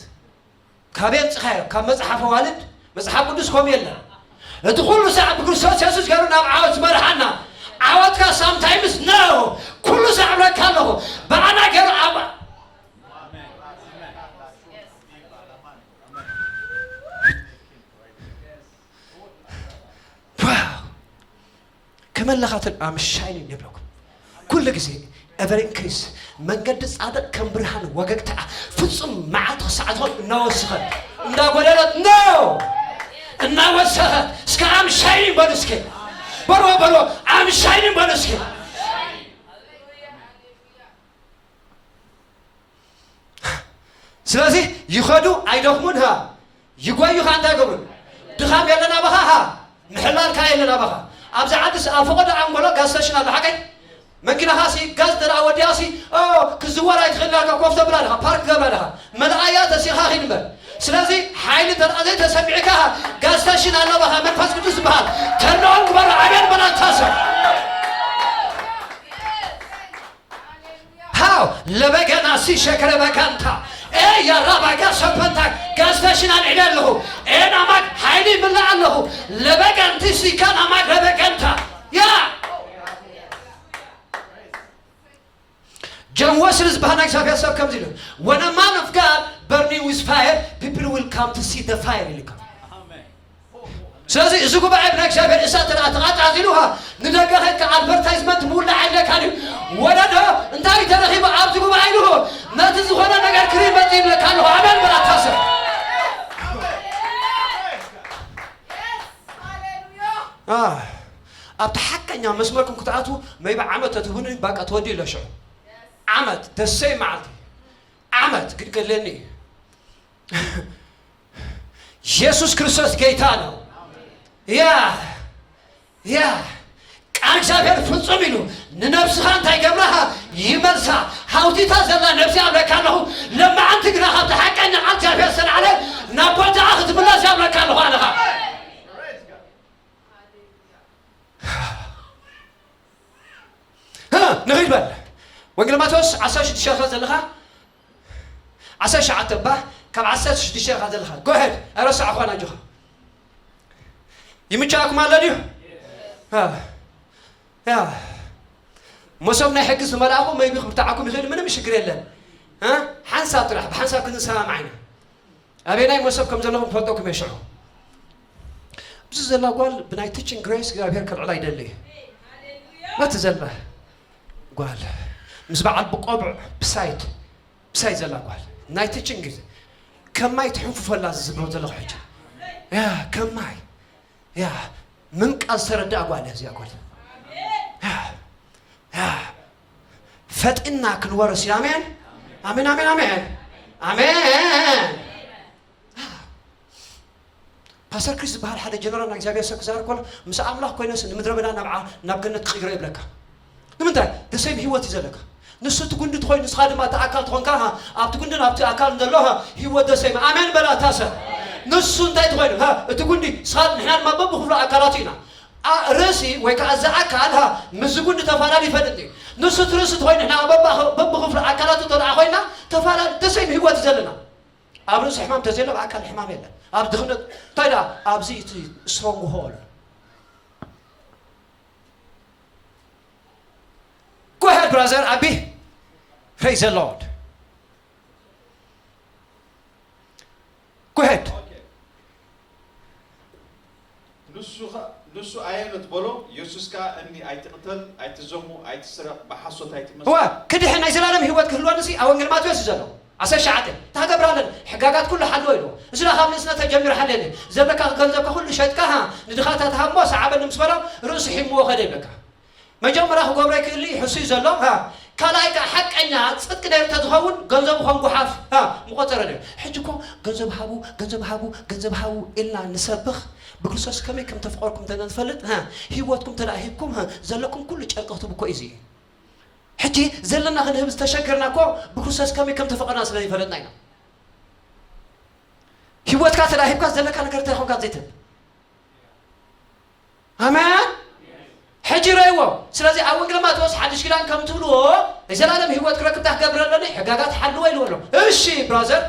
ካበይ ኣምጽኻዮ? ካብ መጽሓፍ ኣዋልድ? መጽሓፍ ቅዱስ ከምኡ የለን። እቲ ኩሉ ሳዕ ብክርስቶስ የሱስ ገይሩ ናብ ዓወት ዝመርሓና። ዓወትካ ሳምታይምስ ነው። ኩሉ ሳዕ እብለካ ኣለኹ። ብኣና ገይሩ ኣብ ዋው! ከመለኻትን I'm shining ይብለኩም። ኩሉ ግዜ ever increase። መንገዲ ጻድቕ ከም ብርሃን ወገግታ ፍጹም መዓልቲ ክሳዕ ዝኾን እናወሰኸት እንዳጎደለት ነው። እናወሰኸት እስከ I'm shining በሉ እስኪ። በሎ በሎ I'm shining በሉ እስኪ። ስለዚ ይኸዱ ኣይደኽሙን ሃ ይጎዩ ኸ እንታይ ገብሩ? ድኻም የለን ኣባኻ ሃ ምሕላል ከኣ የለን ኣባኻ። ኣብዚ ዓድስ ኣብ ፈቐዶ ኣንጎሎ ጋዝ ስቴሽን ኣሎ ሓቀይ? መኪናኻ ሲ ጋዝ እንተ ደኣ ወዲኣ ሲ ኦ ክዝወር ኣይትኽእልን ኣለካ ኮፍ ተብላ ኣለኻ ፓርክ ገብራ ኣለኻ መልኣያ ተሲኻ ኺድ እምበር። ስለዚ ሓይሊ እንተ ደኣ ዘይተሰሚዕካ ጋዝ ስቴሽን ኣሎ ኣባኻ መንፈስ ቅዱስ ዝበሃል ተርንኦን ግበሮ ኣሜን በላ እታ ሰብ። ሃው ለበገና ሲሸከረ በጋንታ ኤ ያራባጋ ሰፐንታ ጋዝ ስቴሽን ኣልዒለ ኣለኹ። ኤ ናማግ ሓይሊ ይምላእ ኣለኹ። ለበገንቲ ሲካ ናማግ ለበገንታ ያ ጆን ወስሊ ዝበሃል ናይ እግዚኣብሔር ሰብ ከምዚ ኢሉ When a man of God burning with fire, people will come to see the fire ኢልካ። ስለዚ እዚ ጉባኤ ብናይ እግዚኣብሔር እሳት ተደኣ ተቓጻጺሉ ሃ ንደገ ኸድካ ኣድቨርታይዝመንት ምውላዕ ኣይድለካን እዩ። ወለዶ እንታይ ተረኺቡ ኣብዚ ጉባኤ ኢሉ ነቲ ዝኾነ ነገር ክርኢ መጽእ ይብለካ ኣለኹ። ኣሜን በል ኣታ ሰብ። ኣህ፣ ኣብቲ ሓቀኛ መስመርኩም ክትኣትዉ መይቢ ዓመት ተትህቡኒ ባቃ ተወዲኡ ኣሎ ሽዑ። ዓመት፣ ደሰይ መዓልቲ። ዓመት ግን ገለኒ እዩ። ኢየሱስ ክርስቶስ ጌታ ነው። ያ፣ ያ፣ ቃል እግዚኣብሔር ፍጹም ኢሉ ንነብስኻ እንታይ ገብራኻ ይመልሳ። ሃውቲታ ዘላ ነብሲ ኣብለካ ኣለኹ። ለማዓንቲ ግና ካብቲ ሓቀኛ ቃል እግዚኣብሔር ዝተልዓለ ናብ ቦታኣ ክትምለስ ኣብለካ ኣለኹ ኣነኻ። እ፣ ንኺድ በል። ወንጌል ማቴዎስ ዓሰርተ ሽዱሽተ ኢኻ ዘለኻ? ዓሰርተ ትሽዓተ እባ፣ ካብ ዓሰርተ ሽዱሽተ ኢኻ ዘለኻ። Go ahead። ኣይረሳዕኳን ኣጆኻ። ይምችኣኩም ኣሎ ድዩ? እ፣ ያ። መሶብ ናይ ሕጊ ዝመልኣኹ መይቢ ክብርትዓኩም ይኽእል፣ ምንም ሽግር የለን። እ? ሓንሳብ ጥራሕ፣ ብሓንሳብ ክንሰማማዕ ኢና። ኣበየናይ መሶብ ከም ዘለኹም ክፈልጠኩም እየ ሽዑ። ኣብዚ ዘላ ጓል ብናይ ቲቺንግ ግሬስ እግዚኣብሔር ከልዕላ ይደሊ እዩ። በቲ ዘላ ጓል ምስ በዓል ብቆብዕ ብሳይድ ብሳይድ ዘላ ጓል ናይ ቲቺንግ ከማይ ትሕንፍፈላ ዝብሎ ዘለኹ ሕጂ። ያ ከማይ ያ ምንቃል ዝተረድኣ ጓል እያ እዚኣ ጓል። ያ ያ ፈጢና ክንወርስ ኢና። ኣሜን፣ ኣሜን፣ ኣሜን፣ ኣሜን፣ ኣሜን። ፓስተር ክሪስ ዝበሃል ሓደ ጀነራል ናይ እግዚኣብሔር ሰብ ክዛረብ ከሎ ምስ ኣምላኽ ኮይነስ ንምድረ በዳ ናብ ዓ-፣ ናብ ገነት ክቕይሮ ይብለካ። ንምንታይ? ደሰይም ህይወት እዩ ዘለካ። ንሱ እቲ ጉንዲ ትኾይኑ ንስኻ ድማ እቲ ኣካል ትኾንካ ሃ፣ ኣብቲ ጉንድን ኣብቲ ኣካል ዘሎ ሃ፣ ህይወት ደሰይም። ኣሜን በላ እታ ሰብ። ንሱ እንታይ ትኾይኑ ሃ፣ እቲ ጉንዲ ንስኻ ንሕና ድማ በብክፍሉ ኣካላቱ ኢና። ኣ-፣ ርእሲ ወይ ከዓ እዚ ኣካል ሃ፣ ምስዚ ጉንዲ ተፈላለዩ ይፈልጥ እዩ። ንሱ እቲ ርእሲ ትኾይኑ ንሕና በባ-፣ በብክፍሉ ኣካላቱ እንተ ደኣ ኮይና ተፈላለዩ ደሰይም ህይወት እዩ ዘለና። ኣብ ርእሲ ሕማም ተዘይሎ ኣብ ኣካል ሕማም የለን። ኣብ ድኽነት እንታይ ደኣ ኣብዚ እቲ ስትሮንግ ሆል። Go ahead brother ኣቢ። Praise the Lord. Go ahead. ንሱ ኸ-፣ ንሱ ኣየኖት በሎ፣ ኢየሱስ ከኣ እኒ ኣይትቕተል፣ ኣይትዘሙ፣ ኣይትስረቕ፣ ብሓሶት ኣይትመስክር። እዋ፣ ክድሕን ናይ ዘላለም ህይወት ክህልወኒ ሲ ኣብ ወንጌል ማቴዎስ እዩ ዘሎ። ዓሰርተ ትሽዓተ፣ እንታይ ክገብር ኣለኒ? ሕጋጋት ኩሉ ሓልዎ ኢልዎ። እዚ ደኣ ካብ ንእስነተይ ጀሚሩ ሓልየኒ። ዘለካ ገንዘብካ ኩሉ ሸጥካ፣ ሃ፣ ንድኻታት ሃብሞ፣ ሰዓበኒ ምስ በሎ፣ ርእሱ ሒምዎ ኸደ ይብለካ። መጀመርያ ክገብሮ ይክእል እዩ፣ ሕሱይ ዘሎ፣ ሃ፣ ካልኣይ ከዓ ሓቀኛ ጽድቂ ነይሩ እንተዝኸውን ገንዘቡ ከም ጉሓፍ፣ አ፣ ምቆጸረ ነይሩ። ሕጂ እኮ ገንዘብ ሃቡ፣ ገንዘብ ሃቡ፣ ገንዘብ ሃቡ ኢልና ንሰብኽ፣ ብክርስቶስ ከመይ ከም ተፍቀርኩም እንተ ንፈልጥ፣ አ፣ ህይወትኩም እንተ ደኣ ሂብኩም፣ አ፣ ዘለኩም ኩሉ ጨርቂ ክትህቡ እኮ እዩ እዚ። ሕጂ ዘለና ክንህብ ዝተሸገርና እኮ ብክርስቶስ ከመይ ከም ተፈቀርና ስለ ዘይፈለጥና ኢና። ህይወትካ እንተ ደኣ ሂብካ ዘለካ ነገር እንታይ ኾንካ ዘይትህብ? ኣሜን። ሕጂ ረእይዎ። ስለዚ ኣብ ወንጌል ማቴዎስ ሓድሽ ኪዳን ከም ትብልዎ ናይ ዘላለም ህይወት ክረክብ እንታይ ክገብር ኣለኒ? ሕጋጋት ሓልዎ ኢልዎ ኣሎ። እሺ ብራዘር፣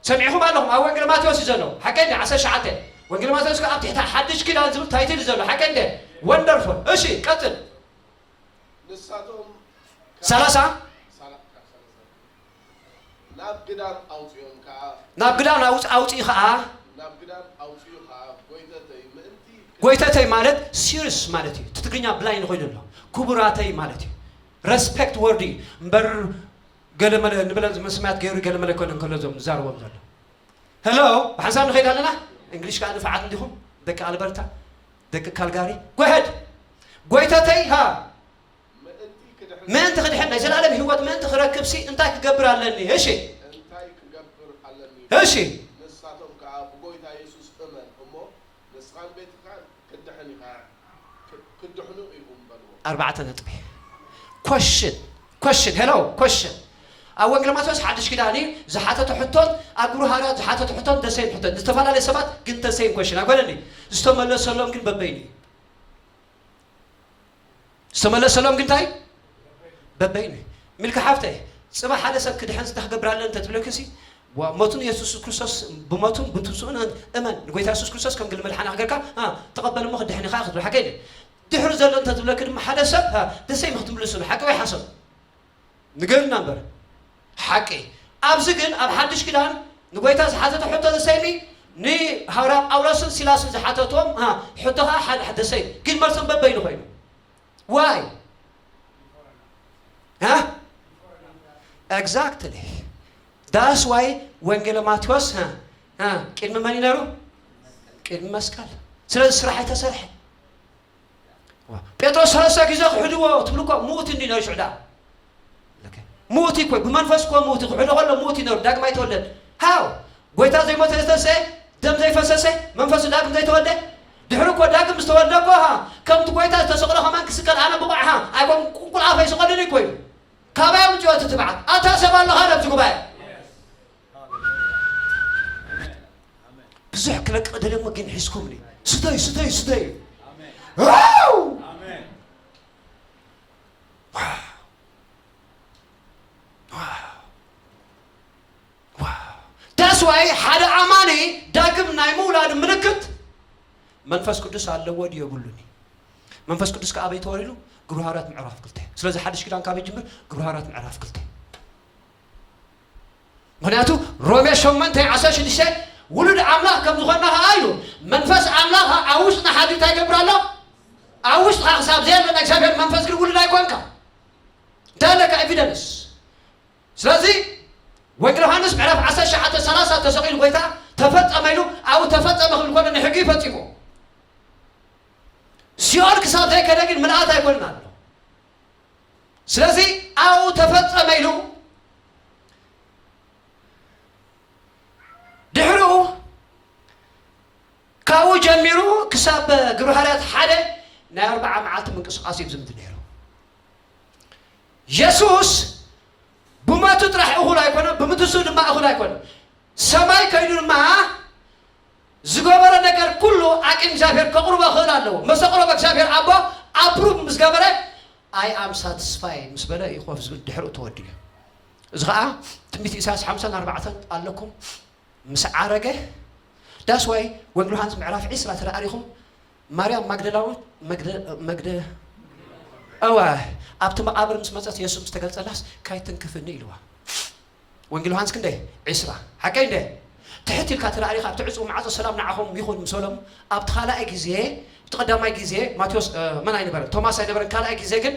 ሰሚዕኹም ኣለኹም። ኣብ ወንጌል ማቴዎስ እዩ ዘሎ። ሓቀይ እንደ ዓሰርተ ትሽዓተ ወንጌል ማቴዎስ ከኣ ኣብ ትሕቲ ሓድሽ ኪዳን ዝብል ታይትል እዩ ዘሎ። ሓቀይ እንደ ወንደርፉል። እሺ ቀጽል። ንሳቶም ካብ ሰላሳ ሳላ-፣ ካብ ሰላሳ ናብ ግዳም ኣውጽኦም ከኣ ናብ ግዳም ኣውጽ-፣ ኣውጽኡ ኸኣ ናብ ግዳም ኣውጽኡ ከኣ ጎይተተይ ምእንቲ ጎይተተይ ማለት ሲርስ ማለት እዩ። እቲ ትግርኛ ብላይንድ ኮይኑ ኣሎ። ክቡራተይ ማለት እዩ። ረስፔክት ወርድ እዩ እምበር ገለመለ ንብለን መስማያት ገይሩ ገለመለ ኮነ እንከሎ እዞም ዝዛረቦም ዘሎ። ሄሎ፣ ብሓንሳብ ንኸይድ ኣለና። እንግሊሽ ከኣ ንፍዓት እንዲኹም፣ ደቂ ኣልበርታ፣ ደቂ ካልጋሪ። ጎ ሄድ። ጎይተተይ፣ ሃ። ምእንቲ ክድሕን ምእንቲ ክድሕን ናይ ዘላለም ህይወት ምእንቲ ክረክብሲ እንታይ ክገብር ኣለኒ? እሺ። እንታይ ክገብር ኣለኒ? እሺ። ንሳቶም ከኣ ብጎይታ የሱስ እመን እሞ ንስኻን ቤትኻን ክትድሕን ኢኻ፣ ክ-፣ ክትድሕኑ ኢኹም በልዎ። ኣርባዕተ ነጥቢ። ኮሽን፣ ኮሽን፣ ሄሎ፣ ኮሽን። ኣብ ወንጌል ማቴዎስ ሓድሽ ኪዳን እዩ ዝሓተተ ሕቶን ኣብ ግብሪ ሃዋርያት ዝሓተተ ሕቶን ደሰይም ሕቶን። ዝተፈላለየ ሰባት ግን ደሰይም ኮሽን። ኣይኮነን ድዩ? ዝተመለሰሎም ግን በበይኑ እዩ። ዝተመለሰሎም ግን እንታይ? በበይኑ እዩ። ሚልካ ሓፍተይ፣ ጽባሕ ሓደ ሰብ ክድሕን እንታይ ክገብር ኣለኒ እንተትብለክሲ፣ ዋ፣ ሞቱን የሱስ ክርስቶስ ብሞቱን ብትንስኡን እመን። ንጎይታ የሱስ ክርስቶስ ከም ግል መድሓኒ ኣገርካ፣ አ፣ ተቐበል እሞ ክትድሕን ኢኻ ክትብል ሓቂ ድዩ? ድሕሪ ዘሎ እንተትብለኪ ድማ ሓደ ሰብ፣ አ፣ ደሰይም ክትምልስሉ፣ ሓቂ ወይ ሓሶት? ንገሩና እምበር። ሓቂ። ኣብዚ ግን ኣብ ሓድሽ ኪዳን ንጎይታ ዝሓተቶ ሕቶ ደሰይሚ፣ ንሃዋርያ ጳውሎስን ሲላስን ዝሓተትዎም፣ አ፣ ሕቶ ኸኣ ሓደ፣ ሓደ ደሰይም። ግን መልሶም በበይኑ ኮይኑ። ዋይ? አ? ኤግዛክትሊ። ዳስ ዋይ ወንጌለ ማቴዎስ፣ አ፣ አ፣ ቅድሚ መን እዩ ነይሩ? ቅድሚ መስቀል። ስለዚ ስራሕ ኣይተሰርሐ። ዋ፣ ጴጥሮስ ሰለስተ ግዜ ክሕድዎ ትብሉ እኮ ምዉት እንዲ ነይሩ ሽዑ ደኣ። ኦኬ። ምዉት እኮ፣ ብመንፈስ እኮ ምዉት፣ ክሕዶ ከሎ ምዉት እዩ ነይሩ፣ ዳግማይ ተወለደ። ሃው? ጎይታ ዘይሞተ ዝተንስአ፣ ደም ዘይፈሰሰ፣ መንፈሱ ዳግም ዘይተወልደ? ድሕሪ እኮ ዳግም ዝተወልደ እኮ፣ ሃ፣ ከምቲ ጎይታ ዝተሰቕሎ ከማን ክስቀል ኣነ ብቑዕ፣ ሃ፣ ኣይኮን ቁልቁል ኣፈይ ስቐሉኒ እኮ እዩ። ካባይ ኣምጽኦ እቲ ትብዓት። ኣታ ሰብ ኣለኻ ኣብዚ ጉባኤ? ብዙሕ ክለቅቕ ደልየ እሞ ግን ሒዝኩምኒ። ስተዩ፣ ስተዩ፣ ስተዩ። ዋው! ዋው! ዋው! ዳስ ዋይ ሓደ ኣማኒ ዳግም ናይ ምውላድ ምልክት መንፈስ ቅዱስ ኣለዎ ድዩ የብሉን እዩ። መንፈስ ቅዱስ ከኣ ኣበይ ተወሪዱ? ግብረ ሃዋርያት ምዕራፍ ክልተ። ስለዚ ሓድሽ ኪዳን ካበይ ይጅምር? ግብረ ሃዋርያት ምዕራፍ ክልተ። ምኽንያቱ ሮሜ ሸሞንተ ዓሰርተ ሽዱሽተ ውሉድ ኣምላኽ ከም ዝኾንና ኸኣ ኢሉ መንፈስ ኣምላኽ ኣብ ውሽጥና ሓዲሩ እንታይ ይገብር ኣሎ? ኣብ ውሽጥኻ ክሳብ ዘየለ ናይ እግዚኣብሔር መንፈስ ግን ውሉድ ኣይኮንካ። እንታይ ኣለካ ኤቪደንስ? ስለዚ ወንጌል ዮሃንስ ምዕራፍ ዓሰርተ ትሽዓተ ሰላሳ ተሰቒሉ ጎይታ ተፈጸመ ኢሉ ኣብኡ ተፈጸመ ክብል ከሎ ንሕጊ ፈጺሙ። ሲኦል ክሳብ ዘይከደ ግን ምልኣት ኣይኮነን ኣሎ። ስለዚ ኣብኡ ተፈጸመ ኢሉ ድሕሪኡ ካብኡ ጀሚሩ ክሳብ ግብረ ሃዋርያት ሓደ ናይ ኣርብዓ መዓልቲ ምንቅስቓስ እዩ ዝምድ ነይሩ። የሱስ ብሞቱ ጥራሕ እኹል ኣይኮነን፣ ብምትንስኡ ድማ እኹል ኣይኮነን። ሰማይ ከይዱ ድማ ዝገበሮ ነገር ኩሉ ኣቂ እግዚኣብሔር ከቕርቦ ክእል ኣለዎ። መሰ ቅረቦ እግዚኣብሔር ኣቦ ኣፕሩቭ ምስ ገበረ ኣይ ኣም ሳትስፋይ ምስ በለ እዩ ኮፍ ዝብል ድሕሪኡ ተወዲኡ። እዚ ኸዓ ትንቢት ኢሳያስ ሓምሳን ኣርባዕተን ኣለኩም። ምስ ዓረገ ዳስ ዋይ ወንጌል ዮሃንስ ምዕራፍ ዒስራ ተደኣሪኹም ማርያም ማግደላዊት መግደ-፣ መግደ-፣ እወ ኣብቲ መቓብር ምስ መጸት የሱስ ምስ ተገልጸላስ ካይትንክፍኒ ኢልዋ። ወንጌል ዮሃንስ ክንደይ? ዒስራ። ሓቀይ እንደ? ትሕት ኢልካ ተደኣሪኻ ኣብቲ ዕጹው ማዕጾ ሰላም ንዓኹም ይኹን ምስ በሎም ኣብቲ ካልኣይ ግዜ፣ እቲ ቀዳማይ ግዜ ማቴዎስ፣ እ፣ መን ኣይነበረን? ቶማስ ኣይነበረን። ካልኣይ ግዜ ግን፣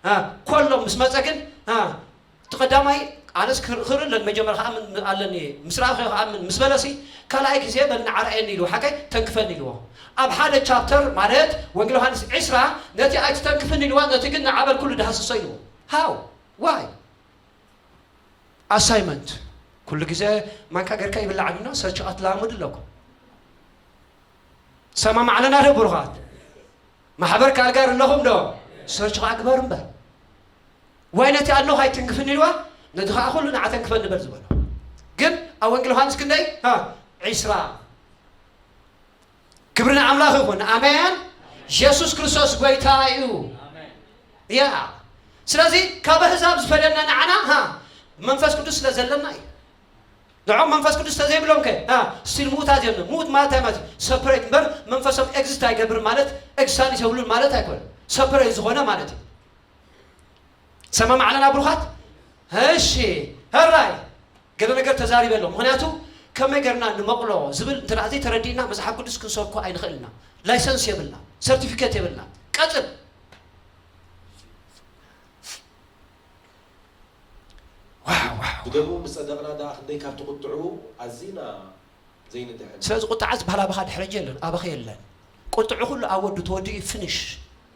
እ፣ ኮሎም ምስ መጸ ግን፣ እ፣ እቲ ቀዳማይ ኣነስ ክር-፣ ክርኢ ኣለኒ፣ መጀመርያ ክኣምን ኣለኒ፣ ምስ ረኣኹ ክኣምን ምስ በለሲ፣ ካልኣይ ግዜ በል ንዓ ርኣየኒ ኢልዎ፣ ሓቀይ ተንክፈኒ ኢልዎ። ኣብ ሓደ ቻፕተር ማለት ወንጌል ዮሃንስ ዒስራ ነቲ ኣይትተንክፍኒ ኢልዋ፣ ነቲ ግን ንዓ በል ኩሉ ድሃስሶ ኢልዎ። How? Why? Assignment። ኩሉ ግዜ ማንካ ገርካ ይብላዕ ዲና ሰርች ኣትላሙድ ኣለኩም። ሰማማዕለና ዶ ብሩኻት? ማሕበር ካልጋር ኣለኹም ዶ? ሰርች ኸዓ ግበር እምበር። ወይ ነቲ ኣለኹ ኣይትንክፍን ኢልዋ፣ ነቲ ኸዓ ኩሉ ንዓተንክፈን ንበል ዝበሎ። ግን ኣብ ወንጌል ዮሃንስ ክንደይ? ሃ፣ ዒስራ። ክብሪ ንኣምላኽ ይኹን። ኣሜን። የሱስ ክርስቶስ ጎይታ እዩ። ያ። ስለዚ ካብ ኣህዛብ ዝፈለና ንዓና፣ ሃ፣ መንፈስ ቅዱስ ስለ ዘለና እዩ። ንዖም መንፈስ ቅዱስ ተዘይብሎም ከ፣ ሃ፣ ስቲል ምዉታት እዮም። ምዉት ማለት እንታይ ማለት እዩ? ሰፐሬት እምበር መንፈሶም ኤግዚስት ኣይገብር ማለት፣ ኤግዚስታንስ የብሉን ማለት ኣይኮነን። ሰፐሬት ዝኾነ ማለት እዩ። ሰማማዕለና ብሩኻት? እሺ፣ ሕራይ። ገለ ነገር ተዛሪበ ኣሎ። ምኽንያቱ ከመይ ገርና ንመቕሎ ዝብል እንተ ደኣ ዘይተረዲእና መጽሓፍ ቅዱስ ክንሰብኮ ኣይንኽእል ኢና። ላይሰንስ የብልና፣ ሰርቲፊኬት የብልና። ቀጽል። ዋው፣ ዋው። ብደሙ ምስ ጸደቕና ደኣ ክንደይ ካብቲ ቁጥዑ ኣዚና ዘይንድሕን። ስለዚ ቁጥዓ ዝበሃል ኣባኻ ድሕሪ ሕጂ የለን፣ ኣባኺ የለን። ቁጥዑ ኩሉ ኣብ ወዱ ተወዲኡ ፊኒሽ።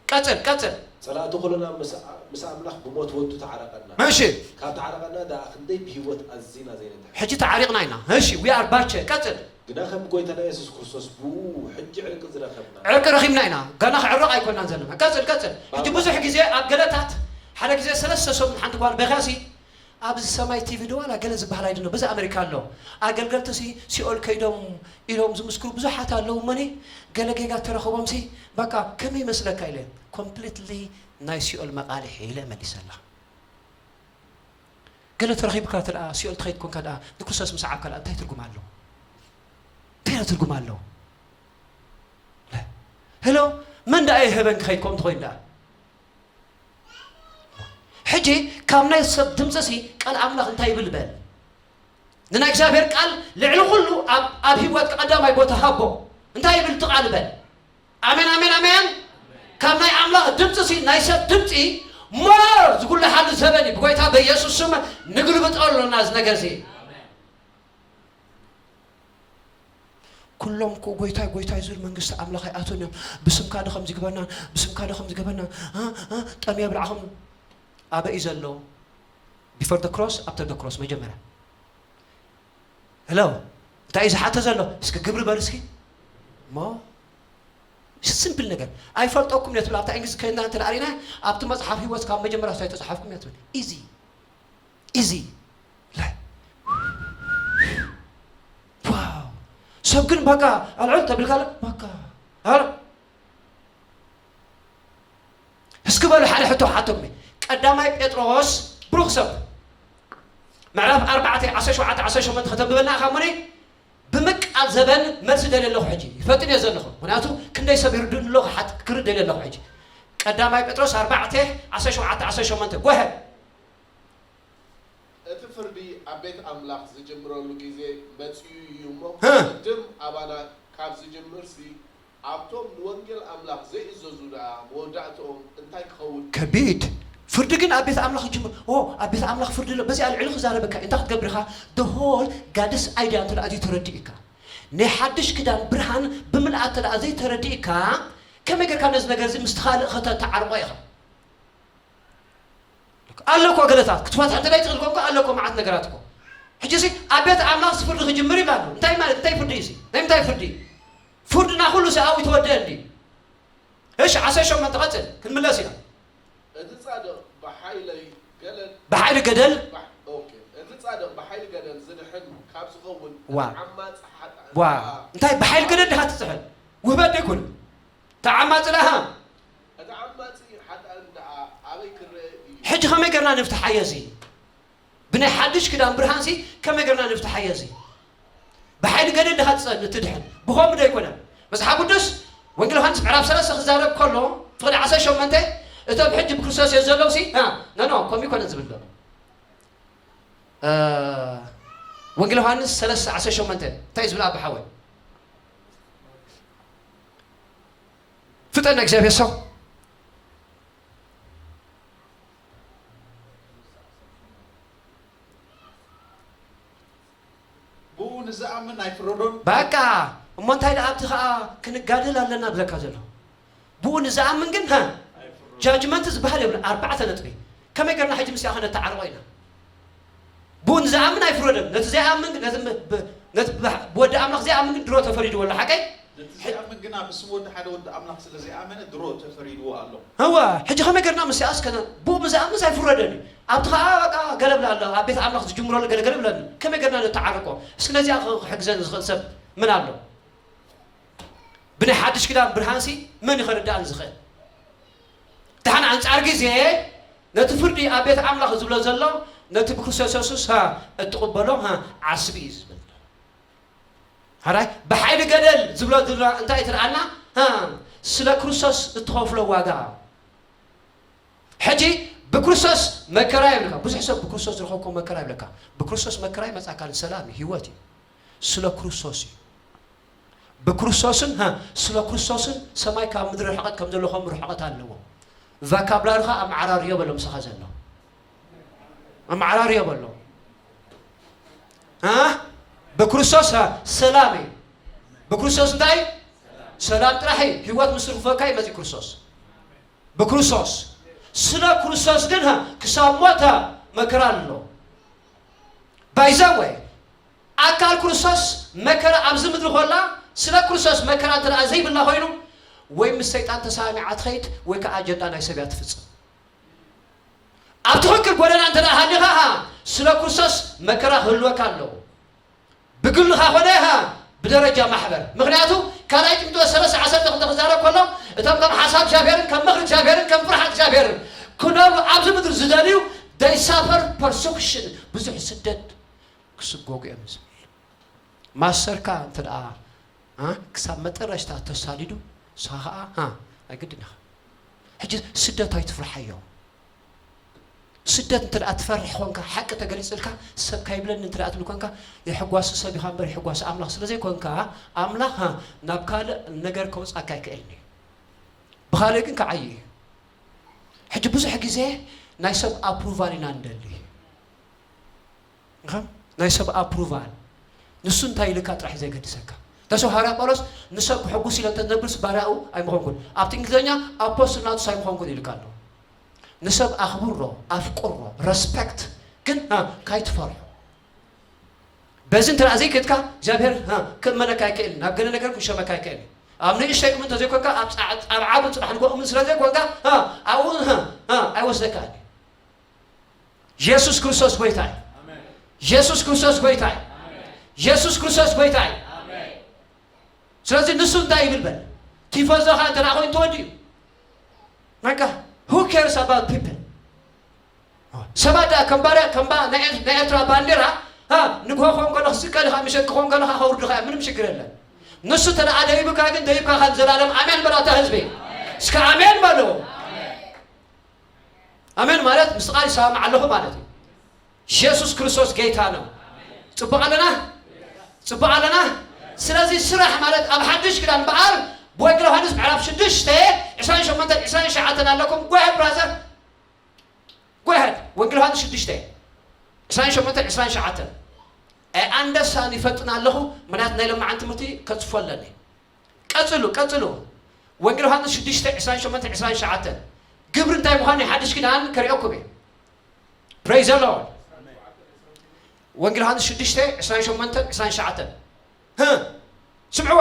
ቀጽል፣ ቀጽል። ጸላእቲ ኩልና ምስ፣ ምስ ኣምላኽ ብሞት ወዱ ተዓረቐና። እሺ። ካብ ተዓረቐና ደኣ ክንደይ ብህይወት ኣዚና ዘይንድሕን። ሕጂ ተዓሪቕና ኢና። እሺ፣ we are ባቸ። ቀጽል። ግና ከም ጎይታና የሱስ ክርስቶስ ብኡ ሕጂ ዕርቂ ዝረኸብና። ዕርቂ ረኺብና ኢና። ገና ክዕረቕ ኣይኮናን ዘለና። ቀጽል፣ ቀጽል። ሕጂ ባባ። ብዙሕ ግዜ ኣብ ገለታት፣ ሓደ ግዜ ሰለስተ ሰሙን ሓንቲ ጓል በኺያሲ፣ ኣብዚ ሰማይ ቲቪ ዶ ዋላ ገለ ዝበሃል ኣይድኖ፣ በዚ ኣመሪካ ኣሎ። ኣገልገልቲ ሲ ሲኦል ከይዶም ኢሎም ዝምስክሩ ብዙሓት ኣለዉ። እሞኒ ገለ ጌጋ ተረኸቦም ሲ፣ በቃ ከመይ ይመስለካ ኢለ፣ ኮምፕሊትሊ ናይ ሲኦል መቓልሒ ኢለ መሊሰላ። ገለ ተረኺብካ እንተ ደኣ፣ ሲኦል ትኸይድ ኮንካ ደኣ፣ ንክርስቶስ ምስ ዓብካ ደኣ፣ እንታይ ትርጉም ኣለዎ? እንታይ ትርጉም ኣለዎ? ለ-፣ ሄሎ፣ መን ደኣ ይህበን ክኸይድ ከምኡ እንተኾይኑ ደኣ? ሕጂ ካብ ናይ ሰብ ድምፂ ሲ ቃል ኣምላኽ እንታይ ይብል በል? ንናይ እግዚኣብሔር ቃል ልዕሊ ኩሉ ኣብ፣ ኣብ ህይወትካ ቀዳማይ ቦታ ሃቦ። እንታይ ይብል እቲ ቃል በል? ኣሜን፣ ኣሜን፣ ኣሜን። ካብ ናይ ኣምላኽ ድምፂ ሲ ናይ ሰብ ድምፂ ሞር ዝጉልሓሉ ዘበን እዩ። ብጎይታ በኢየሱስ ስም ንግልብጦ ኣለና እዚ ነገር ሲ። ኩሎም እኮ ጎይታይ፣ ጎይታይ ዝብል መንግስቲ ኣምላኽ ኣይኣትውን እዮም። ብስምካ ዶ ከምዚ ግበርና፣ ብስምካ ዶ ከምዚ ግበርና፣ እ፣ እ፣ ጠምየ ብልዓኹም። ኣበይ እዩ ዘሎ? ቢፎር ደ ክሮስ፣ ኣፍተር ደ ክሮስ፣ መጀመርያ። ሄሎ፣ እንታይ እዩ ዝሓተ ዘሎ? እስኪ ግብሪ በሉ እስኪ። እሞ፣ ሲምፕል ነገር። ኣይፈልጠኩም እየ ትብል፣ ኣብታ እንግሊዝ ከይድና እንተ ደኣ ርኢና፣ ኣብቲ መጽሓፍ ህይወት ካብ መጀመርያ ስለ ኣይተጻሓፍኩም እያ ትብል። ኢዚ። ኢዚ። ለ-፣ ዋው። ሰብ ግን በቃ ኣልዕል ተብልካ ለ-፣ በቃ። ኣረ። እስኪ በሉ ሓደ ሕቶ ሓቶም። ቀዳማይ ጴጥሮስ ብሩኽ ሰብ ምዕራፍ ኣርባዕተ ዓሰርተ ሸውዓተ ዓሰርተ ሸሞንተ ከተንብበልና ኢኻ እሞኒ፣ ብምቃል ዘበን መልሲ ደልየ ኣለኹ። ሕጂ ይፈጥን እየ ዘለኹ። ምኽንያቱ ክንደይ ሰብ ይርድእኒ ኣሎ፣ ክሓት-፣ ክርድእ ደልየ ኣለኹ። ሕጂ ቀዳማይ ጴጥሮስ ኣርባዕተ ዓሰርተ ሸውዓተ ዓሰርተ ሸሞንተ። ጎሀ። እቲ ፍርዲ ኣብ ቤት ኣምላኽ ዝጅምረሉ ግዜ መጺኡ እዩ እሞ፣ ህ። ቅድም ኣባና ካብ ዝጅምርሲ፣ ኣብቶም ንወንጌል ኣምላኽ ዘይእዘዙ ደኣ መወዳእትኦም እንታይ ክኸውን? ከቢድ ፍርዲ ግን ኣብ ቤት ኣምላኽ ይጅምር። ኦ፣ ኣብ ቤት ኣምላኽ ፍርዲ ኣሎ። በዚኣ ልዕሊ ክዛረበካ እዩ። እንታይ ክትገብር ኢኻ? The whole God's idea እንተ ደኣ ዘይተረዲእካ፣ ናይ ሓድሽ ክዳን ብርሃን ብምልኣት እንተ ደኣ ዘይተረዲእካ፣ ከመይ ጌርካ ነዚ ነገር እዚ ምስቲ ካልእ ከተተዓርቆ ኢኻ? ኣሎ እኮ ገለታት ክትፈትሕ እንተ ዘይትኽእል ኮንካ፣ ኣሎ እኮ መዓት ነገራት እኮ። ሕጂ ሲ ኣብ ቤት ኣምላኽ ፍርዲ ክጅምር ይብላ ኣሎ። እንታይ ማለት፣ እንታይ ፍርዲ እዩ ሲ? ናይ ምንታይ ፍርዲ? ፍርድና ኩሉ ሲ ኣብኡ ይተወደአ እንዲ። እሺ፣ ዓሰርተ ሸሞንተ ቀጽል፣ ክንምለስ ኢና። እቲ ጻድቕ ብሓይለይ ገለል ብሓይሊ ገደል። ባሕ-፣ ኦኬ። እቲ ጻድቕ ብሓይሊ ገደል ዝድሕን ካብ ዝኸውን፣ ዋ። እቲ ዓማጺ ሓጥኣን ዋ። ከኣ እንታይ ብሓይሊ ገደል ዲኻ ትጽሕል? ውህበት ዶ ይኩን? ተዓማጺ ደኣ። እቲ ዓማጺ ሓጥኣን ደኣ ኣበይ ክረአ እዩ? ሕጂ ከመይ ጌርና ንፍትሓዮ እዚ? ብናይ ሓድሽ ክዳን ብርሃንሲ ከመይ ጌርና ንፍትሓዮ እዚ? ብሓይሊ ገደል ዲኻ ትጸ-፣ ትድሕን? ብኸምኡ ዶ ኣይኮነን? መጽሓፍ ቅዱስ ወንጌል ዮሃንስ ምዕራፍ ሰለስተ ክዛረብ ከሎ፣ ፍቕዲ ዓሰርተ ሸሞንተ፣ እቶም ሕጂ ብክርስቶስ እዮም ዘለውሲ፣ አ፣ ኖ፣ ኖ፣ ከምኡ ኣይኮነን ዝብል ዘሎ። እ፣ ወንጌል ዮሃንስ ሰለስተ ዓሰርተ ሸሞንተ እንታይ እዩ ዝብል ኣቦ ሓወይ? ፍጠን እግዚኣብሔር ሰው። ብኡ ንዝኣምን ኣይፍረዶን። በቃ፣ እሞ እንታይ ደኣ ኣብቲ ኸኣ ክንጋደል ኣለና ብለካ ዘሎ። ብኡ ንዝኣምን ግን፣ ሃ፣ ኣይፍረዶን። ጃጅመንት ዝበሃል የብሉን። ኣርባዕተ ነጥቢ። ከመይ ገርና ሕጂ ምስኣ ከነተዓርቆ ኢና? ብኡ ንዝኣምን ኣይፍረደን። ነቲ ዘይኣምን ግን፣ ነቲ ብ-፣ ነቲ ብ-፣ ብወዲ ኣምላኽ ዘይኣምን ግን ድሮ ተፈሪድዎ ኣሎ። ሓቀይ? ነቲ ዘይኣምን ግና ብስም ወዲ ሓደ ወዲ ኣምላኽ ስለ ዘይኣመነ ድሮ ተፈሪድዎ ኣሎ። እወ፣ ሕጂ ከመይ ገርና ምስኣ እስከ ነ-፣ ብኡ ብዝኣምንስ ኣይፍረደን እዩ። ኣብቲ ኸኣ በቃ ገለ ብላ ኣሎ። ኣብ ቤት ኣምላኽ ዝጅምረሉ ገለ ገለ ብላ ኣሎ። ከመይ ገርና ነተዓርቆ? እስኪ ነዚኣ ኽ-፣ ክሕግዘን ዝኽእል ሰብ መን ኣሎ? ብናይ ሓድሽ ኪዳን ብርሃንሲ መን እዩ ከረድኣን ዝኽእል? ደሓን ኣንጻር ግዜ ነቲ ፍርዲ ኣብ ቤት ኣምላኽ ዝብሎ ዘሎ ነቲ ብክርስቶስ የሱስ፣ ሃ፣ እትቕበሎ፣ ሃ፣ ዓስቢ እዩ ዝብል። ሓራይ ብሓይሊ ገደል ዝብሎ ዝብሎ እንታይ ትርኣና? ሃ፣ ስለ ክርስቶስ እትኸፍሎ ዋጋ። ሕጂ ብክርስቶስ መከራ ይብልካ። ብዙሕ ሰብ ብክርስቶስ ዝረኸብኮ መከራ ይብለካ። ብክርስቶስ መከራ ይመጻካ ሰላም እዩ፣ ህይወት እዩ። ስለ ክርስቶስ እዩ። ብክርስቶስን፣ ሃ፣ ስለ ክርስቶስን ሰማይ ካብ ምድሪ ርሕቀት ከም ዘሎ ከምኡ ርሕቀት ኣለዎ። ቫካብላሪኻ ኣመዓራርዮ በሎ ምሳኻ ዘሎ። ኣመዓራርዮ በሎ። ሃ? ብክርስቶስ፣ ሃ፣ ሰላም እዩ። ብክርስቶስ እንታይ? ሰላም ጥራሕ እዩ። ህይወት ምስ ትርክበካ እዩ መጺኡ ክርስቶስ። ብክርስቶስ። ስለ ክርስቶስ ግን፣ ሃ፣ ክሳብ ሞት፣ ሃ፣ መከራ ኣሎ። By the way፣ ኣካል ክርስቶስ መከራ ኣብዚ ምድሪ ኮላ፣ ስለ ክርስቶስ መከራ እንተ ደኣ ዘይብላ ኮይኑ፣ ወይ ምስ ሰይጣን ተሰማሚዓ ትኸይድ፣ ወይ ከኣ ኣጀንዳ ናይ ሰብ እያ ትፍጽም። ኣብ ትኽክል ጎደና እንተ ደኣ ሃሊኻ፣ ሃ፣ ስለ ክርስቶስ መከራ ክህልወካ ኣለዎ። ብግልኻ ኮነ፣ ሃ፣ ብደረጃ ማሕበር። ምኽንያቱ፣ ካልኣይ ጢሞቴዎስ ሰለስተ ዓሰርተ ክልተ ክዛረብ ከሎ፣ እቶም ከም ሓሳብ እግዚኣብሔርን ከም ምኽሪ እግዚኣብሔርን ከም ፍርሃት እግዚኣብሔርን ክነብሩ ኣብዚ ምድሪ ዝደልዩ፣ they suffer persecution፣ ብዙሕ ስደት ክስጎጉ እዮም ዝብል። ማስተርካ እንተ ደኣ፣ አ፣ ክሳብ መጠረሽታ ተሳዲዱ፣ ንስኻ ኸኣ፣ አ፣ ኣይግድን ኢኻ። ሕጂ ስደት ኣይትፍርሓዮ። ስደት እንተ ደኣ ትፈርሕ ኮንካ፣ ሓቂ ተገሊጽልካ፣ ሰብ ካይብለኒ እንተ ደኣ ትብል ኮንካ፣ የሕጓሲ ሰብ ኢኻ እምበር የሕጓሲ ኣምላኽ ስለ ዘይኮንካ፣ ኣምላኽ፣ አ፣ ናብ ካልእ ነገር ከውጽኣካ ኣይክእልን እዩ። ብኻልእ ግን ክዓዪ እዩ። ሕጂ ብዙሕ ግዜ ናይ ሰብ ኣፕሩቫል ኢና ንደሊ። እኸ፣ ናይ ሰብ ኣፕሩቫል። ንሱ እንታይ ኢልካ ጥራሕ ዘገድሰካ። ተሰው ሃዋርያ ጳውሎስ ንሰብ ክሕጉስ ኢለ እንተዝነብርስ ባርያኡ ኣይምኾንኩን። ኣብቲ እንግሊዝኛ ኣፖስትል ናቱስ ኣይምኾንኩን ኢልካ ኣሎ። ንሰብ ኣኽብሮ፣ ኣፍቅሮ፣ ረስፔክት ግን፣ አ፣ ካይትፈርሖ። በዚ እንተ ደኣ ዘይከድካ እግዚኣብሔር፣ አ፣ ክእመነካ ኣይክእልን። ናብ ገለ ነገር ክሸመካ ኣይክእልን። ኣብ ንእሽተይ እሙን እንተዘይኮንካ ኣብ ጻ-፣ ኣብ ዓቢ ጽባሕ ንግሆ እሙን ስለ ዘይኮንካ፣ አ፣ ኣብኡ፣ አ፣ አ፣ ኣይወስደካን እዩ። የሱስ ክርስቶስ ጎይታ እዩ። የሱስ ክርስቶስ ጎይታ እዩ። የሱስ ክርስቶስ ጎይታ እዩ። ስለዚ ንሱ እንታይ ይብል በል? ቲፎዞኻ እንተ ደኣ ኮይኑ ተወዲኡ። በቃ፣ who cares about people? ሰባት ደኣ ከም ባርያ፣ ከም ባ-፣ ናይ ኤር-፣ ናይ ኤርትራ ባንዴራ፣ ሃ፣ ንግሆ ክኾን ከሎ ክስቀል ኢኻ፣ ምሸት ክኾን ከሎ ከኣ ከውርድኻ እዮም። ምንም ሽግር የለን። ንሱ እንተ ደኣ ደይቡካ ግን ደይብካ ኢኻ ንዘላለም። ኣሜን በላ እታ ህዝቢ። እስከ ኣሜን በሉ። ኣሜን ማለት ምስ ቃል ይሰማማዕ ኣለኹ ማለት እዩ። የሱስ ክርስቶስ ጌታ ነው። ጽቡቕ ኣለና? ጽቡቕ ኣለና? ስለዚ ስራሕ ማለት ኣብ ሓድሽ ኪዳን እምበኣር ብወንጌል ዮሃንስ ምዕራፍ ሽዱሽተ ዕስራን ሸሞንተን ዕስራን ትሽዓተን ኣለኩም። Go ahead brother። Go ahead። ወንጌል ዮሃንስ ሽዱሽተ ዕስራን ሸሞንተን ዕስራን ትሽዓተን። ኣይ ኣንደሳን ይፈጥን ኣለኹ፣ ምኽንያቱ ናይ ለማዓን ትምህርቲ ከጽፎ ኣለኒ። ቀጽሉ፣ ቀጽሉ። ወንጌል ዮሃንስ ሽዱሽተ ዕስራን ሸሞንተን ዕስራን ትሽዓተን። ግብሪ እንታይ ምዃኑ ናይ ሓድሽ ኪዳን ከርእየኩም እየ። Praise the Lord። ወንጌል ዮሃንስ ሽዱሽተ ዕስራን ሸሞንተን ዕስራን ትሽዓተን። ህ፣ ስምዕዎ።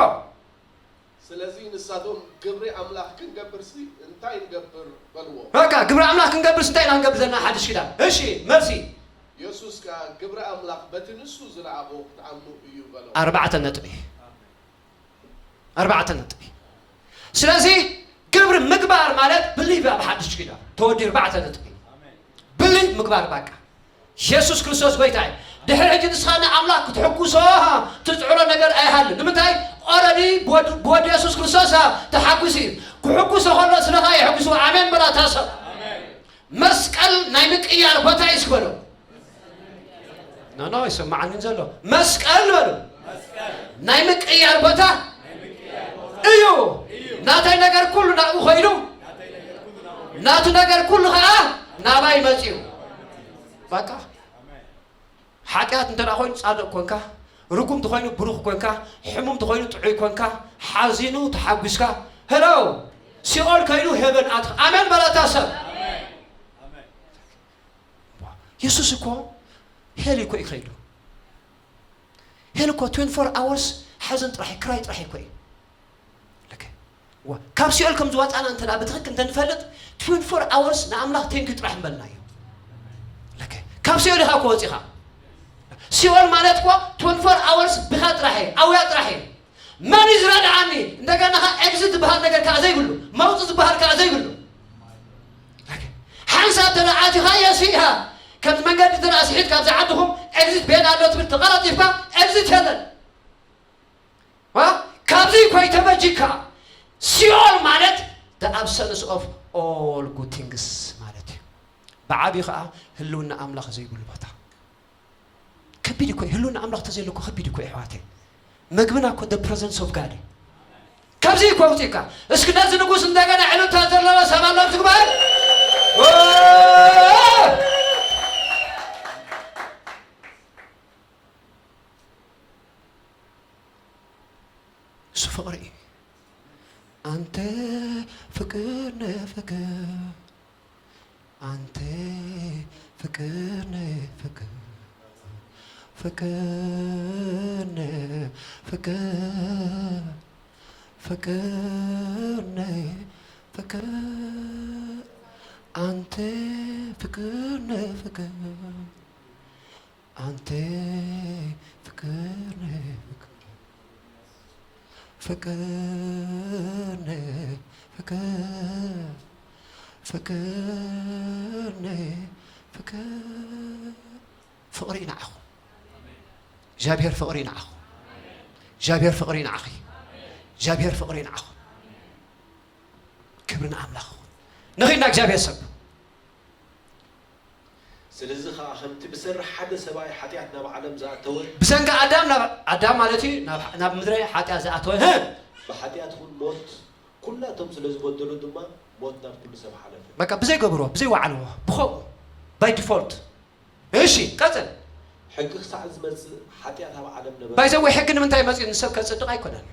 ስለዚ ንሳቶም፣ "ግብሪ ኣምላኽ ክንገብርሲ እንታይ ንገብር?" በልዎ። በቃ፣ ግብሪ ኣምላኽ ክንገብርሲ እንታይ ኢና ክንገብር ዘለና ሓድሽ ኪዳን? እሺ፣ መልሲ። የሱስ ከኣ፣ "ግብሪ ኣምላኽ በቲ ንሱ ዝለኣኾ ክትኣምኑ እዩ" በሎም። ኣርባዕተ ነጥቢ። ኣርባዕተ ነጥቢ። ስለዚ ግብሪ ምግባር ማለት ብሊቭ ኣብ ሓድሽ ኪዳን ተወዲኡ ኣርባዕተ ነጥቢ። ብሊቭ ምግባር በቃ። የሱስ ክርስቶስ ጎይታ እዩ። ድሕሪ ሕጂ ንስኻ ንኣምላኽ ክትሕጉሶ ትጽዕሮ ነገር ኣይሃልን። ንምንታይ? ኦረዲ ብወድ-፣ ብወዲ የሱስ ክርስቶስ ተሓጒሱ እዩ። ክሕጉሶ ከሎ ስለኻ የሕጉሱ። ኣሜን በላ እታ ሰብ። መስቀል ናይ ምቅያር ቦታ እዩ እስኪ በሉ። ኖ፣ ኖ፣ ይሰማዓኒ ዘሎ። መስቀል በሉ። ናይ ምቅያር ቦታ እዩ። ናተይ ነገር ኩሉ ናብኡ ኸይዱ፣ ናቱ ነገር ኩሉ ኸዓ ናባይ መጺኡ። በቃ። ሓጢኣት እንተ ደኣ ኮይኑ ጻድቕ ኮንካ፣ ርጉም ተኾይኑ ብሩኽ ኮንካ፣ ሕሙም ተኾይኑ ጥዑይ ኮንካ፣ ሓዚኑ ተሓጒስካ፣ ሄሎ፣ ሲኦል ከይኑ ሄቨን ኣትኻ። ኣሜን በላ እታ ሰብ። የሱስ እኮ ሄል እኮ እዩ ከይዱ። ሄል እኮ twenty-four hours ሓዘን ጥራሕ እዩ፣ ክራይ ጥራሕ እኮ እዩ። ለከ፣ ዋ፣ ካብ ሲኦል ከም ዝወፃና እንተ ደኣ ብትኽክል እንተ ንፈልጥ፣ twenty-four hours ንኣምላኽ thank you ጥራሕ ንበልና እዩ። ለከ፣ ካብ ሲኦል ኢኻ እኮ ወፂኻ። ሲኦል ማለት እኮ twenty-four hours ብኻ ጥራሕ እዩ፣ ኣውያ ጥራሕ እዩ። መን እዩ ዝረድኣኒ? እንደገና ኸዓ ኤግዚት ዝበሃል ነገር ከዓ ዘይብሉ፣ መውፂ ዝበሃል ከዓ ዘይብሉ። ሓንሳብ ተደኣ ኣቲኻ የሲ ኢኻ፣ ከምቲ መንገዲ ተደኣ ስሒት ካብዚ ዓድኹም ኤግዚት ቤን ኣሎ ትብል፣ ተቐላጢፍካ ኤግዚት የለን። ዋ? ካብዚ ኮይተበጂካ። ሲኦል ማለት the absence of all good things ማለት እዩ። ብዓብዩ ከዓ ህልውና ኣምላኽ ዘይብሉ ቦታ። ከቢድ እኮ እዩ። ህልውና ኣምላኽ ተዘይሉ እኮ ከቢድ እኮ እዩ ኣሕዋተይ። መግብና እኮ the presence of God እዩ። ካብዚ እኮ ኣውፂእካ። እስኪ ነዚ ንጉስ እንደገና ዕልልታ ዘለዎ ሰብ ኣሎ ኣብዚ ጉባኤ? ኦ! እሱ ፍቕሪ እዩ። ኣንተ ፍቅር ነህ ፍቅር፣ ኣንተ ፍቅር ነህ ፍቅር፣ ፍቅር ነህ ፍቅር፣ ፍቅር ነህ ፍቅር፣ ኣንተ ፍቅር ነህ ፍቅር፣ ኣንተ ፍቅር ነህ ፍቅር፣ ፍቅር ነህ ፍቅር፣ ፍቅር ነህ ፍቅር። ፍቕሪ እዩ ንዓኹም። እግዚኣብሔር ፍቕሪ እዩ ንዓኹም። እግዚኣብሔር ፍቕሪ እዩ ንዓኺ። እግዚኣብሔር ፍቕሪ እዩ ንዓኹም። ክብሪ ንኣምላኽ ይኹን። ንኺድ ናብ እግዚኣብሔር ሰብ። ስለዚ ኸኣ ከምቲ ብሰሪ ሓደ ሰብኣይ ሓጢኣት ናብ ዓለም ዝኣተወ፣ ብሰንኪ ኣዳም ናብ፣ ኣዳም ማለት እዩ፣ ናብ፣ ናብ ምድረ ሓጢኣት ዝኣተወ፣ ህ! ብሓጢኣት እውን ሞት፣ ኩላቶም ስለ ዝበደሉ ድማ ሞት ናብ ኩሉ ሰብ ሓለፈ። በቃ ብዘይገብርዎ፣ ብዘይወዓልዎ፣ ብኸምኡ፣ by default። እሺ፣ ቀጽል። ሕጊ ክሳዕ ዝመጽእ ሓጢኣት ኣብ ዓለም ነበረ። ባይዘወይ ሕጊ ንምንታይ መጽኡ? ንሰብ ከጽድቕ ኣይኮነን።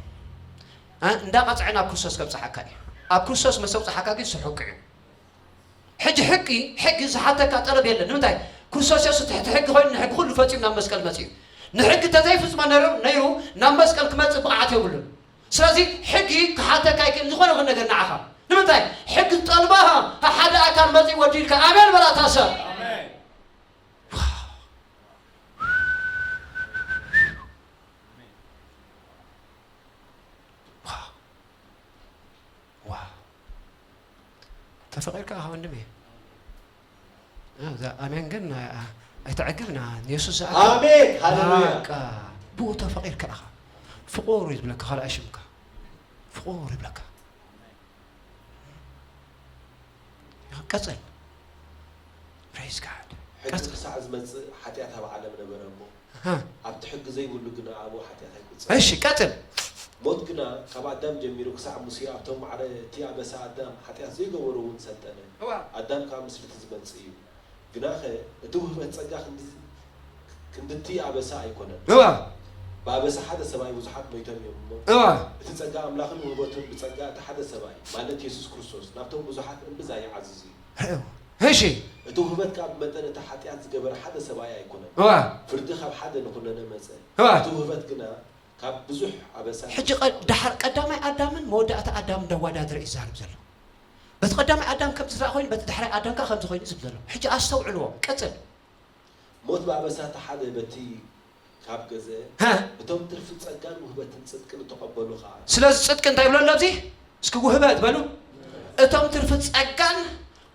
እ? እንዳቐጽዐ ናብ ክርስቶስ ከብጽሓካ እዩ። ኣብ ክርስቶስ መሰብጽሓካ ግን እሱ ሕጊ እዩ። ሕጂ ሕጊ፣ ሕጊ ዝሓተካ ጠለብ የለን። ንምንታይ? ክርስቶስ የሱስ ትሕቲ ሕጊ ኮይኑ ንሕጊ ኩሉ ፈጺሙ ናብ መስቀል መጺኡ። ንሕጊ እንተዘይፍጽሞ ነይሩ፣ ነይሩ ናብ መስቀል ክመጽእ ብቕዓት የብሉን። ስለዚ ሕጊ ክሓተካ ኣይክእልን ዝኾነ ይኹን ነገር ንዓኻ። ንምንታይ? ሕጊ ዝጠልባ ሓደ ኣካል መጺኡ ወዲልካ ኣሜን በላ እታ ሰብ። ዋው። ተፈቒርካ ኢኻ ወንድሜ። ኣዎ፣ እዛ ኣሜን ግን ኣይ-፣ ኣይተዕግብና። ንየሱስ ዝኣክል ኣሜን። ሃሌሉያ። በቃ፣ ብኡ ተፈቒርካ ኢኻ። ፍቑር እዩ ዝብለካ፣ ካልኣይ ሽምካ። ፍቑር ይብለካ። ቀጽል። Praise God። ሕጊ ቀጽል። ክሳዕ ዝመጽእ ሓጢኣት ኣብ ዓለም ነበረ እሞ፣ ሃ። ኣብቲ ሕጊ ዘይብሉ ግና ኣብኡ ሓጢኣት ኣይቁጸርን። እሺ፣ ቀጽል። ሞት ግና ካብ ኣዳም ጀሚሩ ክሳዕ ሙሴ ኣብቶም ማዕረ እቲ ኣበሳ ኣዳም ሓጢኣት ዘይገበሩ እውን ሰልጠነ። እዋ። ኣዳም ከኣ ምስሊ እቲ ዝመጽእ እዩ። ግናኸ እቲ ውህበት ጸጋ ክንዲ፣ ክንድቲ ኣበሳ ኣይኮነን። እዋ። ብኣበሳ ሓደ ሰብኣይ ብዙሓት ሞይቶም እዮም እሞ፣ እዋ። እቲ ጸጋ ኣምላኽን ውህበቱን ብጸጋ እቲ ሓደ ሰብኣይ፣ ማለት የሱስ ክርስቶስ፣ ናብቶም ብዙሓት እምብዛ ይዓዝዝ እዩ። ርኤው። እሺ። እቲ ውህበት ከኣ ብመጠን እቲ ሓጢኣት ዝገበረ ሓደ ሰብኣይ ኣይኮነን። እዋ። ፍርዲ ካብ ሓደ ንኹነነ መጸ። እዋ። እቲ ውህበት ግና ካብ ብዙሕ ኣበሳ ሕጂ ቀ-፣ ደሓር ቀዳማይ ኣዳምን መወዳእታ ኣዳምን እንዳወዳደረ እዩ ዝዛረብ ዘሎ። በቲ ቀዳማይ ኣዳም ከምዚ ዝረኣ ኮይኑ፣ በቲ ዳሕራይ ኣዳም ከኣ ከምዚ ኮይኑ እዩ ዝብል ዘሎ። ሕጂ ኣስተውዕልዎ። ቀጽል። ሞት ብኣበሳ እቲ ሓደ በቲ ካብ ገዘ፣ ሃ? እቶም ትርፊ ጸጋን ውህበትን ጽድቅን እተቐበሉ ኸኣ። ስለዚ ጽድቂ እንታይ ይብሎ ኣሎ ኣብዚ? እስኪ ውህበት በሉ። እቶም ትርፊ ጸጋን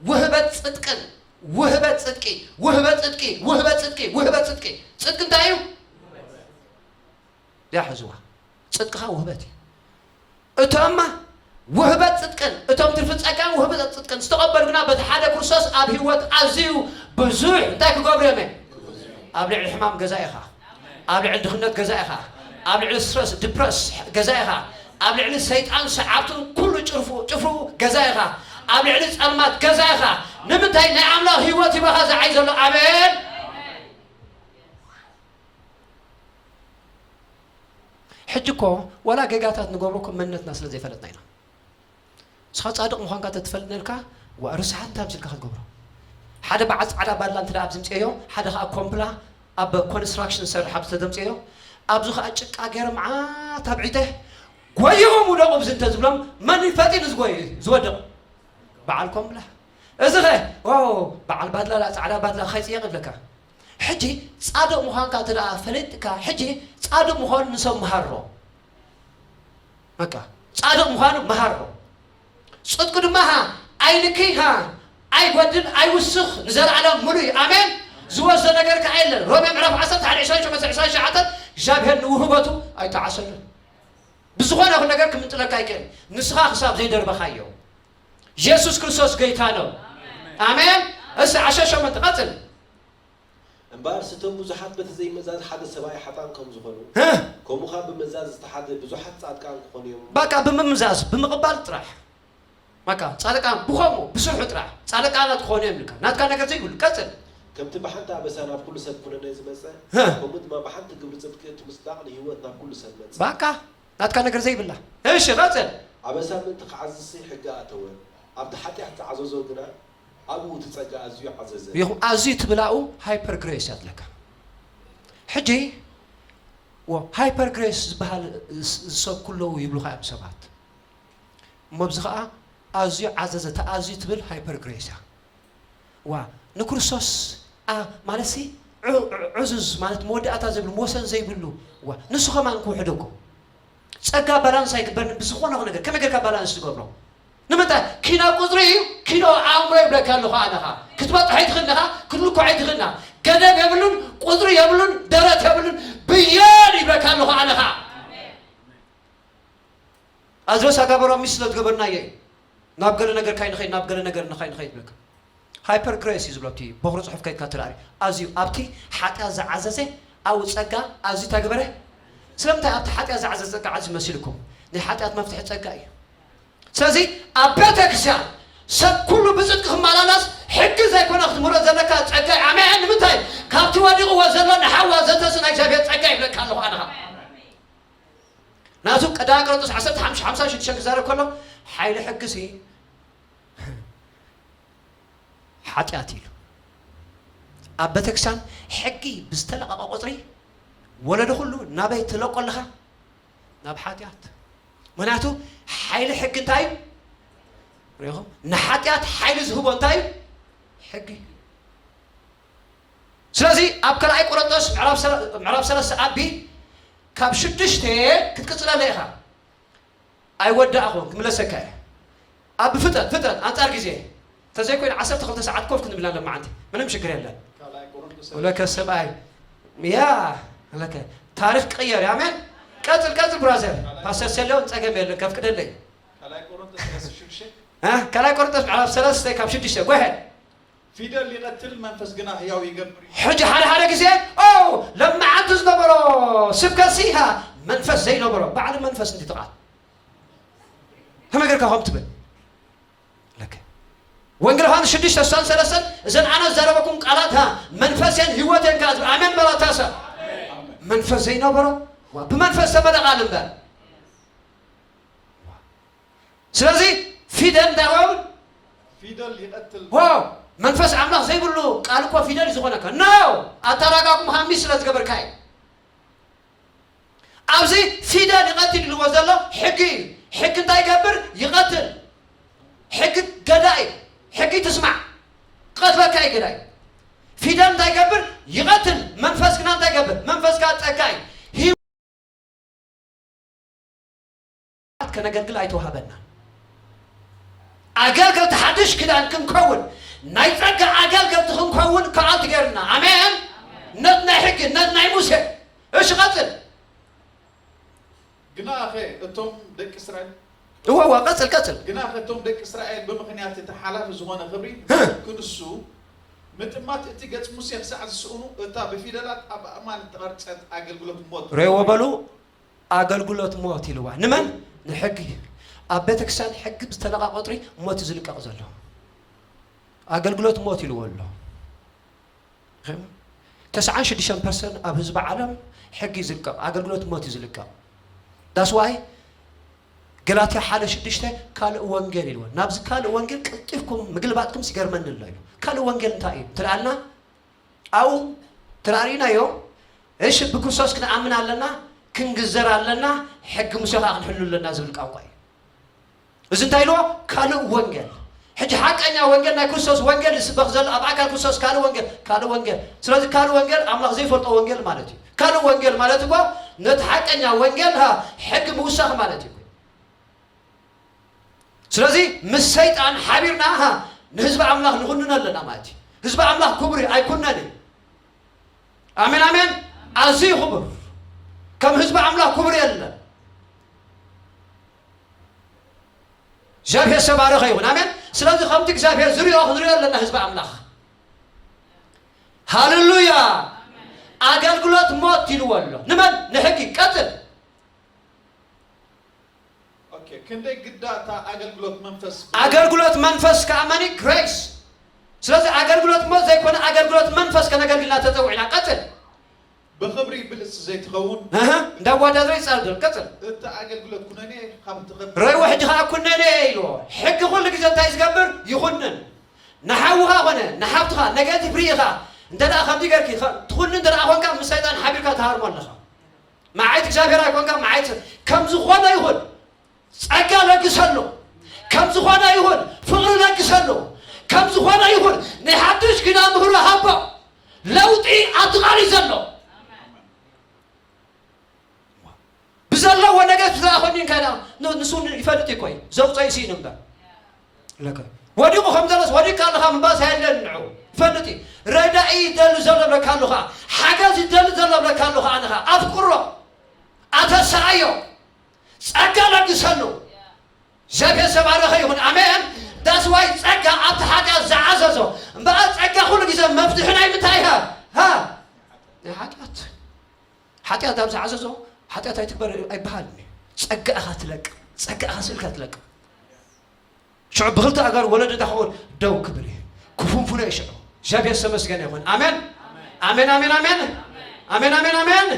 ውህበት ጽድቅን፣ ውህበት ጽድቂ፣ ውህበት ጽድቂ፣ ውህበት ጽድቂ፣ ውህበት ጽድቂ። ጽድቂ እንታይ እዩ? ዲያ ሕዝዋ። ጽድቅኻ ውህበት እዩ። እቶም ውህበት ጽድቅን፣ እቶም ትርፊ ጸጋን ውህበት ጽድቅን ዝተቐበሉ ግና በቲ ሓደ ክርስቶስ ኣብ ህይወት ኣዝዩ ብዙሕ እንታይ ክገብሩ እዮም? ኣብ ልዕሊ ሕማም ገዛ ኢኻ። ኣብ ልዕሊ ድኽነት ገዛ ኢኻ። ኣብ ልዕሊ ስትረስ፣ ዲፕረስ ገዛ ኢኻ። ኣብ ልዕሊ ሰይጣን ሰዓብቱን ኩሉ ጭርፉ፣ ጭፍሩ ገዛ ኢኻ። ኣብ ልዕሊ ጸልማት ገዛ ኢኻ። ንምንታይ? ናይ ኣምላኽ ህይወት ሂበኻ ዝዓይ ዘሎ። ኣሜን። ሕጂ እኮ ዋላ ጌጋታት ንገብሮ እኮ መንነትና ስለ ዘይፈለጥና ኢና። ንስኻ ጻድቕ ምዃንካ ተትፈልጥ ነርካ፣ ዋ፣ ርስሓት እንታይ ኣምሲልካ ክትገብሮ? ሓደ በዓል ጻዕዳ ባድላ እንተ ደኣ ኣብዚ ምጽአዮ፣ ሓደ ኸኣ ኮምፕላ ኣብ ኮንስትራክሽን ዝሰርሕ ኣብዚ ተዘምጽአዮ፣ ኣብዚ ኸኣ ጭቃ ገይረ መዓት ኣብዒተ፣ "ጎይኦም ውደቑ ብዝንተ" ዝብሎም፣ መን ፈጢኑ ዝጎይ-፣ ዝወድቕ? በዓል ኮምፕላ። እዚ ኸ፣ "ዋው፣ በዓል ባድላ ደኣ፣ ጻዕዳ ባድላ ከይጽየቕ" ይብለካ። ሕጂ ጻድቕ ምዃንካ እንተ ደኣ ፈሊጥካ፣ ሕጂ ጻድቕ ምዃኑ ንሰብ መሃሮ። በቃ፣ ጻድቕ ምዃኑ መሃሮ። ጽድቁ ድማ ሃ፣ ኣይንክይ ሃ፣ ኣይጎድል፣ ኣይውስኽ፣ ንዘለዓለም ምሉእ እዩ። ኣሜን። ዝወስዶ ነገር ከኣ የለን። ሮሜ ምዕራፍ ዓሰርተ ሓደ ዕስራን ሸሞንተን ዕስራን ትሽዓተን፣ እግዚኣብሔር ንውህበቱ ኣይጠዓሰሉን። ብዝኾነ ይኹን ነገር ክምንጥለካ ኣይክእልን። ንስኻ ክሳብ ዘይደርበኻዮ። የሱስ ክርስቶስ ጎይታ ነው። ኣሜን። እስቲ ዓሰርተ ሸሞንተ ቀጽል። እምበኣርስ እቶም ብዙሓት በቲ ዘይምእዛዝ ሓደ ሰብኣይ ሓጥኣን ከም ዝኾኑ፣ ህ! ከምኡ ኸኣ ብምእዛዝ እቲ ሓደ ብዙሓት ጻድቃን ክኾኑ እዮም። በቃ ብምምዛዝ፣ ብምቕባል ጥራሕ። በቃ ጻድቃን ብኸምኡ ብስርሑ ጥራሕ ጻድቃናት ክኾኑ እዮም ኢልካ። ናትካ ነገር ዘይብሉ፣ ቀጽል። ከምቲ ብሓንቲ ኣበሳ ናብ ኩሉ ሰብ ኩነኔ ዝመጸ፣ ህ! ከምኡ ድማ ብሓንቲ ግብሪ ጽድቂ እቲ ምስዳቕ ንህይወት ናብ ኩሉ ሰብ መጸ። በቃ ናትካ ነገር ዘይብላ። እሺ፣ ቀጽል። ኣበሳ ምእንቲ ክዓዝዝሲ ሕጊ ኣተወ፣ ኣብቲ ሓጢኣት ዝዓዘዞ ግና ኣብኡ እቲ ጸጋ ኣዝዩ ዓዘዘ። ይኹ-፣ ኣዝዩ ትብል ኣብኡ ሃይፐር ግሬስ እያ ትብለካ። ሕጂ፣ ወ-፣ ሃይፐር ግሬስ ዝበሃል ስ-፣ ዝሰብኩ ኣለዉ ይብሉኻ እዮም ሰባት። እሞ ኣብዚ ኸኣ ኣዝዩ ዓዘዘ፣ እቲ ኣዝዩ ትብል ሃይፐር ግሬስ እያ። ዋ፣ ንክርስቶስ፣ ኣ፣ ማለትሲ፣ ዑ-፣ ዑ-፣ ዕዙዝ ማለት መወዳእታ ዘይብሉ፣ መወሰን ዘይብሉ፣ ዋ፣ ንሱ ኸማን ክውሕዶ እኮ። ጸጋ ባላንስ ኣይግበርን ብዝኾነ ነገር። ከመይ ጌርካ ባላንስ ትገብሮ? ንምንታይ? ኪኖ ቁጽሪ እዩ፣ ኪኖ ኣእምሮ ይብለካ ኣለኹ ኣነ ኸኣ። ክትበጽሖ ኣይትኽእልን ኢኻ፣ ክትልክዖ ኣይትኽእልን ኢኻ። ገደብ የብሉን፣ ቁጽሪ የብሉን፣ ደረት የብሉን፣ ብየን ይብለካ ኣለኹ ኣነ ኸኣ። ኣዝሮስ ኣጋበሮ ሚስ ስለ ዝገበርናዮ እዩ። ናብ ገለ ነገር ካይንኸይድ፣ ናብ ገለ ነገር ንኻይንኸይድ ይብለካ። ሃይፐር ግሬስ እዩ ዝብሎ ኣብቲ በኹሪ ጽሑፍ ከይድካ ትርኣሪ። ኣዝዩ ኣብቲ ሓጢኣት ዝዓዘዘ ኣብኡ ጸጋ ኣዝዩ እንታይ ገበረ? ስለምንታይ ኣብቲ ሓጢኣት ዝዓዘዘ ጸጋ ኣዝዩ መሲልኩም? ናይ ሓጢኣት መፍትሒ ጸጋ እዩ። ስለዚ ኣብ ቤተ ክርስቲያን ሰብ ኩሉ ብጽድቂ ክመላለስ ሕጊ ዘይኮነ ክትምህሮ ዘለካ ጸጋ እዩ። ኣሜን። ንምንታይ? ካብቲ ወዲቕዎ ዘሎ ንሓዋ ዘተሲ ናይ እግዚኣብሔር ጸጋ ይብለካ ኣለኹ ኣነ ኸኣ። ናቱ ቀዳማይ ቆሮንቶስ ዓሰርተ ሓሙሽተ ሓምሳ ሽዱሽተ ክዛረብ ከሎ፣ ሓይሊ ሕጊሲ ሓጢኣት ኢሉ። ኣብ ቤተክርስትያን ሕጊ ብዝተለቐቐ ቁጽሪ፣ ወለዶ ኩሉ ናበይ ትለቆ ኣለኻ? ናብ ሓጢኣት። ምኽንያቱ ሓይሊ ሕጊ እንታይ እዩ? ርኢኹም? ንሓጢኣት ሓይሊ ዝህቦ እንታይ እዩ? ሕጊ። ስለዚ ኣብ ካልኣይ ቆሮንቶስ ምዕራፍ ሰለ-፣ ምዕራፍ ሰለስተ ኣቢ ካብ ሽዱሽተ ክትቅጽለለ ኢኻ። ኣይወዳእኹን፣ ክምለሰካ እየ። ኣብ ፍጠን፣ ፍጠን፣ ኣንጻር ግዜ። እንተዘይኮይኑ ዓሰርተ ክልተ ሰዓት ኮፍ ክንብል ኣለና መዓንቲ። ምንም ሽግር የለን። ካልኣይ ቆሮንቶስ ወለከ ሰብኣይ። ያ፣ ወለከ። ታሪኽ ክቕየር፣ ኣሜን። ቀጽል፣ ቀጽል ብራዘር። ፓስተር ሰለዮን ጸገም የለን፣ ከፍቅደለይ። ካልኣይ ቆሮንቶስ ሰለስተ ሽዱሽተ። እ? ካልኣይ ቆሮንቶስ ምዕራፍ ሰለስተ ካብ ሽዱሽተ። ጎ ኣሄድ። ፊደል ይቐትል፣ መንፈስ ግና ህያው ይገብር እዩ። ሕጂ ሓደ ሓደ ግዜ፣ ኦ፣ ለመዓንቲ ዝነበሮ ስብከት ሲ፣ ሃ፣ መንፈስ ዘይነበሮ፣ ባዕሉ መንፈስ እንዲ ትቓት። ከመይ ጌርካ ከምኡ ትብል? ለከ። ወንጌል ዮሃንስ ሽዱሽተ ስሳን ሰለስተን፣ እዘን ኣነ ዝዛረበኩም ቃላት፣ ሃ፣ መንፈስ እየን ህይወት እየን ከኣ ትብል። ኣሜን በላታ ሰብ። መንፈስ ዘይነበሮ፣ ዋ፣ ብመንፈስ ተመለእ ቃል እምበር። ስለዚ ፊደል እንታይ ይኸውን? ፊደል ይቐትል። ዋው! መንፈስ ኣምላኽ ዘይብሉ ቃል እኮ ፊደል እዩ ዝኾነካ። ኖ! ኣተራጋጉምኻ ሚስ ስለ ዝገበርካ እዩ። ኣብዚ ፊደል ይቐትል ኢልዎ ዘሎ ሕጊ እዩ። ሕጊ እንታይ ይገብር? ይቐትል። ሕጊ ገዳኢ እዩ። ሕጊ ትስማዕ፣ ክቐትለካ እዩ ገዳኢ። ፊደል እንታይ ይገብር? ይቐትል። መንፈስ ግና እንታይ ይገብር? መንፈስ ግና ጸጋ እዩ። ከነገልግል ኣይተዋህበናን። ኣገልገልቲ ሓድሽ ኪዳን ክንከውን፣ ናይ ጸጋ ኣገልገልቲ ክንከውን ከኣልቲ ገይርና። ኣሜን። ነት ናይ ሕጊ፣ ነት ናይ ሙሴ። እሺ፣ ቀጽል። ግናኸ እቶም ደቂ እስራኤል እወ፣ እወ፣ ቀጽል፣ ቀጽል። ግናኸ እቶም ደቂ እስራኤል ብምኽንያት እቲ ሓላፊ ዝኾነ ክብሪ ህ! ክንሱ ምጥማት እቲ ገጽ ሙሴ ክሳዕ ዝስእኑ፣ እታ ብፊደላት ኣብ ኣእማን እተቐርጸት ኣገልግሎት ሞት ሬዎ በሉ። ኣገልግሎት ሞት ኢልዋ። ንመን? ንሕጊ። ኣብ ቤተክርስትያን ሕጊ ብዝተለቓ ቁጽሪ ሞት እዩ ዝልቀቕ ዘሎ። ኣገልግሎት ሞት ኢልዎ ኣሎ። ተስዓን ሽዱሽተን ፐርሰንት ኣብ ህዝቢ ዓለም ሕጊ እዩ ዝልቀቕ፣ ኣገልግሎት ሞት እዩ ዝልቀቕ። That's why ገላትያ ሓደ ሽዱሽተ ካልእ ወንጌል ኢልዎ። ናብዚ ካልእ ወንጌል ቀልጢፍኩም ምግልባጥኩም ይገርመኒ ኣሎ ኢሉ። ካልእ ወንጌል እንታይ እዩ? ትልኣልና ኣብኡ ተራእሪናዮ። እሺ፣ ብክርስቶስ ክንኣምን ኣለና፣ ክንግዘር ኣለና፣ ሕጊ ሙሴ ኸዓ ክንሕሉ ኣለና ዝብል ቋንቋ እዩ። እዚ እንታይ ኢልዎ? ካልእ ወንጌል። ሕጂ ሓቀኛ ወንጌል፣ ናይ ክርስቶስ ወንጌል ዝስበኽ ዘሎ ኣብ ኣካል ክርስቶስ ካልእ ወንጌል፣ ካልእ ወንጌል። ስለዚ ካልእ ወንጌል ኣምላኽ ዘይፈልጦ ወንጌል ማለት እዩ። ካልእ ወንጌል ማለት እኮ ነቲ ሓቀኛ ወንጌል፣ ሃ፣ ሕጊ ምውሳኽ ማለት እዩ። ስለዚ ምስ ሰይጣን ሓቢርና፣ ሃ፣ ንህዝቢ ኣምላኽ ንኹንኖ ኣለና ማለት እዩ። ህዝቢ ኣምላኽ ክቡር እዩ፣ ኣይኩነን እዩ። ኣሜን፣ ኣሜን። ኣዝዩ ክቡር። ከም ህዝቢ ኣምላኽ ክቡር የለን። እግዚኣብሔር ዝተባረኸ ይኹን። ኣሜን። ስለዚ ከምቲ እግዚኣብሔር ዝሪኦ ክንሪኦ ኣለና ህዝቢ ኣምላኽ። ሃሌሉያ። ኣገልግሎት ሞት ኢልዎ ኣሎ። ንመን? ንሕጊ። ቀጽል። ኦኬ፣ ክንደይ ግዳ እታ ኣገልግሎት መንፈስ ኣገልግሎት መንፈስ ከኣ መኒ? ግሬስ። ስለዚ ኣገልግሎት ሞት ዘይኮነ ኣገልግሎት መንፈስ ከነገልግልና ተጸዊዕና። ቀጽል። ብኽብሪ ብልጽ ዘይትኸውን እህ፣ እንዳዋዳድረ ይጻል። ቀጽል። እታ ኣገልግሎት ኩነኔ ካብ ትኽብ ረእይዎ ሕጂ ኸኣ ኩነኔ ኢልዎ። ሕጊ ኩሉ ግዜ እንታይ ዝገብር? ይኹንን። ንሓውኻ ኾነ ንሓብትኻ ኔጋቲቭ ርኢኻ እንተ ደኣ ከምዚ ገርኪ ኸ-፣ ትኹኒ እንተ ደኣ ኾንካ ምስ ሰይጣን ሓቢርካ ትሃርሞ ኣለኻ። መዓይት እግዚኣብሔር ኣይኮንካ፣ መዓይት ከም ዝኾነ ይኹን ጸጋ ለግሰሉ፣ ከም ዝኾነ ይኹን ፍቕሪ ለግሰሉ፣ ከም ዝኾነ ይኹን ናይ ሓድሽ ኪዳን ምህሮ ሃቦ። ለውጢ ኣብቲ ቃል እዩ ዘሎ። ብዘለዎ ነገር ዝኣኾኒ እንታይ ደኣ ን-፣ ንሱ ይፈልጥ እዩ እኮ እዩ። ዘውፀእ እዩ ስኢኑ እምበር። ለከ ወዲቑ ከም ዘለስ ወዲቕካ ኣለኻ ምባስ ኣየለን ንዑ። ይፈልጥ እዩ። ረዳኢ ይደሊ ዘሎ ብለካ ኣለኹ ኸዓ። ሓገዝ ይደሊ ዘሎ ብለካ ኣለኹ ኣነ ኸዓ። ኣፍቅሮ። ኣተሰኣዮ። ጸጋ ለግሰሉ። እግዚኣብሔር ዝተባረኸ ይኹን። ኣሜን። That's why ጸጋ ኣብቲ ሓጢኣት ዝዓዘዞ። እምበኣር ጸጋ ኩሉ ግዜ መፍትሒ ናይ ምንታይ ሃ? ሃ? ናይ ሓጢኣት። ሓጢኣት ኣብ ዝዓዘዞ ሓጢኣት ኣይትግበር ኣይበሃልን እዩ። ጸጋ ኢኻ ትለቅም፣ ጸጋ ኢኻ ስኢልካ ትለቅም። ሽዑ ብኽልተ ኣእጋሩ ወለደ እንዳኸውን ደው ክብል እዩ። ክፉንፉኖ እዩ ሽዑ። እግዚኣብሔር ዝተመስገነ ይኹን። ኣሜን። ኣሜን፣ ኣሜን፣ ኣሜን። ኣሜን፣ ኣሜን፣ ኣሜን።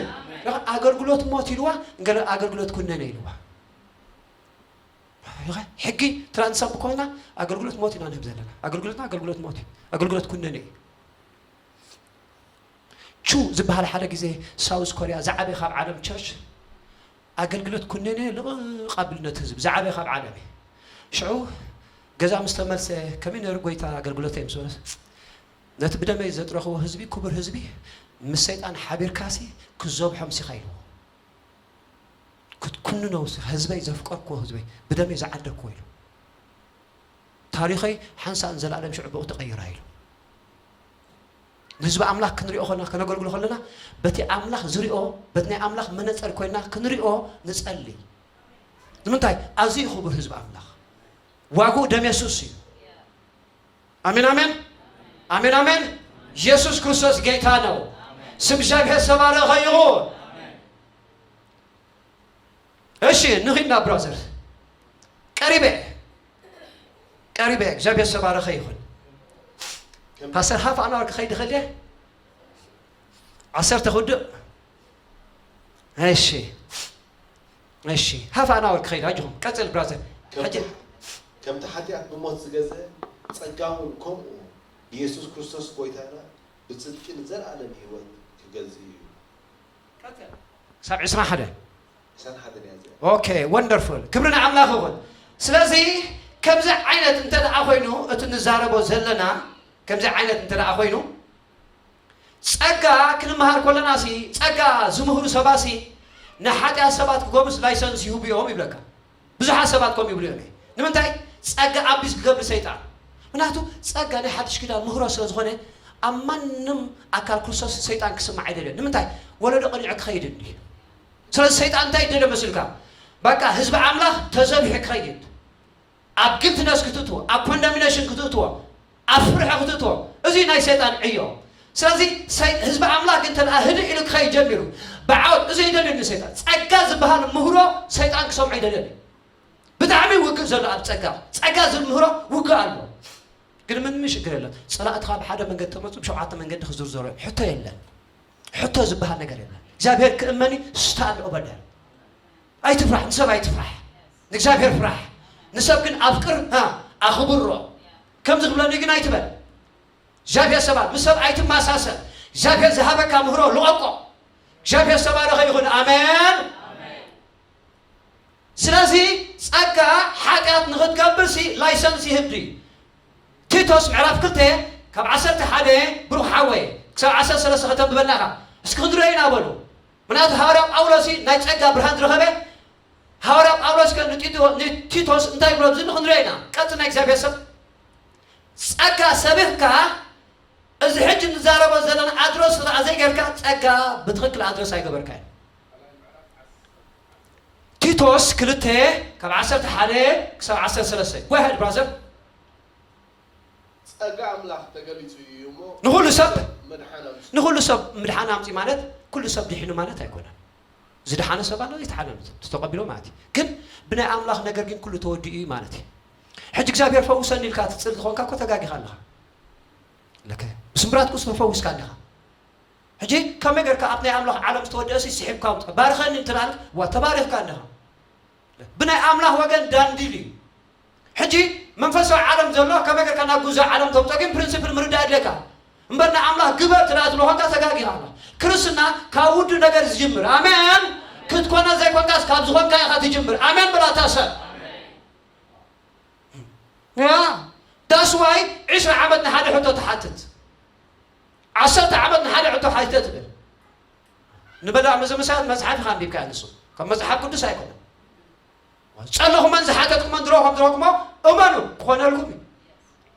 ኣገልግሎት ሞት ኢልዋ፣ ገለ ኣገልግሎት ኩነኔ ኢልዋ። ሕጊ ትራንሳብ ኮይና ኣገልግሎት ሞት ኢና ንህብ ዘለና። ኣገልግሎትና ኣገልግሎት ሞት እዩ። ኣገልግሎት ኩነኔ እዩ። ቹ ዝበሃል ሓደ ግዜ ሳውዝ ኮርያ ዝዓበየ ካብ ዓለም ቸርች ኣገልግሎት ኩነኔ ልቕቕ ኣቢሉ ነቲ ህዝቢ ዝዓበየ ካብ ዓለም እዩ። ሽዑ ገዛ ምስ ተመልሰ ከመይ ነይሩ ጎይታ ኣገልግሎተይ ምስ በለ ነቲ ብደመይ ዘጥረኽዎ ህዝቢ ክቡር ህዝቢ ምስ ሰይጣን ሓቢርካሲ ክዘብሖም ሲኻ ኢልዎ። ክትኩንኖ ህዝበይ ዘፍቀርክዎ ህዝበይ ብደመይ ዝዓደግክዎ ኢሉ። ታሪኸይ ሓንሳእን ዘላለም ሽዑ ብኡ ተቐይራ ኢሉ። ንህዝቢ ኣምላኽ ክንሪኦ ከለና ከነገልግሎ ከለና በቲ ኣምላኽ ዝሪኦ በቲ ናይ ኣምላኽ መነፀር ኮይና ክንሪኦ ንፀሊ። ንምንታይ? ኣዝዩ ክቡር ህዝቢ ኣምላኽ ዋግኡ ደም የሱስ እዩ። ኣሜን ኣሜን ኣሜን ኣሜን። ኢየሱስ ክርስቶስ ጌታ ነው። ስም እግዚኣብሔር ዝተባረኸ ይኹን። እሺ ንኺድና ብራዘር። ቀሪበ ቀሪበ እግዚኣብሔር ዝተባረኸ ይኹን። ፓስተር ሃፍ ኣናወር ክኸይድ ይኽእል እየ። ዓሰርተ ክውድእ። እሺ እሺ ሃፍ ኣናወር ክኸይድ ኣጆኹም ቀጽል ብራዘር። ሕጂ ከምቲ ሓጢኣት ብሞት ዝገዝአ ጸጋ እውን ከምኡ ብየሱስ ክርስቶስ ጎይታና ብጽድቂ ንዘለኣለም ህይወት ክገዝእ እዩ። ሳብ ዕስራ ሓደ ዕስራን ሓደን እያ እዚኣ። ኦኬ ወንደርፉል ክብሪ ንኣምላኽ ይኹን። ስለዚ ከምዚ ዓይነት እንተ ደኣ ኮይኑ እቲ ንዛረቦ ዘለና ከምዚ ዓይነት እንተ ደኣ ኮይኑ ጸጋ ክንመሃር ከለናሲ ጸጋ ዝምህሩ ሰባሲ ንሓጢኣት ሰባት ክገብሩስ ላይሰንስ ይህቡ እዮም ይብለካ። ብዙሓት ሰባት ከም ይብሉ እዮም። ንምንታይ ጸጋ ኣቢዝ ክገብር ሰይጣን? ምክንያቱ ጸጋ ናይ ሓድሽ ኪዳን ምህሮ ስለ ዝኾነ ኣብ ማንም ኣካል ክርስቶስ ሰይጣን ክስማዕ ኣይደልዮን። ንምንታይ ወለዶ ቅድሚዑ ክኸይድ እንዲ። ስለዚ ሰይጣን እንታይ ይደልዮ መስልካ? በቃ ህዝቢ ኣምላኽ ተዘቢሑ ክኸይድ ኣብ ግልትነስ ክትእትዎ፣ ኣብ ኮንዳሚነሽን ክትእትዎ፣ ኣብ ፍርሒ ክትእትዎ፣ እዚ ናይ ሰይጣን ዕዮ። ስለዚ ሰይ- ህዝቢ ኣምላኽ ግን እንተ ደኣ ህድእ ኢሉ ክኸይድ ጀሚሩ፣ ብዓወት እዚ ይደልየኒ ሰይጣን። ጸጋ ዝበሃል ምህሮ ሰይጣን ክሰምዖ ይደልየኒ። ብጣዕሚ ውግእ ዘሎ ኣብ ጸጋ። ጸጋ ዝምህሮ ውግእ ኣሎ። ግን ምን ምን ሽግር የለን። ጸላእትኻ ብሓደ መንገዲ ተመጹ ብሸውዓተ መንገዲ ክዝርዘሩ እዮም። ሕቶ የለን። ሕቶ ዝበሃል ነገር የለን። እግዚኣብሔር ክእመኒ ስታንድ ኦቨር ደር ኣይትፍራሕ፣ ንሰብ ኣይትፍራሕ፣ ንእግዚኣብሔር ፍራሕ። ንሰብ ግን ኣፍቅር፣ ሃ፣ ኣኽብሮ። ከምዚ ክብለኒ ግን ኣይትበል። እግዚኣብሔር ሰባር ምስ ሰብ ኣይትመሳሰል። እግዚኣብሔር ዝሃበካ ምህሮ ልቐቆ። እግዚኣብሔር ዝተባረኸ ይኹን። ኣሜን። ስለዚ ጸጋ ሓጢኣት ንኽትገብር ሲ ላይሰንስ ይህብ ድዩ? ቲቶስ ምዕራፍ ክልተ ካብ ዓሰርተ ሓደ፣ ብሩኽ ሓወይ፣ ክሳብ ዓሰርተ ሰለስተ ከተንብበልና ኢኻ። እስኪ ክንሪኦ ኢና በሉ። ምክንያቱ ሃዋርያ ጳውሎስ ሲ ናይ ጸጋ ብርሃን ዝረኸበ፣ ሃዋርያ ጳውሎስ ከ ንቲቶ-፣ ንቲቶስ እንታይ ይብሎ ዝብል ክንሪኦ ኢና። ቀጽል ናይ እግዚኣብሔር ሰብ ጸጋ ሰቢኽካ እዚ ሕጂ ንዛረቦ ዘለና ኣድረስ ኸኣ ዘይገርካ ጸጋ ብትኽክል ኣድረስ ኣይገበርካዮ። ቲቶስ ክልተ ካብ ዓሰርተ ሓደ ክሳብ ዓሰርተ ሰለስተ። Go ahead, brother. ጸጋ ኣምላኽ ተገሊጹ እዩ እሞ ንኹሉ ሰብ መድሓን ኣምጽኡ። ንኹሉ ሰብ ምድሓን ኣምጺ ማለት ኩሉ ሰብ ድሒኑ ማለት ኣይኮነን። ዝደሓነ ሰብ ኣሎ፣ ዘይተሓነ ዝተቐቢሎ ማለት እዩ። ግን ብናይ ኣምላኽ ነገር ግን ኩሉ ተወዲኡ እዩ ማለት እዩ። ሕጂ እግዚኣብሔር ፈውሰኒ ኢልካ ትጽሊ ዝኾንካ እኮ ተጋጊኻ ኣለኻ። ለከ ብስምብራት ቁስ ተፈውስካ ኣለኻ። ሕጂ ከመይ ጌርካ ኣብ ናይ ኣምላኽ ዓለም ዝተወደአ ሲ ስሒብካ ኣምጽእ? ባርኸኒ እንትላል ዋ ተባሪኽካ ኣለኻ። ብናይ ኣምላኽ ወገን ዳንዲል እዩ። ሕጂ መንፈሳዊ ዓለም ዘሎ ከመይ ጌርካ ናብ ጉዞ ዓለም ተምጾ ግን ፕሪንሲፕል ምርዳእ ኣድለካ። እምበር ናይ ኣምላኽ ግበር ትላ ትሎ ኾንካ ተጋጊኻ ኣለኻ። ክርስትና ካብ ውዱ ነገር ዝጅምር። ኣሜን። ክትኮነ ዘይኮንካስ ካብ ዝኾንካ ኢኻ ትጅምር። ኣሜን በላታ ሰብ። ያ that's why ዕስራ ዓመት ንሓደ ሕቶ ትሓትት። ዓሰርተ ዓመት ንሓደ ሕቶ ሓትተ ትብል። ንበላ መዘመሳት መጽሓፍ ኢኻ ኣንቢብካ ንሱ ካብ መጽሓፍ ቅዱስ ኣይኮነን። ጸለኹመን ዝሓተትኩመን ድሮ ከም ድሮኩሞ እመኑ ክኾነልኩም እዩ።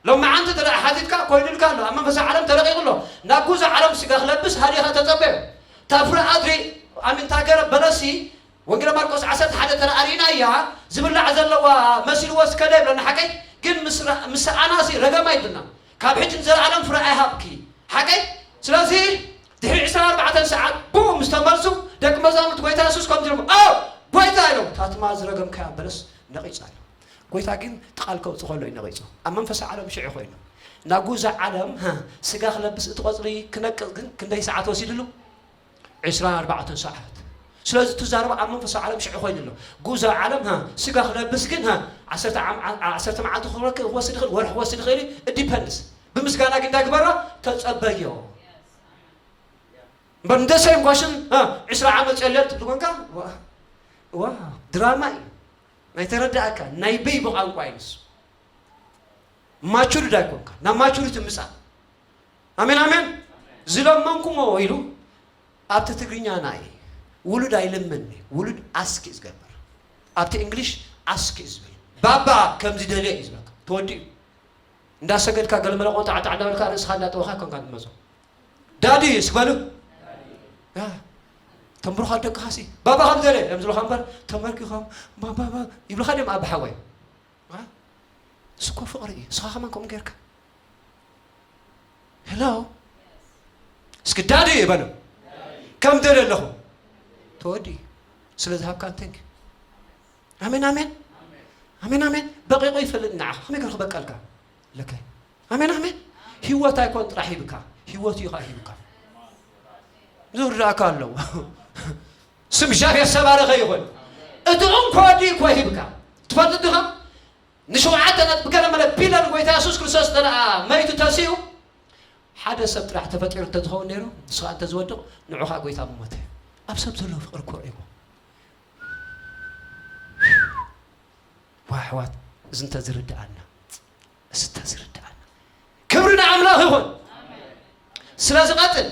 ሎሚ መዓንቲ ተደኣ ሓቲትካ ኮይኑልካ ኣሎ። ኣብ መንፈሳዊ ዓለም ተለቂቑ ኣሎ። ናብ ጉዞ ዓለም ስጋ ክለብስ ሃዲኻ ተጸበዮ። እታ ፍረ ኣድሪ ኣሚን እታ ገረብ በለሲ ወንጌል ማርቆስ ዓሰርተ ሓደ ተራ ኣርኢናያ ዝብላዕ ዘለዋ መሲልዎ ስከደ ይብለና ሓቀይ ግን ምስ ረ-፣ ምስ ኣናሲ ረገማ ይብልና። ካብ ሕጂ ንዘለኣለም ፍረ ኣይሃብኪ ሓቀይ። ስለዚ ድሕሪ ዕስራን ኣርባዕተን ሰዓት ብኡ ምስ ተመልሱ ደቂ መዛሙርቲ ጎይታ የሱስ ከምዚ ኢሎም ኦ ጎይታ ኢሎም ታትማ ዝረገምካያ በለስ ነቒጻ ኣሎ። ጎይታ ግን እቲ ቃል ከውጽእ ከሎ እዩ ነቒጹ። ኣብ መንፈሳዊ ዓለም ሽዑ ኮይኑ ናብ ጉዛ ዓለም ሃ፣ ስጋ ክለብስ እቲ ቆጽሊ ክነቅጽ ግን ክንደይ ሰዓት ወሲድሉ? ዕስራን ኣርባዕተን ሰዓት። ስለዚ እቲ ዛረባ ኣብ መንፈሳዊ ዓለም ሽዑ ኮይኑ ኣሎ። ጉዛ ዓለም ሃ፣ ስጋ ክለብስ ግን ሃ፣ ዓሰርተ ዓም-፣ ዓ-፣ ዓሰርተ መዓልቲ ክረክ-፣ ክወስድ ይኽእል፣ ወርሒ ክወስድ ይኽእል እዩ። It depends። ብምስጋና ግን እንታይ ግበሮ? ተጸበዮ። እምበር እንደ ሰይም ጓሽን ሃ፣ ዕስራ ዓመት ጸለል ትብሉ ኮንካ ዋ፣ ዋ፣ ድራማ እዩ። ናይ ተረዳእካ ናይ በይ ብቋንቋ እዩ ንሱ። ማቹርድ ኣይኮንካ ናብ ማቹሪቲ ምጻእ። ኣሜን ኣሜን። ዝለመንኩሞ ኢሉ ኣብቲ ትግርኛ ናይ ውሉድ ኣይልምን ውሉድ ኣስክ እዩ ዝገብር። ኣብቲ እንግሊሽ ኣስክ እዩ ዝብል ባባ ከምዚ ደልየ እዩ ዝበካ ተወዲኡ። እንዳሰገድካ ገለመለ ቆንጣ ዓጣ እንዳበልካ ርእስኻ እንዳጠወኻ ኮንካ ትመጾ። ዳዲ እስበሉ ተንብሩኻ ደቅኻ ሲ ባባ ከም ደለ እዮም ዝብልኻ እምበር ተመርኪኾም ባባባ ይብልኻ ድም ኣብ ሓወይ። እሱ እኮ ፍቕሪ እዩ። ንስኻ ከማን ከምኡ ጌርካ ሄሎ እስኪ ዳዲ ይበሉ ከም ደለ ኣለኹ ተወዲ ስለ ዝሃብካ ንተንክ ኣሜን ኣሜን ኣሜን ኣሜን በቂቑ ይፈልጥ ንዓኻ ከመይ ገርኩ በቀልካ ለከ ኣሜን ኣሜን ህይወት ኣይኮን ጥራሕ ሂብካ ህይወት እዩ ከዓ ሂብካ ዝርዳእካ ኣለዎ ስም እግዚኣብሔር ዝተባረኸ ይኹን እቲ እንኮ ወዲ እኮ ሂብካ ትፈልጥ ድኻ ንሸውዓተ ነጥቢ ገለ መለ ቢለን ጎይታ የሱስ ክርስቶስ ተደኣ መይቱ ተሲኡ ሓደ ሰብ ጥራሕ ተፈጢሩ እንተዝኸውን ነይሩ ንስኻ እንተዝወድቕ ንዑኻ ጎይታ ምሞተ ኣብ ሰብ ዘለዎ ፍቕሪ እኮ ርእይዎ ዋ ኣሕዋት እዚ እንተዝርድኣና እዚ እንተዝርድኣና ክብሪ ንኣምላኽ ይኹን ስለ ዝቐጥል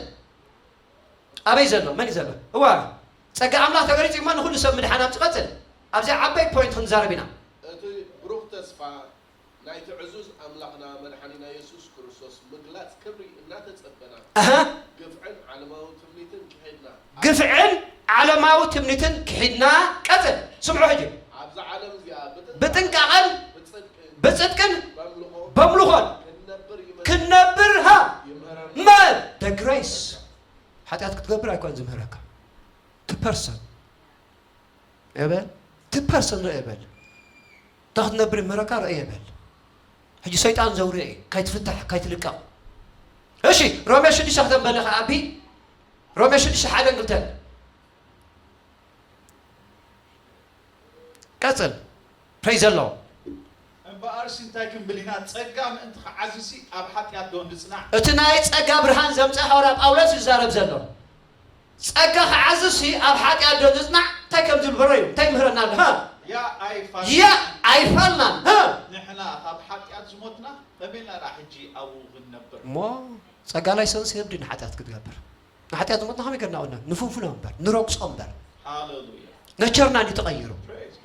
ኣበይ ዘሎ መን እዩ ዘሎ እዋ ጸጋ ኣምላኽ ተገሊጹ እማ ንኹሉ ሰብ ምድሓን ኣብ ዝቐጥል ኣብዚኣ ዓበይ ፖይንት ክንዛረብ ኢና እቲ ብሩኽ ተስፋ ናይቲ ዕዙዝ ኣምላኽና መድሓኒና የሱስ ክርስቶስ ምግላጽ ክብሪ እናተጸበና ኣሃ ግፍዕን ዓለማዊ ትምኒትን ክሒድና ግፍዕን ዓለማዊ ትምኒትን ክሒድና ቀጽል ስምዑ ሕጂ ኣብዛ ዓለም እዚኣ ብጥንቃ- ብጥንቃቐን ብጽድቅን ብጽድቅን በምልኾ በምልኾን ክንነብር ይመ- ክንነብር ሃ ይምህረና መን the grace ሓጢኣት ክትገብር ኣይኮን ዝምህረካ ቲ ፐርሰን እበል ቲ ፐርሰን ርአ እበል እንታይ ክትነብር ይምህረካ ርአ እበል ሕጂ ሰይጣን ዘውርአ እዩ ካይትፍታሕ ካይትልቀቕ እሺ ሮሜ ሽዱሽተ ክተንበለ ከዓ ኣቢ ሮሜ ሽዱሽተ ሓደን ክልተን ቀጽል praise the Lord እም እምበኣርሲ እንታይ ክንብል ኢና? ጸጋ ምእንቲ ክዓዝሲ ኣብ ሓጢኣት ዶ ንጽናዕ? እቲ ናይ ጸጋ ብርሃን ዘምጽእ ሃዋርያ ጳውሎስ ይዛረብ ዘሎ። ጸጋ ክዓዝሲ ኣብ ሓጢኣት ዶ ንጽናዕ? እንታይ ከም ዝብል በሮ እዩ። እንታይ ምህረና ኣሎ? ሃ? ያ ኣይፋል ያ ኣይፋልናን። ሃ? ንሕና ካብ ሓጢኣት ዝሞትና ከመይ ኢልና ደኣ ሕጂ ኣብኡ ክንነብር? እሞ ጸጋ ላይሰንስ የብድን ሓጢኣት ክትገብር። ንሓጢኣት ዝሞትና ከመይ ገርና ቁና ንፍንፍኖ እምበር ንረግጾ እምበር ሃሌሉያ። ነቸርና እንዲ ተቐይሩ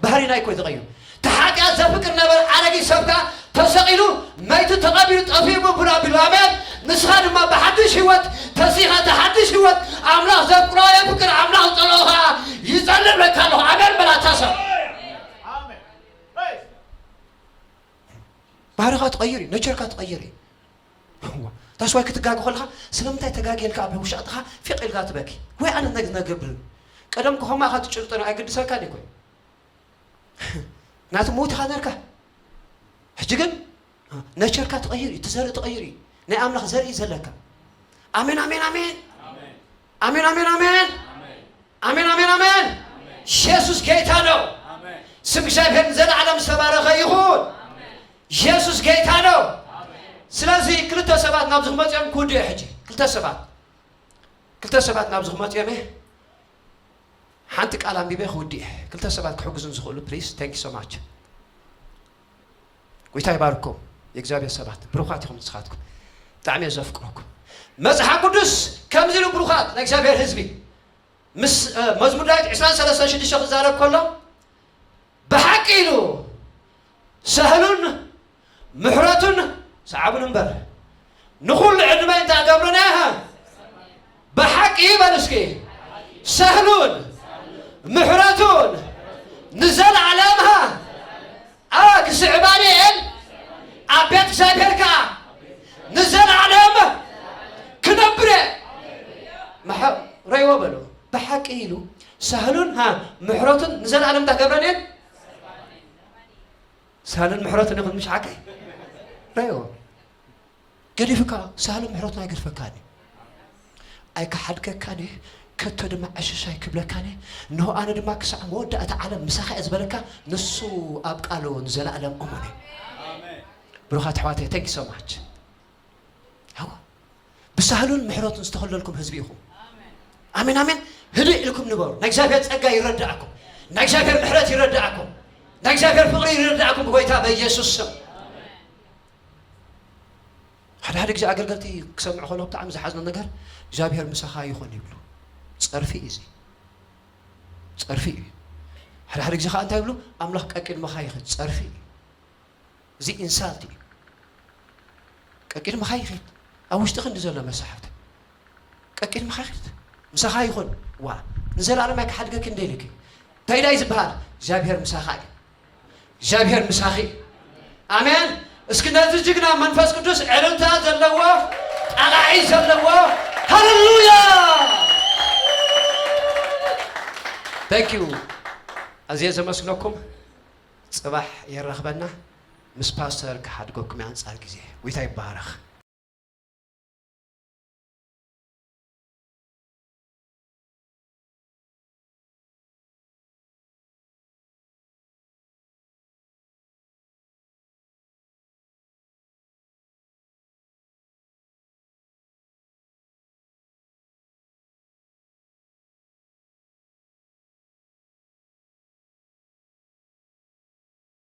ባህሪና ይኮ ተቐይሩ። ተሓጢኣት ዘፍቅር ነበር ኣረጊት ሰብካ ተሰቒሉ መይቲ ተቐቢሩ ጠፊኡ ብቡር ኣቢሉ ኣሜን። ንስኻ ድማ ብሓድሽ ህይወት ተሲኻ ተሓድሽ ህይወት ኣምላኽ ዘፍቅሮ የፍቅር ኣምላኽ ዝጠልኦ ከዓ ይጸልእ ብለካ ኣለኹ ኣሜን በላታ ሰብ ኣሜን። Praise God. ባህርኻ ትቐይር እዩ ነቸርካ ትቐይር እዩ። ታስዋይ ክትጋገ ከለኻ ስለምንታይ ተጋግየልካ ኣብ ውሻጥኻ ፊቕ ኢልካ ትበኪ ወይ ኣነ ነግ ነገብርን ቀደም ከኸማኻ ትጭልጠን ኣይግድሰልካን እዩ ኮይ ናቲ ምውት ኢኻ ነርካ ሕጂ ግን ነቸርካ ትቐይር እዩ ትዘርኢ ትቐይር እዩ ናይ ኣምላኽ ዘርኢ ዘለካ ኣሜን ኣሜን ኣሜን ኣሜን ኣሜን ኣሜን ኣሜን ኣሜን ኣሜን ኢየሱስ ጌታ ነው ስም እግዚኣብሔር ንዘለዓለም ዝተባረኸ ይኹን ኢየሱስ ጌታ ነው ስለዚህ ክልተ ሰባት ናብዚ ክመፅኦም ክውድኡ ሕጂ ክልተ ሰባት ክልተ ሰባት ናብዚ ክመፅኦም እየ ሓንቲ ቃል ኣንቢበ ክውድእ ክልተ ሰባት ክሕግዙን ዝኽእሉ please thank you so much ጎይታ ይባርኩም የእግዚኣብሔር ሰባት ብሩኻት ኢኹም ንስኻትኩም ብጣዕሚ እየ ዘፍቅረኩም መፅሓፍ ቅዱስ ከምዚ ኢሉ ብሩኻት ናይ እግዚኣብሔር ህዝቢ ምስ መዝሙር ዳዊት ዕስራን ሰለስተን ሽዱሽተ ክዛረብ ከሎ ብሓቂ ኢሉ ሳህሉን ምሕረቱን ሰዓቡን እምበር ንኹሉ ዕድመ እንታይ ገብሩና ብሓቂ ይበል እስኪ ሳህሉን ምሕረቱን ንዘለዓለም ኣ ክስዕባኒ እየን ኣብ ቤት እግዚኣብሔር ከዓ ንዘለዓለም ክነብር እየ ረይዎ በሉ ብሓቂ ኢሉ ሳህሉን ምሕረቱን ንዘለዓለም እንታይ ገብረን እየን ሳህሉን ምሕረቱን ይኹን ምሽ ዓከይ ረይዎ ገዲፍካ ሳህሉን ምሕረቱን ኣይገድፈካን እዩ ኣይክሓድገካን እየ ከቶ ድማ ዕሽሽ ኣይክብለካን እየ እንሆ ኣነ ድማ ክሳዕ መወዳእታ ዓለም ምሳኻ እየ ዝበለካ ንሱ ኣብ ቃሉ ንዘለኣለም እሙን እዩ ብሩኻት ኣሕዋተይ thank you so much ብሳህሉን ምሕረቱን ዝተኸለልኩም ህዝቢ ኢኹም ኣሜን ኣሜን ህድእ ኢልኩም ንበሩ ናይ እግዚኣብሔር ጸጋ ይረዳእኩም ናይ እግዚኣብሔር ምሕረት ይረዳእኩም ናይ እግዚኣብሔር ፍቕሪ ይረዳእኩም ብጎይታ በኢየሱስ ስም ሓደ ሓደ ግዜ ኣገልገልቲ ክሰምዑ ከለዉ ብጣዕሚ ዝሓዝኖ ነገር እግዚኣብሔር ምሳኻ ይኹን ይብሉ ጸርፊ እዩ እዚ ጸርፊ እዩ ሓደ ሓደ ግዜ ከዓ እንታይ ይብሉ ኣምላኽ ቀቂድመኻ ይኽድ ጸርፊ እዩ እዚ insult እዩ ቀቂድመኻ ይኽድ ኣብ ውሽጢ ክንዲ ዘሎ መሳሕፍቲ ቀቂድመኻ ይኽድ ምሳኻ ይኹን ዋ ንዘለኣለም ኣይክሓድገኪ እንደ ኢልኪ እንታይ ዳይ ዝበሃል እግዚኣብሔር ምሳኻ እዩ እግዚኣብሔር ምሳኺ ኣሜን እስኪ ነዚ ጅግና መንፈስ ቅዱስ ዕልልታ ዘለዎ ጠላዒ ዘለዎ ሃሌሉያ thank you ኣዝየ ዘመስግነኩም ጽባሕ የራኽበና ምስ ፓስተር ክሓድገኩም ኣንጻር ግዜ ጎይታ ይባረኽ